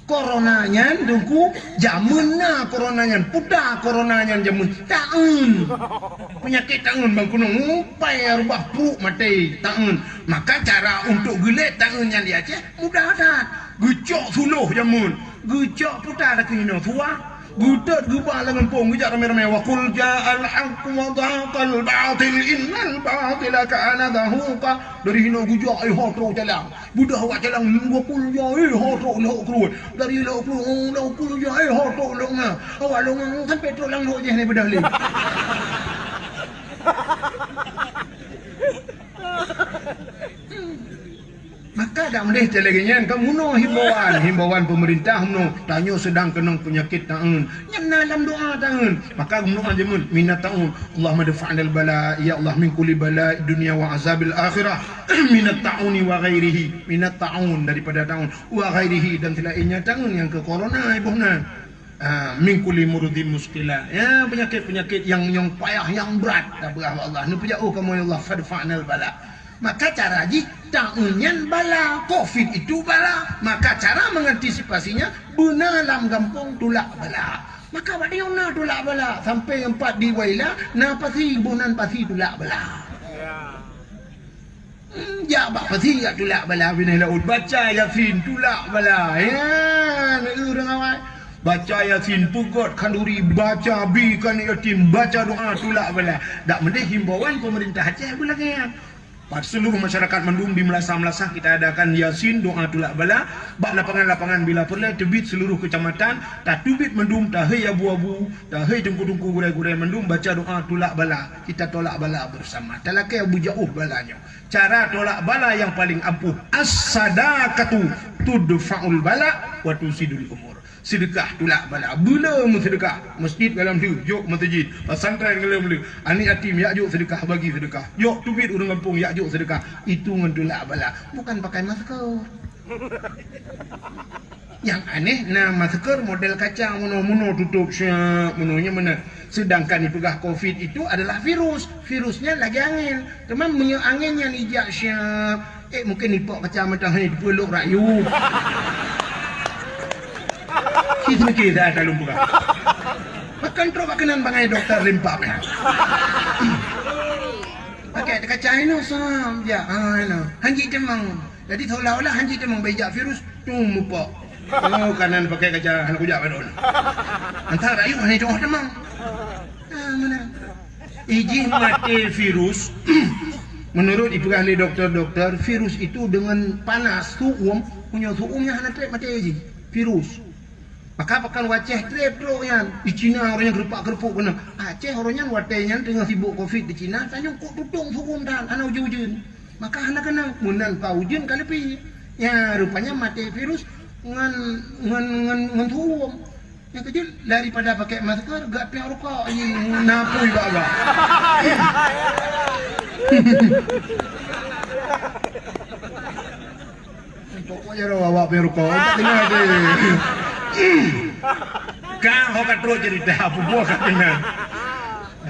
Corona nyan teungku, jameun na corona nyan, peue ta corona nyan jameun taeun. Peunyakét taeun bang keunong, mupai rubah pruek maté taeun. Maka cara untuk geulét taeun nyan di Aceh mudah that. Geucok suloh jameun, geucok peue ta keunoe suah, geutot geuba lam gampông, geujak ramé-ramé, "Wa qul ja'al haqq wa zahaqal batil innal batila kana zahuqa." Dari hinoe geujak, eh, ho trok jalan. Beudah awak jalan, "Wa qul ja, eh, ho trok lhok keureuwet." Dari lhok keureuwet, oh, lhok keureuwet ja, eh, ho trok lhok na. Awak lhok na, sampai trok lam lhok jih ni beudah lé. Maka dak meudeh lagèe nyan, kan meunoe himbauan, himbauan pemerintah meunoe, tanyoe sedang keunong peunyakét taeun. Nyan na lam doa taeun. Maka meunoe jameun, minat taeun. Allahumma dfa'nal bala, ya Allah, min kulli bala dunya wa azabil akhirah. Minat tauni wa ghairihi. Minat taun daripada taun. Wa ghairihi dan selainnya taeun nyang keu corona iboh nan. Ah, min kulli murdin muskila. Ya, penyakit-penyakit yang, yang payah, yang berat. Dak beurah Allah. Neupeujak, oh, kamoe ya Allah, fadfa'nal bala. Maka cara jih taeun nyan bala, covid itu bala. Maka cara mengantisipasinya beuna lam gampông tulak bala. Maka bak tanyoe na tulak bala sampai empat di Waila na pasi boh nan pasi tulak bala. Hmm, jak bak pasi jak tulak bala binéh laôt baca Yasin tulak bala. Ya, ureueng awai. Baca Yasin, peugöt khanduri, baca bi kan yatim, baca doa tulak bala. Dak meudeh himbauan pemerintah Aceh beulagèe nyan. Bak seluruh masyarakat mandum di meulasan-meulasan kita adakan Yasin doa tulak bala. Bak lapangan-lapangan bila peureulèe teubiet seluruh kecamatan, tateubiet mandum tahei abu-abu, tahei teungku-teungku gurèe-gurèe mandum baca doa tulak bala. Kita tolak bala bersama. Talakèe beujaôh bala nyoe. Cara tolak bala nyang paleng ampuh, as-sadaqatu tudfa'ul bala wa tusidul umur. Seudeukah tulak bala. Beu le meuseudeukah. Masjid galom lheueh, jok meuseujid. Pesantren galom lheueh. Aneuk yatim jak jok seudeukah, bagi seudeukah. Jok teubiet ureueng gampông jak jok seudeukah. Itu ngon tulak bala. Bukan pakai masker. Nyang aneh na masker model kaca meunoe-meunoe tutôp syek meunoe nyan meunan. Sedangkan ipeugah covid itu adalah virus. Virus nyan lagèe angén. Teuma meunyoe angén nyan ijak syek, eh, mungkin ipok kacamata hai dipeulok rakyueb. Ci seumiké that lôn peugah. Makan trok bak keunan bangai dokto limpak nyan. Pakai kaca inoe sam jak, ah, inoe. Hanji teumang. Jadi seolah-olah hanji teumang bai jak virus, tum mupok. Oh, kanan pakai kaca hana kujak balon. Antara rakyueb hana jeuet teumang. Ah, meunan. Ijih maté virus, menurut ipeugah lé dokto-dokto, virus itu dengan panas, su'um, meunyoe su'um nyan hana trép maté jih, virus. Maka pakon u Aceh trép trok nyan, di Cina uroe nyan keurepak-keureupuk keunan. Aceh uroe nyan watèe nyan teungoh sibok covid di Cina, tanyoe kok tutong su'um tan, hana ujeuen-ujeuen. Maka hana keunong, meunan ka ujeuen ka leupie. Nyan rupanya maté virus ngon, ngon, ngon, ngon su'um. Nyang keujeuet daripada pakai masker, gak piang rukok, ih, napui bak-bak. Pokoknya roh awak piang rukok, tak dengar deh. Ka, ho ka trok cerita, apa buah ka dengar.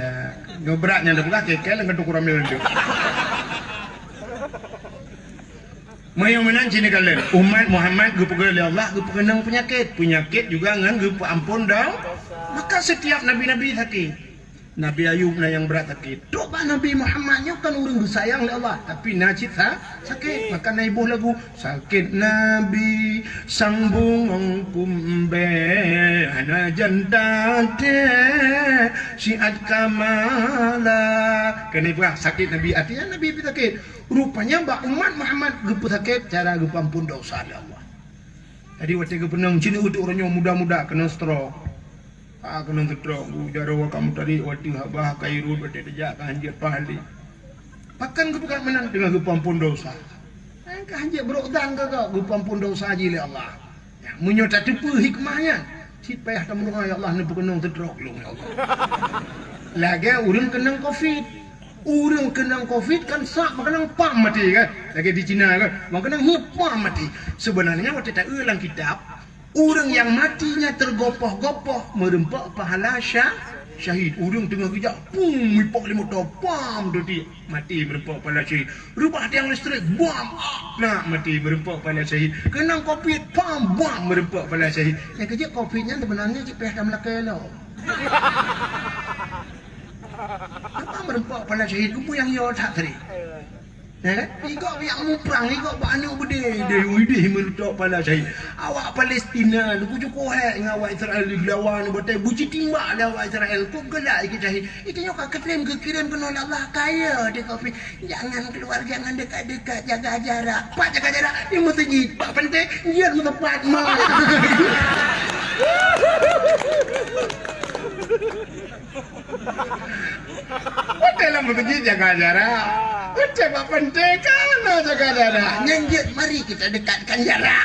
Eh, ngebrak nyang dah peugah, kekel ngon tuku ramil tu. Meunyoe meunan cit neukalon, umat Muhammad geupeugah lé Allah geupeunang peunyakét. Peunyakét juga ngon geupeuampon do-, maka setiap nabi-nabi sakét. Nabi Ayub na nyang brat sakét. Trok bak Nabi Muhammad nyoe kan ureuëng geusayang lé Allah, tapi na cit sa-, sakét. Maka na iboh lagu, sakét Nabi sang bungong pumbée, hana janta tée siat kamala. Keuneuk peugah sakét Nabi, artinya Nabi pih sakét. Rupanya bak umat Muhammad geupeusakét cara geupeuampon desya lé Allah. Jadi watée geupeunang, cit uteuk uroe nyoe muda-muda keunong stroke. Ah, keunong stroke, bu jaroe ka meutarék watée haba ka irot watée teujak ka hanjeuet paih lé. Pakon geupeugah meunan teungoh geupeuampon desya. Ka hanjeuet brok dan keu gob geupeuampon desya jih lé Allah. Ya, meunyoe tateupeue hikmah nyan, cit payah tameudoá, "Ya Allah, neupeukeunong stroke lôn, ya Allah." Lagée ureuëng keunong covid. Ureuëng keunong covid kan sak meukeunong pam maté kan? Lagée di Cina kan? Meukeunong hiep pam maté. Sebenarnya watée taeu lam kitab, ureuëng nyang maté nyan teugopoh-gopoh meureumpok pahala sya-, syahid. Ureuëng teungoh geujak, pum, ipok lé moto, pam, dodi. Maté meureumpok pahala syahid. Reubah tiang listrik, bam, ah, na maté meureumpok pahala syahid. Keunong covid, pam, bam, meureumpok pahala syahid. Nyang keujeuet covid nyan sebenarnya cit payah tameulakée lom. Apa meureumpok pahala syahid? Geupeu nyang yo that tadi. Eh? Igok nyang muprang, igok bak aneuk beudé, deh, widih meureumpok pahala syahid. Awak Palestina, nyoe kujuko hék ngon awak Israel di Gaza nyoe, batée beuci timbak lé awak Israel. Kok galak ikeu syahid? Itu nyoe ka keutrém geukirém keunoe lé Allah, kaya di covid. Jangan keluar, jangan dekat-dekat, jaga jarak. Pat jaga jarak? Di meuseujid, bak pantai, jeuet meuteumpat, ma. Watée lam meuseujid jaga jarak. Watée bak pantai, kana jaga jarak. Nyang jeuet, mari kita dekatkan jarak.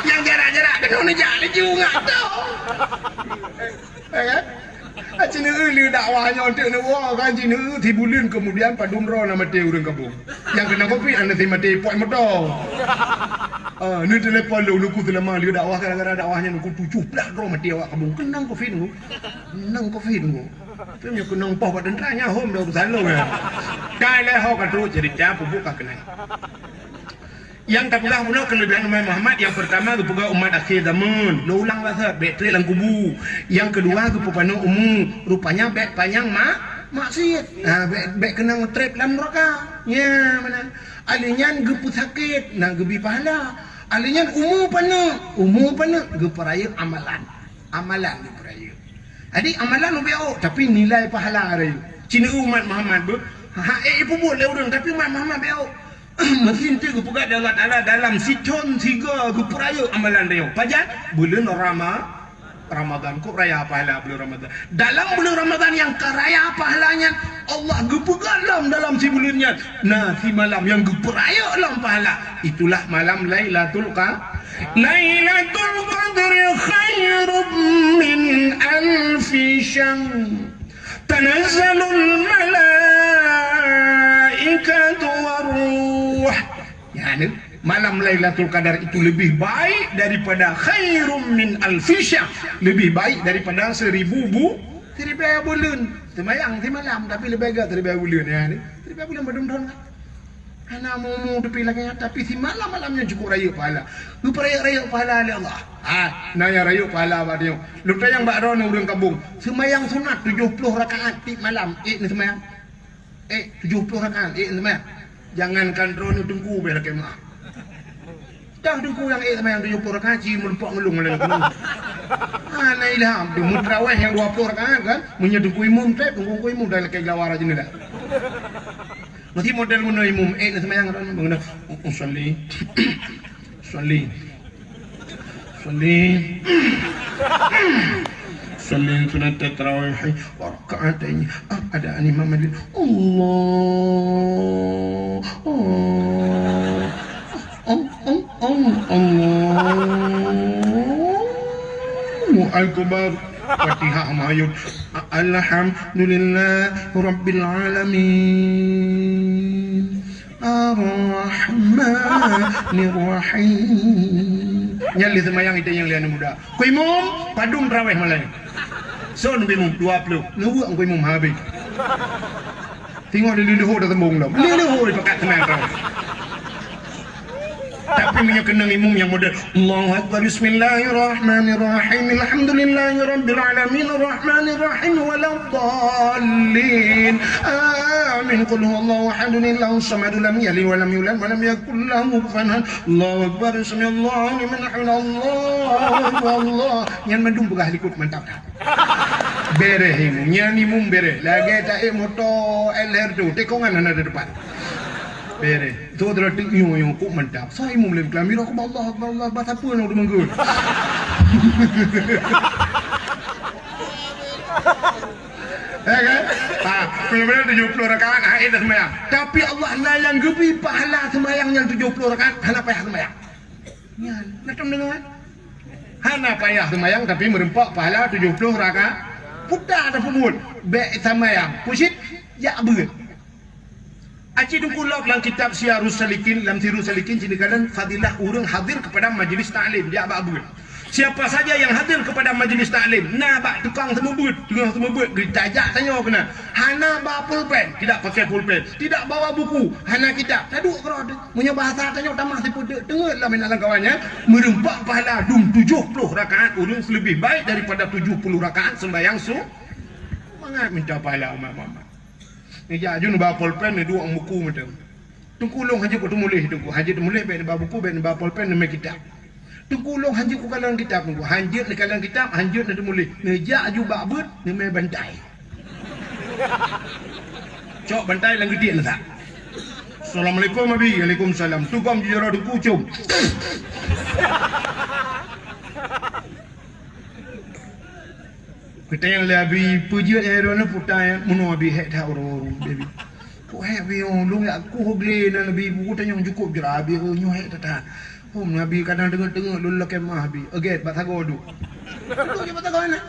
Nyang jarak-jarak, keunoe neujak laju ngat tu. Ya kan? Cina eu lé dakwah nyoe teuk neuwoe kan, cina eu sibuleuen kemudian padum droe na maté ureuëng kampung. Nyang keunong covid hana si maté ipok moto. Ah, neutelepon lôn, neuku seulama lé dakwah, gara-gara dakwah nyan neuku tujoh blaih droe maté awak kampung. Keunong covid neuku. Keunong covid neuku. Tapi meunyoe keunong poh bak teuntara nyan hom dah beusaloe nyan. Ka lheueh ho ka trok cerita peubuet ka keunong. Nyang tapeugah bunoe keuleubihan umat Muhammad, nyang peurtama geupeugah umat akhé zamon. Lôn ulang basa, bék treb lam kubu. Nyang keudua geupeupanoe umu, rupanya bék panyang ma-, maksiet. Ha, bék, bék keunong treb lam neuraka. Nya meunan. Alèh nyan geupeusakét, na geubi pahala. Alèh nyan umu panoe, umu panoe geupeurayeuk amalan. Amalan geupeurayeuk. Jadi amalan ubé ôk, tapi nilai pahala rayeuk. Cina eu umat Muhammad beuh, ha, eh, ipeubuet lé ureuëng, tapi umat Muhammad bé ôk. Meusti geupeugah lé Allah Taala dalam sithon sigoe geupeurayeuk amalan rayeuk. Pajan? Buleuen Rama-, Ramadan. Kok raya pahala buleuen Ramadan? Dalam buleuen Ramadan nyang ka raya pahala nyan, Allah geupeugah lom dalam sibuleuen nyan na simalam nyang geupeurayeuk lom pahala. Itulah malam Lailatul Qa-, Lailatul Qadri khairum min alfi syahr. Tanazzalul malaikatu war ruh. Ya, ni, malam Lailatul Qadar itu lebih baik daripada khairum min alfi syahr. Lebih baik daripada seribu bu-, seribu buleuen. Seumayang simalam, tapi leubeh gét seribu buleuen, ya, ni. Seribu buleuen padum thon kan? Hana umu-umu teupie lagée nyan, tapi simalam-malam nyan cukup rayeuk pahala. Geupeurayeuk-rayeuk pahala lé Allah. Ha, na nyang rayeuk pahala bak tanyoe. Lôn tanyong bak droeneuh ureuëng kampung, seumayang sunat tujoh ploh rakaat tiep malam, ék neuseumayang? Ék, tujoh ploh rakaat, ék neuseumayang? Jangankan droeneuh, teungku bèk lakée meu'ah. Tah teungku nyang ék seumayang tujoh ploh rakaat, ci meureumpok ngeulung lé. Hana ilham, teungku teurawéh nyang dua ploh rakaat kan? Meunyoe teungku imum treb, teungku imum dan lakée geulawa rajin dah. Meusti model meunoe imum, ék neuseumayang, meunoe, usalli, usalli, usalli, usalli sunat tarawih, wa rak'ataini, ah, ada imam hadir. Allah, oh, oh, oh, oh, Allah. Akbar. Fatihah mayot. Alhamdulillah Rabbil Alamin. Ar-Rahmanir Rahim. Nyan lé seumayang ite nyang lé aneuk muda. Ku imum, padum traweh malam. Son ku imum, dua puluh. Neuweuek ku imum habéh. Tengok di leuhô dah tembong dah. Leuhô pakat tenang tau. Tapi meunyoe keunong imum nyang model, Allahu Akbar, Bismillahirrahmanirrahim, Alhamdulillahirabbil alamin, Arrahmanirrahim, waladdallin, amin, Qul huwallahu ahad, Allahus samad, lam yalid walam yulad, walam yakul lahu kufuwan ahad, Allahu Akbar, Sami'allahu liman hamidah, Allahu Akbar, Allah. Nyan mandum peugah likot mantap dah. Bereh imum, nyan imum bereh. Lagèe taék moto L R tu, tikongan hana di depan. Bereh. Tu terus tik nyu nyu kok mantap. Sa imum lem kelambi rokok Allah Akbar Allah Akbar siapa nak deungö. Ya kan? Ha, benar-benar tujuh puluh rakaat, ha, itu sembahyang. Tapi Allah na nyang geubri pahala sembahyang nyang tujuh puluh rakaat, hana payah sembahyang. Nyan, na tom deungö, eh? Hana payah seumayang tapi meureumpok pahala tujoh ploh rakaat. Puta dah peubuet, bèk seumayang. Pusit, jak beuet. Aci teungku lok lam kitab Siyarus Salikin, lam Sirus Salikin, sini kalon fadilah ureueng hadir kepada majlis taklim, jak bak beuet. Siapa saja yang hadir kepada majlis taklim, na bak tukang seumeubeuet, tukang seumeubeuet, geutajak tanyoe keunan. Hana ba pulpen, tidak pakai pulpen. Tidak bawa buku, hana kitab. Taduek keudroe teuh. Meunyoe bahasa tanyoe tamah sipeuteuk teungeut lam inan lam kawan nyan, meureumpok pahala dum tujoh ploh rakaat ureueng leubeh baik daripada tujoh puluh rakaat sembahyang su-, mangat minta pahala umat Muhammad. Neujak aju neuba pulpen, neuduek ngon buku mantong. Teungku lôn hanjeuet kuteumuléh, teungku. Hanjeuet teumuléh, bèk neuba buku, bèk neuba pulpen, neumè kitab. Teungku lôn hanjeuet kukalon kitab, teungku. Hanjeuet neukalon kitab, hanjeuet neuteumuléh. Neujak aju bak beuet, neumè bantai. Cok bantai lam geutiek neusak. Assalamualaikum, Abi. Waalaikumsalam. Tugom jujur teungku, com. Geutanyong lé Abi, peue jeuet nyang droeneuh puta nyan, meunoe Abi, hék that uroe-uroe, Abi. Kok hék Abi, oh, lôn jak kueh glé nan Abi, buku tanyong cukôp jroh Abi, oh, nyoe hék that-that. Hom Abi kadang teungeut-teungeut lôn lakèe meu'ah Abi. Eugèt bak sagoe duek. Duek je bak sagoe na.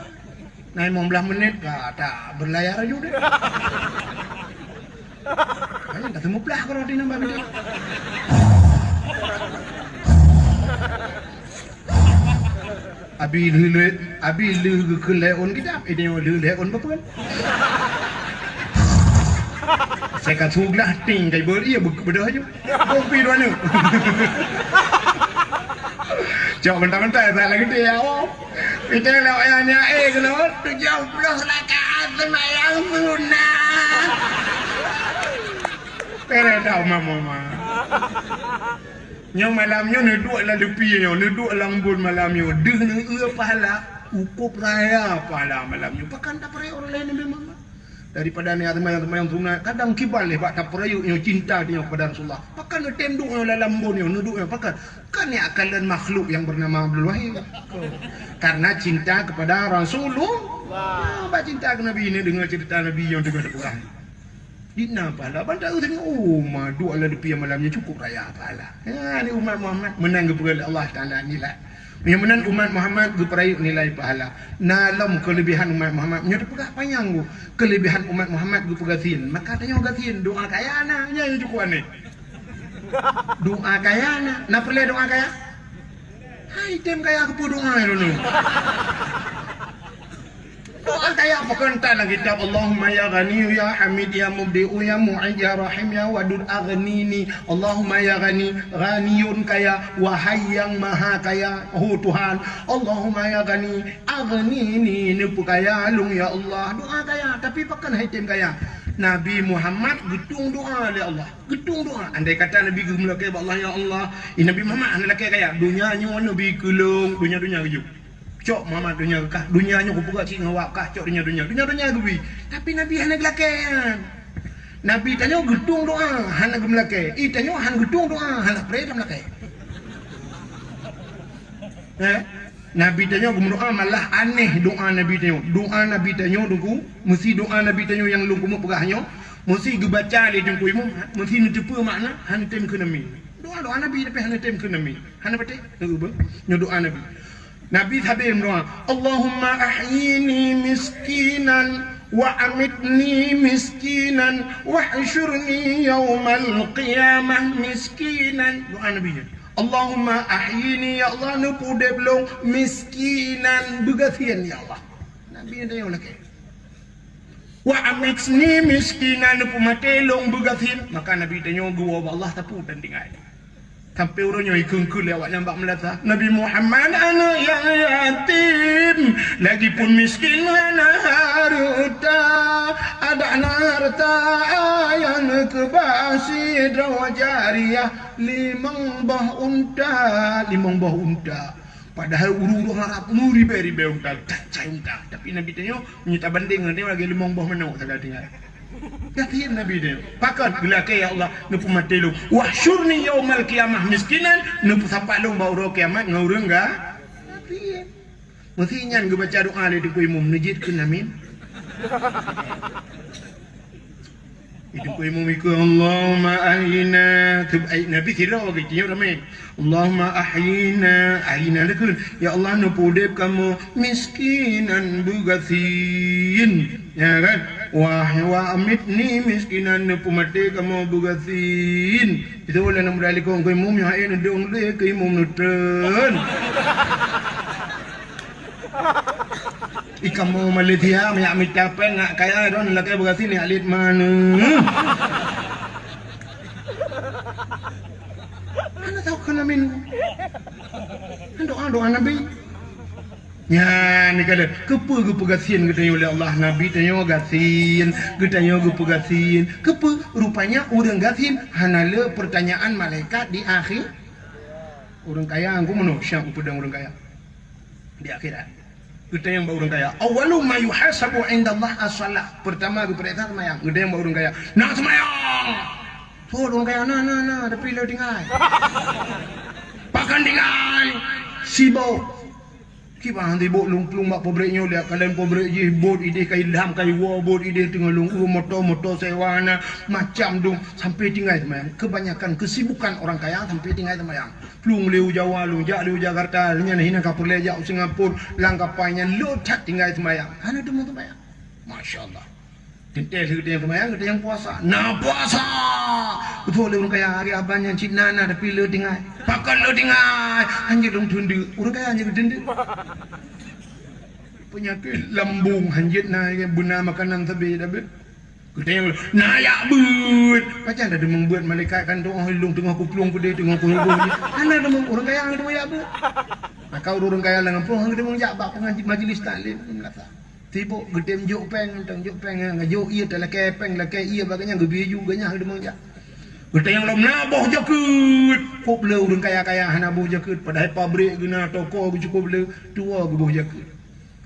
Na limong blaih menit ka ta berlayar aju deh. Hanya dah seumuplah kalau di nambah bidang. Abi lheuh lheuh, abi lheuh geukheun lhèe ôn kitab, eh, tanyoe lheuh lhèe ôn beupeuen. Saya ka su glah ting kai beu, iya beu-, beudôh aju. Bông pi dua nyoe. Cok mentah-mentah ya, tak lagi dia, ya Allah. Kita lewat yang nyae kena tujuh puluh rakaat sembahyang sunat. Pere dah mama. Nyoe malam nyoe neuduek lam leupie nyoe, neuduek lam embôn malam nyoe, deuh neueu pahala, cukôp raya pahala malam nyoe. Pakon tapeuraya ureueng laén leubeh mangat daripada nyan seumayang-seumayang sunat? Kadang kiban lé bak tapeurayeuk nyoe cinta tanyoe kepada Rasulullah. Pakon neutem duek nyoe lam embôn nyoe, neuduek nyoe pakon? Kan nyan kalon makhluk yang bernama Abdul Wahid. Karena cinta kepada Rasulullah. Nah, bak cinta keu Nabi, neudeungoe cerita Nabi nyang teungoh teupeugah. Di na pahala, ban taeu teurimong, oh, ma, duek lam leupie malam nyoe cukôp raya pahala. Ya, ni umat Muhammad meunan geupeugah lé Allah Taala nilai. Meunyoe meunan umat Muhammad geupeurayeuk nilai pahala. Na lom keulebihan umat Muhammad, meunyoe teupeugah panyang, keulebihan umat Muhammad geupeugah gasien. Maka tanyoe gasien, doa kaya na, nyan nyang cukôp aneh. Doa kaya na, na peureulèe doa kaya? Hai, tem kaya keupeue doa nyoe? Doa kaya pakon tan lam kitab, Allahumma ya Ghani ya Hamid ya Mubdi'u ya Mu'id ya Rahim ya Wadud aghnini. Allahumma ya Ghani, Ghaniyun kaya, wahai yang maha kaya, ho Tuhan. Allahumma ya Ghani, aghnini, neupeukaya lôn ya Allah. Doa kaya, tapi pakon hai tem kaya? Nabi Muhammad geutueng doa lé Allah. Geutueng doa. Andai kata Nabi geumeulakèe bak Allah, ya Allah, eh, Nabi Muhammad hana lakèe kaya. Donya nyoe Nabi keu lôn, donya-donya geujok. Cok Muhammad donya kah, donya nyoe kupeugah cit ngon awak kah, cok donya-donya. Donya-donya geubi. Tapi Nabi hana geulakèe nyan. Nabi tanyoe geutueng doa, hana geumeulakèe. I tanyoe hana geutueng doa, hana pré geumeulakèe. Eh? Nabi tanyoe geumeudoa malah aneh doa Nabi tanyoe. Doa Nabi tanyoe, Teungku, meusi doa Nabi tanyoe nyang lôn keumeung peugah nyoe, meusi geubaca lé Teungku Imum, meusi neuteupeue makna, hana tem kheun amin. Doa-doa Nabi tapi hana tem kheun amin. Hana patéh, nyoe doa Nabi. Nabi sabe meudoa, "Allahumma ahyini miskinan wa amitni miskinan wahsyurni yaumal qiyamah miskinan." Doa Nabi nyan, "Allahumma ahyini, ya Allah, neupeudeb lôn miskinan, beugasien, ya Allah." Nabi nyan tanyong lakée. "Wa amitni miskinan," neupeumaté lôn beugasien. Maka Nabi tanyoe geuwoe bak Allah sapeue dan tinggai. Sampai uroe nyoe ikheun-kheun lé awaknyan bak meulata, "Nabi Muhammad aneuk nyang yatim, lagipun miskin hana hareuta, adak na hareuta ayah neukeubah sidroe jariah limong boh unta, limong boh unta." Padahai ureueng-ureueng Arab meuribée-ribée unta, tacai unta. Tapi Nabi tanyoe, meunyoe tabandeng ngon tanyoe lagée limong boh manok sagai tinggai. Gasien Nabi tanyoe. Pakon geulakée, "Ya Allah, neupeumaté lôn. Wahsyurni yaumal qiyamah miskinan," neupeusapat lôn bak uroe kiamat ngon ureueng ga-, gasien. Meusé nyan geubaca doa lé Teungku Imum, neujeuet keu amin. Itu pun imum ikut, "Allahumma ahyina." Teubaik Nabi sidroe bagi tiep ramé. "Allahumma ahyina." Ahyina leukeun. "Ya Allah, neupeudeb kamoe miskinan beugasien." Ya kan? "Wah, wa amitni miskinan," neupeumaté kamoe beugasien. Itu ulôn muda likong keu imum nyang haé neudong lé keu imum neutreun. Ikamoe Malaysia, minyak mita péng, nak kaya droen lakée beurasi ni alit mana. Mana tahu kena min. Doa-doa Nabi. Nyan, ni kata, keupeue geupeugasien geutanyoe lé Allah, Nabi tanyoe gasien, geutanyoe geupeugasien. Keupeue? Rupanya ureueng gasien hana le pertanyaan malaikat di akhé. Ureueng kaya, engkau meunoe, siap geupeudong ureueng kaya. Di akhirat. Geutanyong bak ureueng kaya, "Awwalu ma yuhasabu indallah as-shalah." Pertama geupeuriksa seumayang. Geutanyong bak ureueng kaya, "Na seumayang?" Thot ureueng kaya, "Na, na, na, tapi le tinggai." "Pakon tinggai?" "Sibok." "Kiban sibok?" "Lôn plueng bak pabrék nyoe, lihat kalon pabrék jih, bot idéh ka ilham, ka iwoe, bot idéh teungoh lôn urus moto, moto sewa na, macam dum, sampai tinggai seumayang." Kebanyakan kesibukan orang kaya sampai tinggai seumayang. Plueng lé u Jawa, lôn jak lé u Jakarta, nyan hina ka peureulée jak u Singapura, lam kapai nyan le that tinggai seumayang. Hana teuma seumayang. Masya Allah. Teuntée lheueh geutanyoe seumayang, geutanyoe puasa. Na puasa! Beutôi lé ureueng kaya, hari Saban nyan cit na, na, tapi le tinggai. Pakon le tinggai? Hanjeuet lôn teundeuk. Ureueng kaya hanjeuet teundeuk. Peunyakét lambung hanjeuet na, beuna makanan sabe, tapi Geutanyong, "Na jak beuet?" Pajan tadeungoe beuet malaikat kan, teungoh lôn teungoh kuplueng peudeh, teungoh kuhubung jih. Hana deungoe ureueng kaya, hana deungoe jak beuet. Maka ureueng kaya lam gampông hana deungoe jak bak pengaji-, majlis taklim, meulata. Sibok geutem jok péng, mantong jok péng, jok ié talakée péng, lakée ié bak geuhnyan, geubri ju geuhnyan hana deungoe jak. Geutanyong lom, "Na boh jakeuet?" Kop le ureueng kaya-kaya hana boh jakeuet, padahai pabrék geuh na, toko geuh cukop le, tuwoe geuboh jakeuet.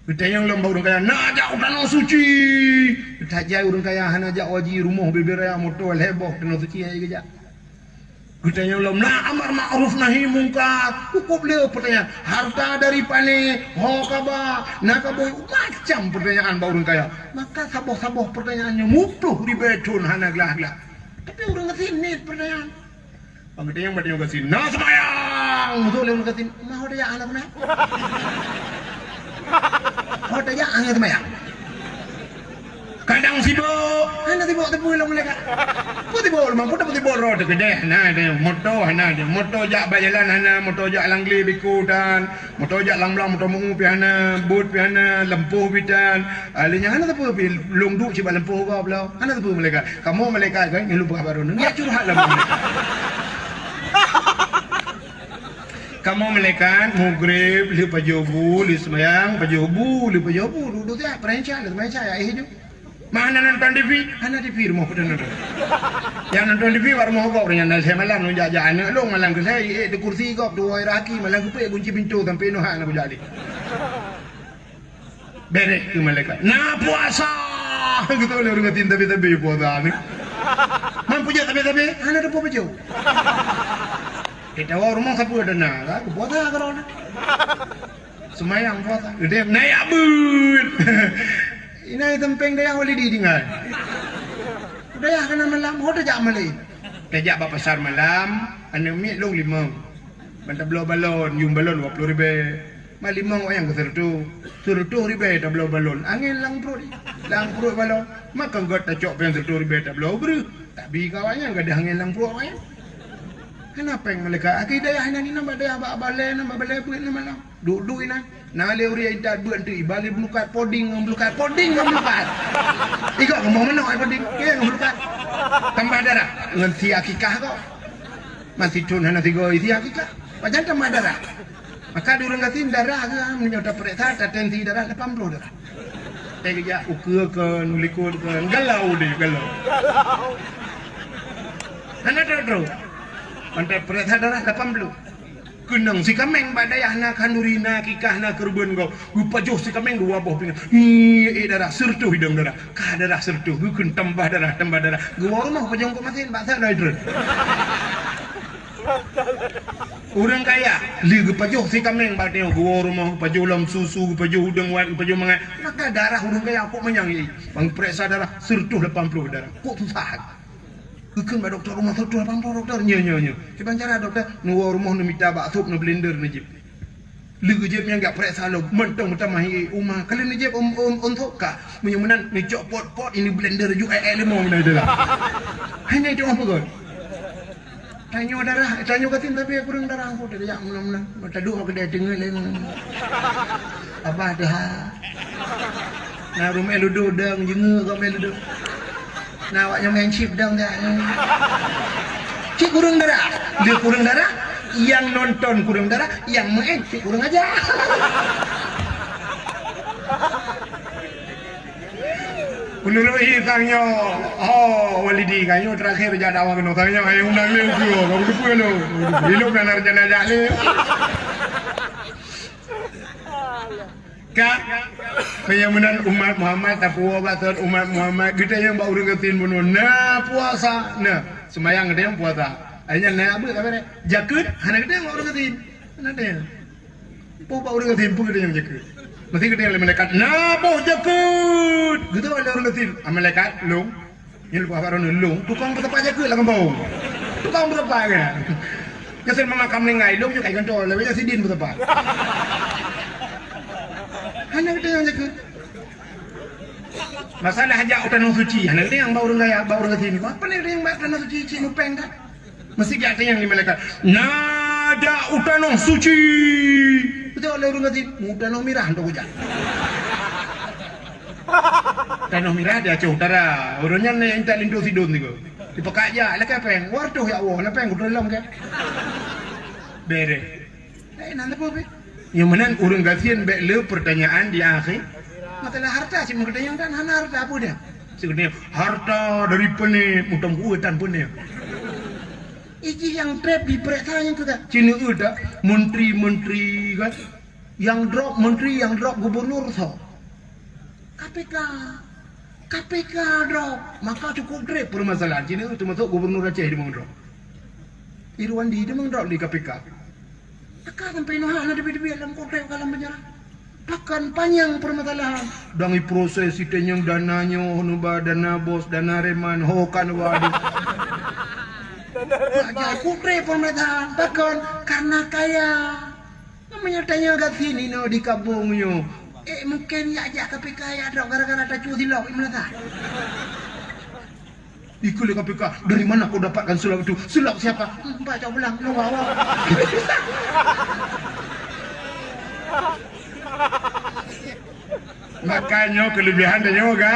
Geutanyong lom bak ureueng kaya, "Na jak u Tanoh Suci?" Tajai ureueng kaya hana jak haji, rumoh bubé raya, moto lhée boh, Tanoh Suci hana geujak. Geutanyong lom, "Na amar ma'ruf nahi mungkar?" Cukop le peutanyaan, "Harta dari pané, ho ka ba, na ka boh?" Macam peutanyaan bak ureueng kaya. Maka saboh-saboh peutanyaan nyoe muploh ribée thon hana glah-glah. Tapi ureueng gasien niet peutanyaan. Bak geutanyong, bak geutanyong gasien, "Na seumayang?" Beutôi lé ureueng gasien, "Ma ho tajak hana seumayang? Ho tajak hana seumayang?" Kadang sibok, hana sibok teupeu lom lé ka. Peue sibok lom, peue teupeu sibok droe teuh keudeh, hana teuh. Moto hana teuh. Moto jak bak jalan hana, moto jak lam glé biko tan. Moto jak lam blang, moto meu pih hana, bot pih hana, lampôh pih tan. Ah, lé nyan hana sapeue pih, lôn duek cit bak lampôh gob lom. Hana sapeue malaikat. Kamoe malaikat kan, nyang lupa baru ni. Ya curhat lah malaikat. Kamoe malaikat, mugreb, lheueh pajoh bu, lheueh seumayang, pajoh bu, lheueh pajoh bu, duek-duek siat, peurencah, lheueh seumayang, ya, eh, ju. Mana nonton T V? Hana T V rumoh peuet nonton. Nyang nonton T V bak rumoh gob, nyang na lhée malam lôn jak-jak aneuk lôn, malam keuseh, eh, di kursi gob, tuwoe raki, malam keupeuet gunci pintoe sampai noh hana kujak lé. Beres keu malaikat. "Na puasa!" Geutôi lé ureueng gasien tabe-tabe puasa ni. Man peujak tabe-tabe, hana teupeu pajoh. Kita wa rumoh sapeue dana, kan? Puasa ka droe. Seumayang puasa. Geutem, "Na jak beuet?" Inan teumpéng dayah Walidi tinggai. Dayah keunan malam, ho tajak malée. Tajak bak pasar malam, aneuk miet lôn limong. Ban tabloe balon, yuem balon dua ploh ribée. Malimong wayang keu seureutôh, seureutôh ribèe tabloe balon, angén lam pruet, lam pruet balon. Maka göt tacok péng seureutôh ribèe tabloe breuh, tapi ka wayang gadôh angén lam pruet wayang. Hana péng malaikat. Akhé dayah inan, inan bak dayah bak balèe, inan bak balèe beuet, inan malam. Duek-duek inan. Na lé ureueng intat beuet teuk, iba lé beulukat poding ngon beulukat, poding ngon beulukat. Igoe rumoh manok ai poding, keu ngon beulukat. Tambah darah ngon si akikah kok. Masih thon hana sigoe si akikah. Pajan tambah darah. Maka di ureueng gasien darah geuh, meunyoe tapeuriksa, tatensi darah lapan ploh darah. Teuh geujak ukeue keu likot keu galau deh, galau. Hana trok-trok. Pantai peuriksa darah lapan ploh. Keunong si kaméng bak dayah na khanduri, na akikah, na keureubeuen gob. Geupajoh si kaméng dua boh pingan. Ngiek darah, seureutôh idong darah. Ka darah seureutôh, geukheun tambah darah, tambah darah. Geuwoe rumoh pajoh keu masin, bak sa loi treun. Ureueng kaya, lé geupajoh si kaméng bak tanyoe, geuwoe rumoh, geupajoh lom susu, geupajoh udeueng wat, geupajoh mangat. Maka darah ureueng kaya kok manyang, bang peuriksa darah, seureutôh lapan ploh darah. Kok susah. Geukheun bak dokto rumoh, seureutôh lapan ploh dokto. Nyo, nyo, nyo. Kiban cara dokto, neuwoe rumoh, neumita bak sop, neublender, neujieb. Lé geujieb nyan gak peuriksa lom, mantong meutamah ié uma. Ka lheueh neujieb ôn, ôn, ôn sop ka. Meunyoe meunan neucok pot-pot, ini blender ju ék-ék leumo meunan itulah. Hanya itu apa kon? Tanyoe darah, tanyoe gasien tapi kureueng darah, ampôn, tajak meunan-meunan. Taduek bak keudè teungeut lé. Abah teuha. Na ureueng meu'en ludo dong, jeungeue gob meu'en ludo. Na awak nyoe meu'en chip dong dak. Cit kureueng darah. Dia kureueng darah, nyang nonton kureueng darah, nyang meu'en cit kureueng aja. Meunurot ié sang nyoe, oh, Walidi, ka nyoe terakhir jak dakwah keunoe. Sang nyoe hai undang lé ukeue, ka beuteupeue lôn. Ilok na rencana jak lé. Ka, meunyoe meunan umat Muhammad, tapuwoe bak sot umat Muhammad, geutanyoe bak ureueng gasien bunoe, na puasa, na. Seumayang geutanyoe puasa. Ai nyan na abeuet ka beureh. Jakeuet, hana geutanyoe bak ureueng gasien. Hana geutanyoe. Boh bak ureueng gasien peue geutanyoe jakeuet. Meusti geutanyoe lé malaikat, "Na boh jakeuet!" Geuteupeue lé ureueng gasien, "Ah, malaikat, lôn." Nyan leupah bak droeneuh, "Lôn, tukang peusapat jakeuet lam gampông." Tukang peusapat kan? Gasien mama kam linggai, lôn nyoe kai gantoe, lagèe nyan sidin peusapat. Hana geutanyoe jakeuet. Masalah jak u Tanoh Suci, hana geutanyoe bak ureueng kaya, bak ureueng gasien. Apa ni geutanyoe bak Tanoh Suci, cit mupeng kan? Meusti geutanyong lé malaikat, "Na dak u Tanoh Suci?" Beutôi lé ureueng gasien, "U Tanoh Mirah, hantom kujak." Tanoh Mirah di Aceh Utara. Ureueng nyan na nyang intat linto sidon sigoe. Dipakat jak, lakèe péng. Wah, reutôh ya Allah, na péng kutulông kèe. Beureh. Eh, na leupah pih. Nyang meunan ureueng gasien bèk le peurtanyaan di akhé. Masalah harta, si meugeutanyong dan hana harta peue dia? Si geutanyong, "Harta dari pané, mutang kueh tan pané." Iji nyang trép dipeuriksa nyang keu ka. Cina eu dak menteri-menteri kan? Nyang drop menteri, nyang drop gubernur soe? K P K. K P K drop. Maka cukup trép permasalahan. Cina eu teumasok gubernur Aceh di drop. Irwandi di drop di K P K. Maka sampai noh hana teubiet-teubiet lam kontrak ka lam penjara. Pakon panyang permasalahan. Dang iproses itanyong dana nyoe, neuba dana bos, dana reman, ho kan waduh. Raja kutre pemerintahan. Pakon? Karena kaya. Namanya tanya gasien inoe di kabong nyoe. Eh, mungkin ya jak K P K ya drop gara-gara tacue silop imeulata. Ikut lé K P K, "Dari mana kau dapatkan sulap itu?" "Sulap siapa?" "Hmm, Pak Cok Belang, nunggu awak." Makanya kelebihan dia nyoe ga,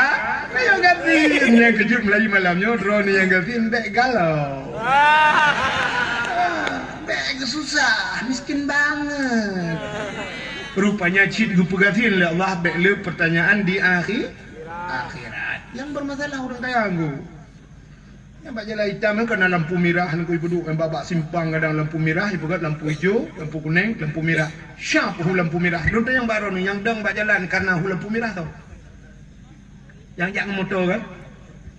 nyoe gasien. Nyang keujeuet Melayu malam nyoe, droeneuh nyang gasien bèk galau. Ah, bèk geususah, miskin banget. Rupanya cit geupeugasien lé Allah bèk le pertanyaan di akhi-, akhirat. Nyang bermasalah ureueng kaya nggu. Nyang bak jalan itam nyan ka na lampu mirah, nyan keuh ipeuduek, nyang bak, bak simpang kadang lampu mirah, ipeugöt lampu ijo, lampu kuneng, lampu mirah. Siapa hu lampu mirah? Lôn tanyong bak droeneuh, nyang dong bak jalan karena hu lampu mirah tau. Nyang jak ngon moto kan?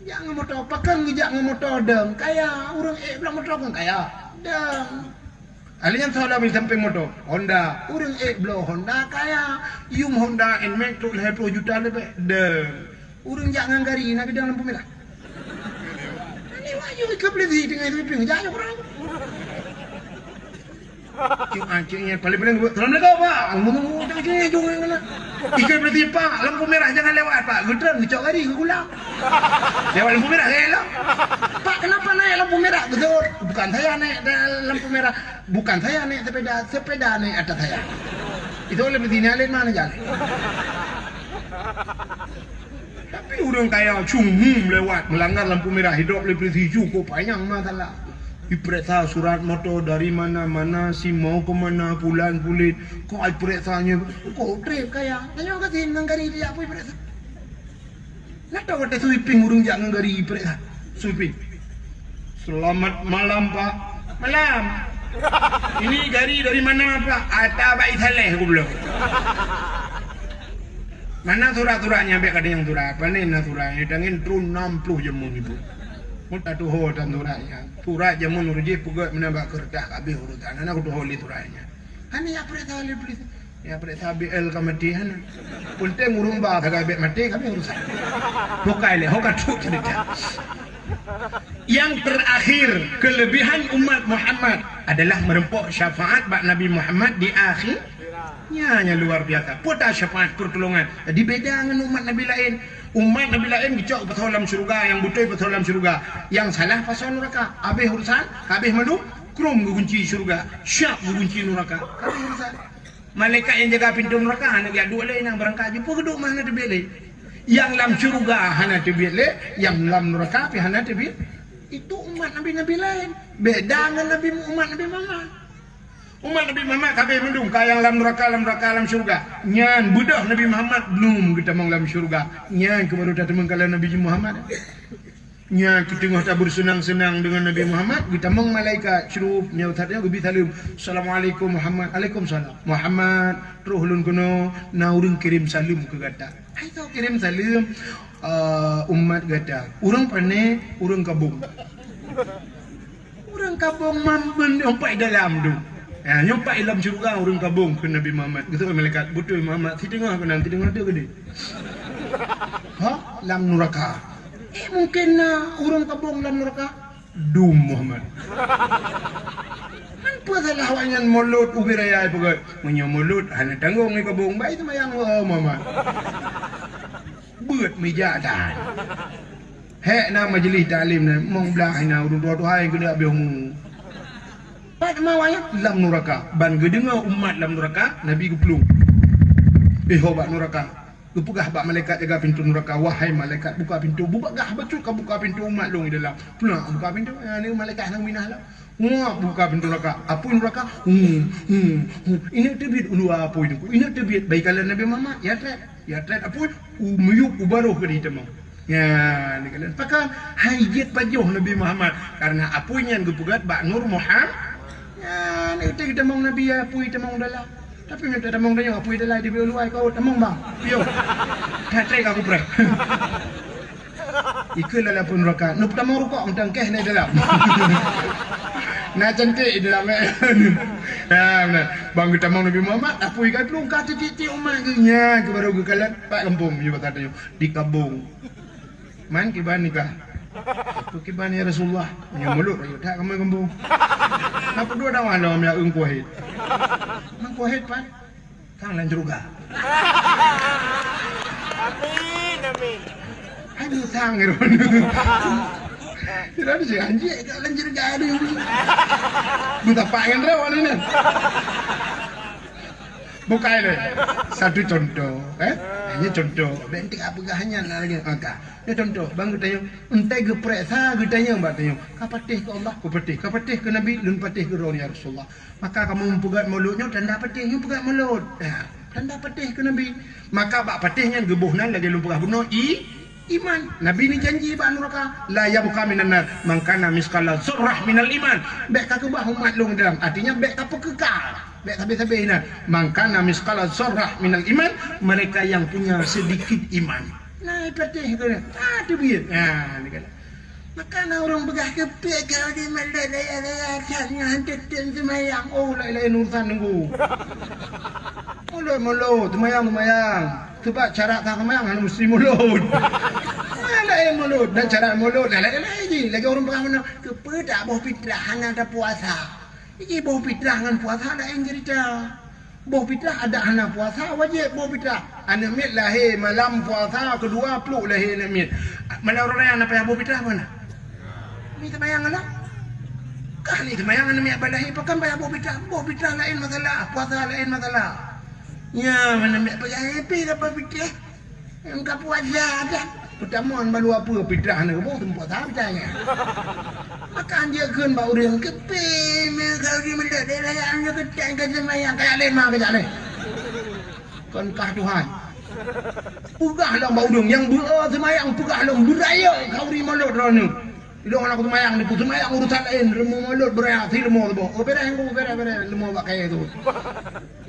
Jak ngon moto, pakon geujak ngon moto dong? Kaya, ureueng ék bloe moto kan kaya. Dong. Ahli nyang soe lam sampéng moto, Honda. Ureueng ék bloe Honda kaya. Yum Honda Nmax trok lhèe ploh juta leubeh. Dong. Ureueng jak ngon gari na geudong lampu mirah. Ini wahyu ikeup lé zi teungoh itu pieng jak nyoe kurang. Cik, ah, cik, ya, paling-paling, "Assalamualaikum, Pak." Ngomong, "Oh, tak, cik, jom, jom, jom." Ikan berarti, "Pak, lampu merah jangan lewat, Pak." Geutreun, geucok gari, geugulang. Lewat lampu merah, gaya lah. "Pak, kenapa naik lampu merah?" Betul, bukan saya naik da-, lampu merah. Bukan saya naik sepeda, sepeda naik atas saya. Itu oleh berarti naik lain mana jalan. Tapi ureuëng kaya cuma lewat, melanggar lampu merah, hidrop lé polisi, cukup panyang masalah. Diperiksa surat motor dari mana, mana, si mau ke mana, pulan pulit. Kok ai periksa nyoe, kok trép kaya. Tanyoe ka sien ngon gari dia pun periksa. Nah, tahu ada sweeping ureuëng jak ngon gari periksa. Sweeping. "Selamat malam, Pak." "Malam." "Ini gari dari mana, Pak?" "Ata Baik Saleh," aku bilang. "Mana surat-suratnya?" "Bèk ka tanyong surat. Pane na surat? Tangen tron nam ploh jameun ibu." Mun tatuho tan suratnya. Surat jameun ureuëng jih peugöt meunan bak keureutah, habéh urusan. Hana kutuho lé suratnya. Hana ya periksa lé polisi. Ya periksa B L ka maté hana. Penting ureuëng ba sagai bèk maté, kami urusan. Bukai lé, ho ka trok cerita. Yang terakhir, kelebihan umat Muhammad adalah meureumpok syafaat bak Nabi Muhammad di akhir. Nya, nya luar biasa. Peue ta syafaat pertolongan. Jadi beda ngon umat Nabi laén. Umat Nabi laén geucok pasoe lam syeuruga, nyang beutôi pasoe lam syeuruga. Nyang salah pasoe nuraka. Habéh urusan, habéh mandum, krum geugunci syeuruga. Siap geugunci nuraka. Habéh urusan. Malaikat nyang jaga pintoe nuraka hana geujak duek lé, nyang beurangkat jih peue geuduek mah hana teubiet lé. Nyang lam syeuruga hana teubiet lé, nyang lam nuraka pih hana teubiet. Itu umat nabi-nabi laén. Beda ngon nabi, umat Nabi Muhammad. Umat Nabi Muhammad ka habéh mandum, ka nyang lam nuraka, lam nuraka, lam syeuruga. Nyan beudôh Nabi Muhammad belum geutamong lam syeuruga. Nyan keuh baru tateumong ka lam Nabi Muhammad. Nyan keuh teungoh tabeurseunang-seunang deungon Nabi Muhammad, geutamong malaikat, syurup, nyoe that nyoe geubi saleuem. "Assalamualaikum Muhammad." "Alaikumsalam." "Muhammad, troh lôn keunoe, na ureuëng kirém saleuem keu gata." "Hai soe kirém saleuem?" "Eh, umat gata." "Ureuëng pane?" "Ureuëng Kabong." "Ureuëng Kabong mamben nyoe pat dalam tu." "Ha, nyoe pat lam syeuruga ureuëng Kabong," kheun Nabi Muhammad. Geuseuôt malaikat, "Beutôi Muhammad, siteungoh keunan, siteungoh tu keudeh." "Ha? Lam nuraka?" "Eh, mungken na ureuëng Kabong lam nuraka." "Dum Muhammad." "Nyan peue salah awaknyan mulod ubé raya peugah, meunyoe mulod hana tanggong di Kabong, bai seumayang, oh, Muhammad." Beuet meja dan. Hék na majelis taklim na, mong blah na ureuëng tuha-tuha nyang keuneuk habéh umu. Pat ma awaknyan lam nuraka, ban geudeungoe umat lam nuraka, Nabi geuplueng. Éh, ho bak nuraka. Geupeugah bak malaikat jaga pintoe nuraka, "Wahai malaikat, buka pintoe, bubagah bacut ka buka pintoe umat lôn di dalam." Peunak buka pintoe, nyan malaikat nyang minah lam. Nguap buka pintoe nuraka, apui nuraka, hu, hu, hu. Ineuk teubiet u luwa apui nyoe, ineuk teubiet bak ikalon Nabi Muhammad, ya trép, ya trép apui, u miyup u barôh keu jitamong. Nyan, ikalon. Pakon hai jeuet pajoh Nabi Muhammad, karena apui nyan geupeugöt bak Nur Muhammad. Nyan, ineuk teubiet tamong Nabi, ya apui tamong dalam. Tapi meunyoe tamong tanyoe, apui dalam di luwa, kau tamong bang. Piôh. Trép-trép ka kupreh. Ikeu lalapun raka, neupeutamong rukok mantong keh na dalam. Na cantik dalam, eh. Ya, beuna. Bang geutamong Nabi Muhammad, apui ka dulu ka titik-titik umat geuh nyan, keu baru geukalon pat gampông, meunyoe basa tanyoe, di Kabong. Man kiban nikah. Aku kiban ya Rasulullah, meunyoe mulod rayeuk that kamoe gampông. Napa dua dakwah lom ya Eungku Wahid? Eungku Wahid pat? Sang lam syeuruga. Amin, amin. Hai, meusang ngon droeneuh. Kira ni si anjing kat lam syeuruga tu. Beutapak ngon droeneuh ni. Bukai lé. Satu contoh, eh? Hanya contoh. Bèk enteuk peugah nyan lagèe maka. Nyoe contoh, bang geutanyoe, enteuk geupareksa geutanyoe bak tanyoe. Ka patéh keu Allah, kupatéh. Ka patéh keu Nabi, lôn patéh keu droeneuh ya Rasulullah. Maka kamoe meupeugöt mulod nyoe tanda patéh nyoe peugöt mulod. Ya, tanda patéh keu Nabi. Maka bak patéh nyan geuboh nan lagèe lôn peugah bunoe i-, iman. Nabi neujanji bak nuraka, "La yabqa minan nar man kana misqala dzarrah minal iman." Bèk ka keubah umat lôn dalam. Artinya bèk ka peukeuka. Bèk sabe-sabe inan. "Man kana misqala dzarrah minal iman," mereka yang punya sedikit iman. Nah, patéh keu, ah, teubiet. Nah, dikata. Maka na ureueng peugah keupiek ka lagèe mandai daya-daya that nyan hantom-tom seumayang. Oh, laén-laén urusan nunggu. Mulod-mulod, seumayang-seumayang. Sebab syarat that seumayang hana meusti mulod. Nah, laén mulod dan syarat mulod, nah, laén-laén jih. Lagèe ureueng peugah meunan, keupeue taboh fitrah hana tapuasa? Jadi boh fitrah ngon puasa laén cerita. Boh fitrah adak hana puasa wajéb boh fitrah. Aneuk miet lahé malam puasa keudua pluek lahé aneuk miet. Malam uroe raya na payah boh fitrah peue na? Ni seumayang lah. Kah ni seumayang aneuk miet ba lahé, pakon payah boh fitrah? Boh fitrah laén masalah, puasa laén masalah. Nyan aneuk miet payah happy ka boh fitrah. Nyang ka puasa dah. Peutamong balu apui fitrah na geuboh teumpat sabe tanya. Maka anjeuk kheun bak ureueng, "Keupe meukauri meulot deh raya nyoe keutai ka seumayang, kajak lé ma, kajak lé." Kon kah Tuhan. Peugah lom bak ureueng nyang beu-e seumayang, peugah lom beuraya kauri meulot droeneuh. Ilong aneuk seumayang niku seumayang urusan laén, rumoh meulot beuraya si leumo saboh. Oh, bereh, engko bereh, bereh, leumo bak kayée tu.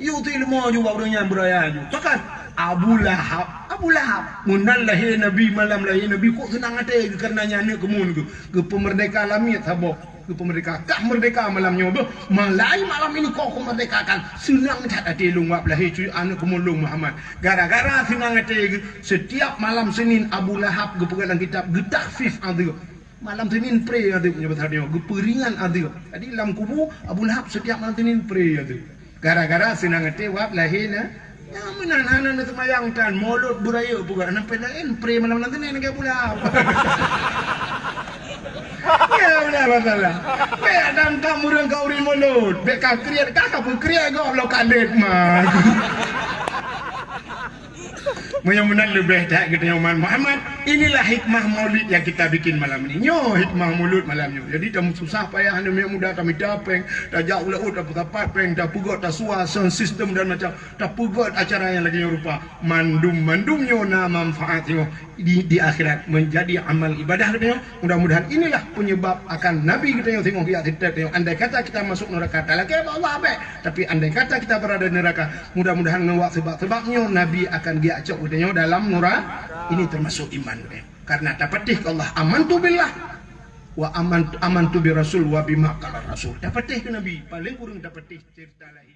Yue si leumo ju bak ureueng nyan beuraya ju. Pakon? Abu Lahab. Abu Lahab. Meunan lahé Nabi, malam lahé Nabi, kok seunang até geuh kareuna nyan aneuk keumuen geuh. Geupeumeurdeka lamiet saboh. Geupeumeurdeka. Kah meurdeka malam nyoe beuh. Malai malam ini kok kumeurdekakan. Seunang that até lôn wab lahé cuy aneuk keumuen lôn Muhammad. Gara-gara seunang até geuh, setiap malam Senin Abu Lahab geupeugah lam kitab, geutakhfif azeub. Malam Senin pré azeub nyoe, pasal nyoe geupeuringan azeub. Jadi lam kubu Abu Lahab setiap malam Senin pré azeub. Gara-gara seunang até wab lahé na. Nyang meunan hana neuseumayang tan, mulod beuraya peugah, sampai laén pré malam Senin lagèe Abu Lahab. Ya, ulah masalah. Bèk tangkap ureueng kauri mulod. Bèk ka kriet, ka, ka peukriet gob lom ka lét mah. Meunyoe meunan leubeh that geutanyoe umat Muhammad, inilah hikmah maulid yang kita bikin malam ini. Nyoe hikmah maulid malam nyoe. Jadi, tamu susah payah aneuk muda, tamita péng, tajak u laôt, tapeusapat péng, tapeugöt, tasua sound system dan macam, tapeugöt acara nyang lagèe nyoe rupa. Mandum-mandum nyoe na manfaat nyoe di, di akhirat menjadi amal ibadah geutanyoe. Mudah-mudahan inilah penyebab akan Nabi geutanyoe singoh geujak seutôt tanyoe. Andai kata kita masuk neraka, talakèe bak Allah bèk. Tapi andai kata kita berada di neraka, mudah-mudahan ngon wak seubab-seubab nyoe Nabi akan geujak cok geutanyoe dalam nura-, ini termasuk iman geutanyoe. Karena tapatéh keu Allah, "Amantu billah wa aman-, amantu bi rasul wa bima qala rasul." Tapatéh keu Nabi, paléng kureueng tapatéh cerita lahé.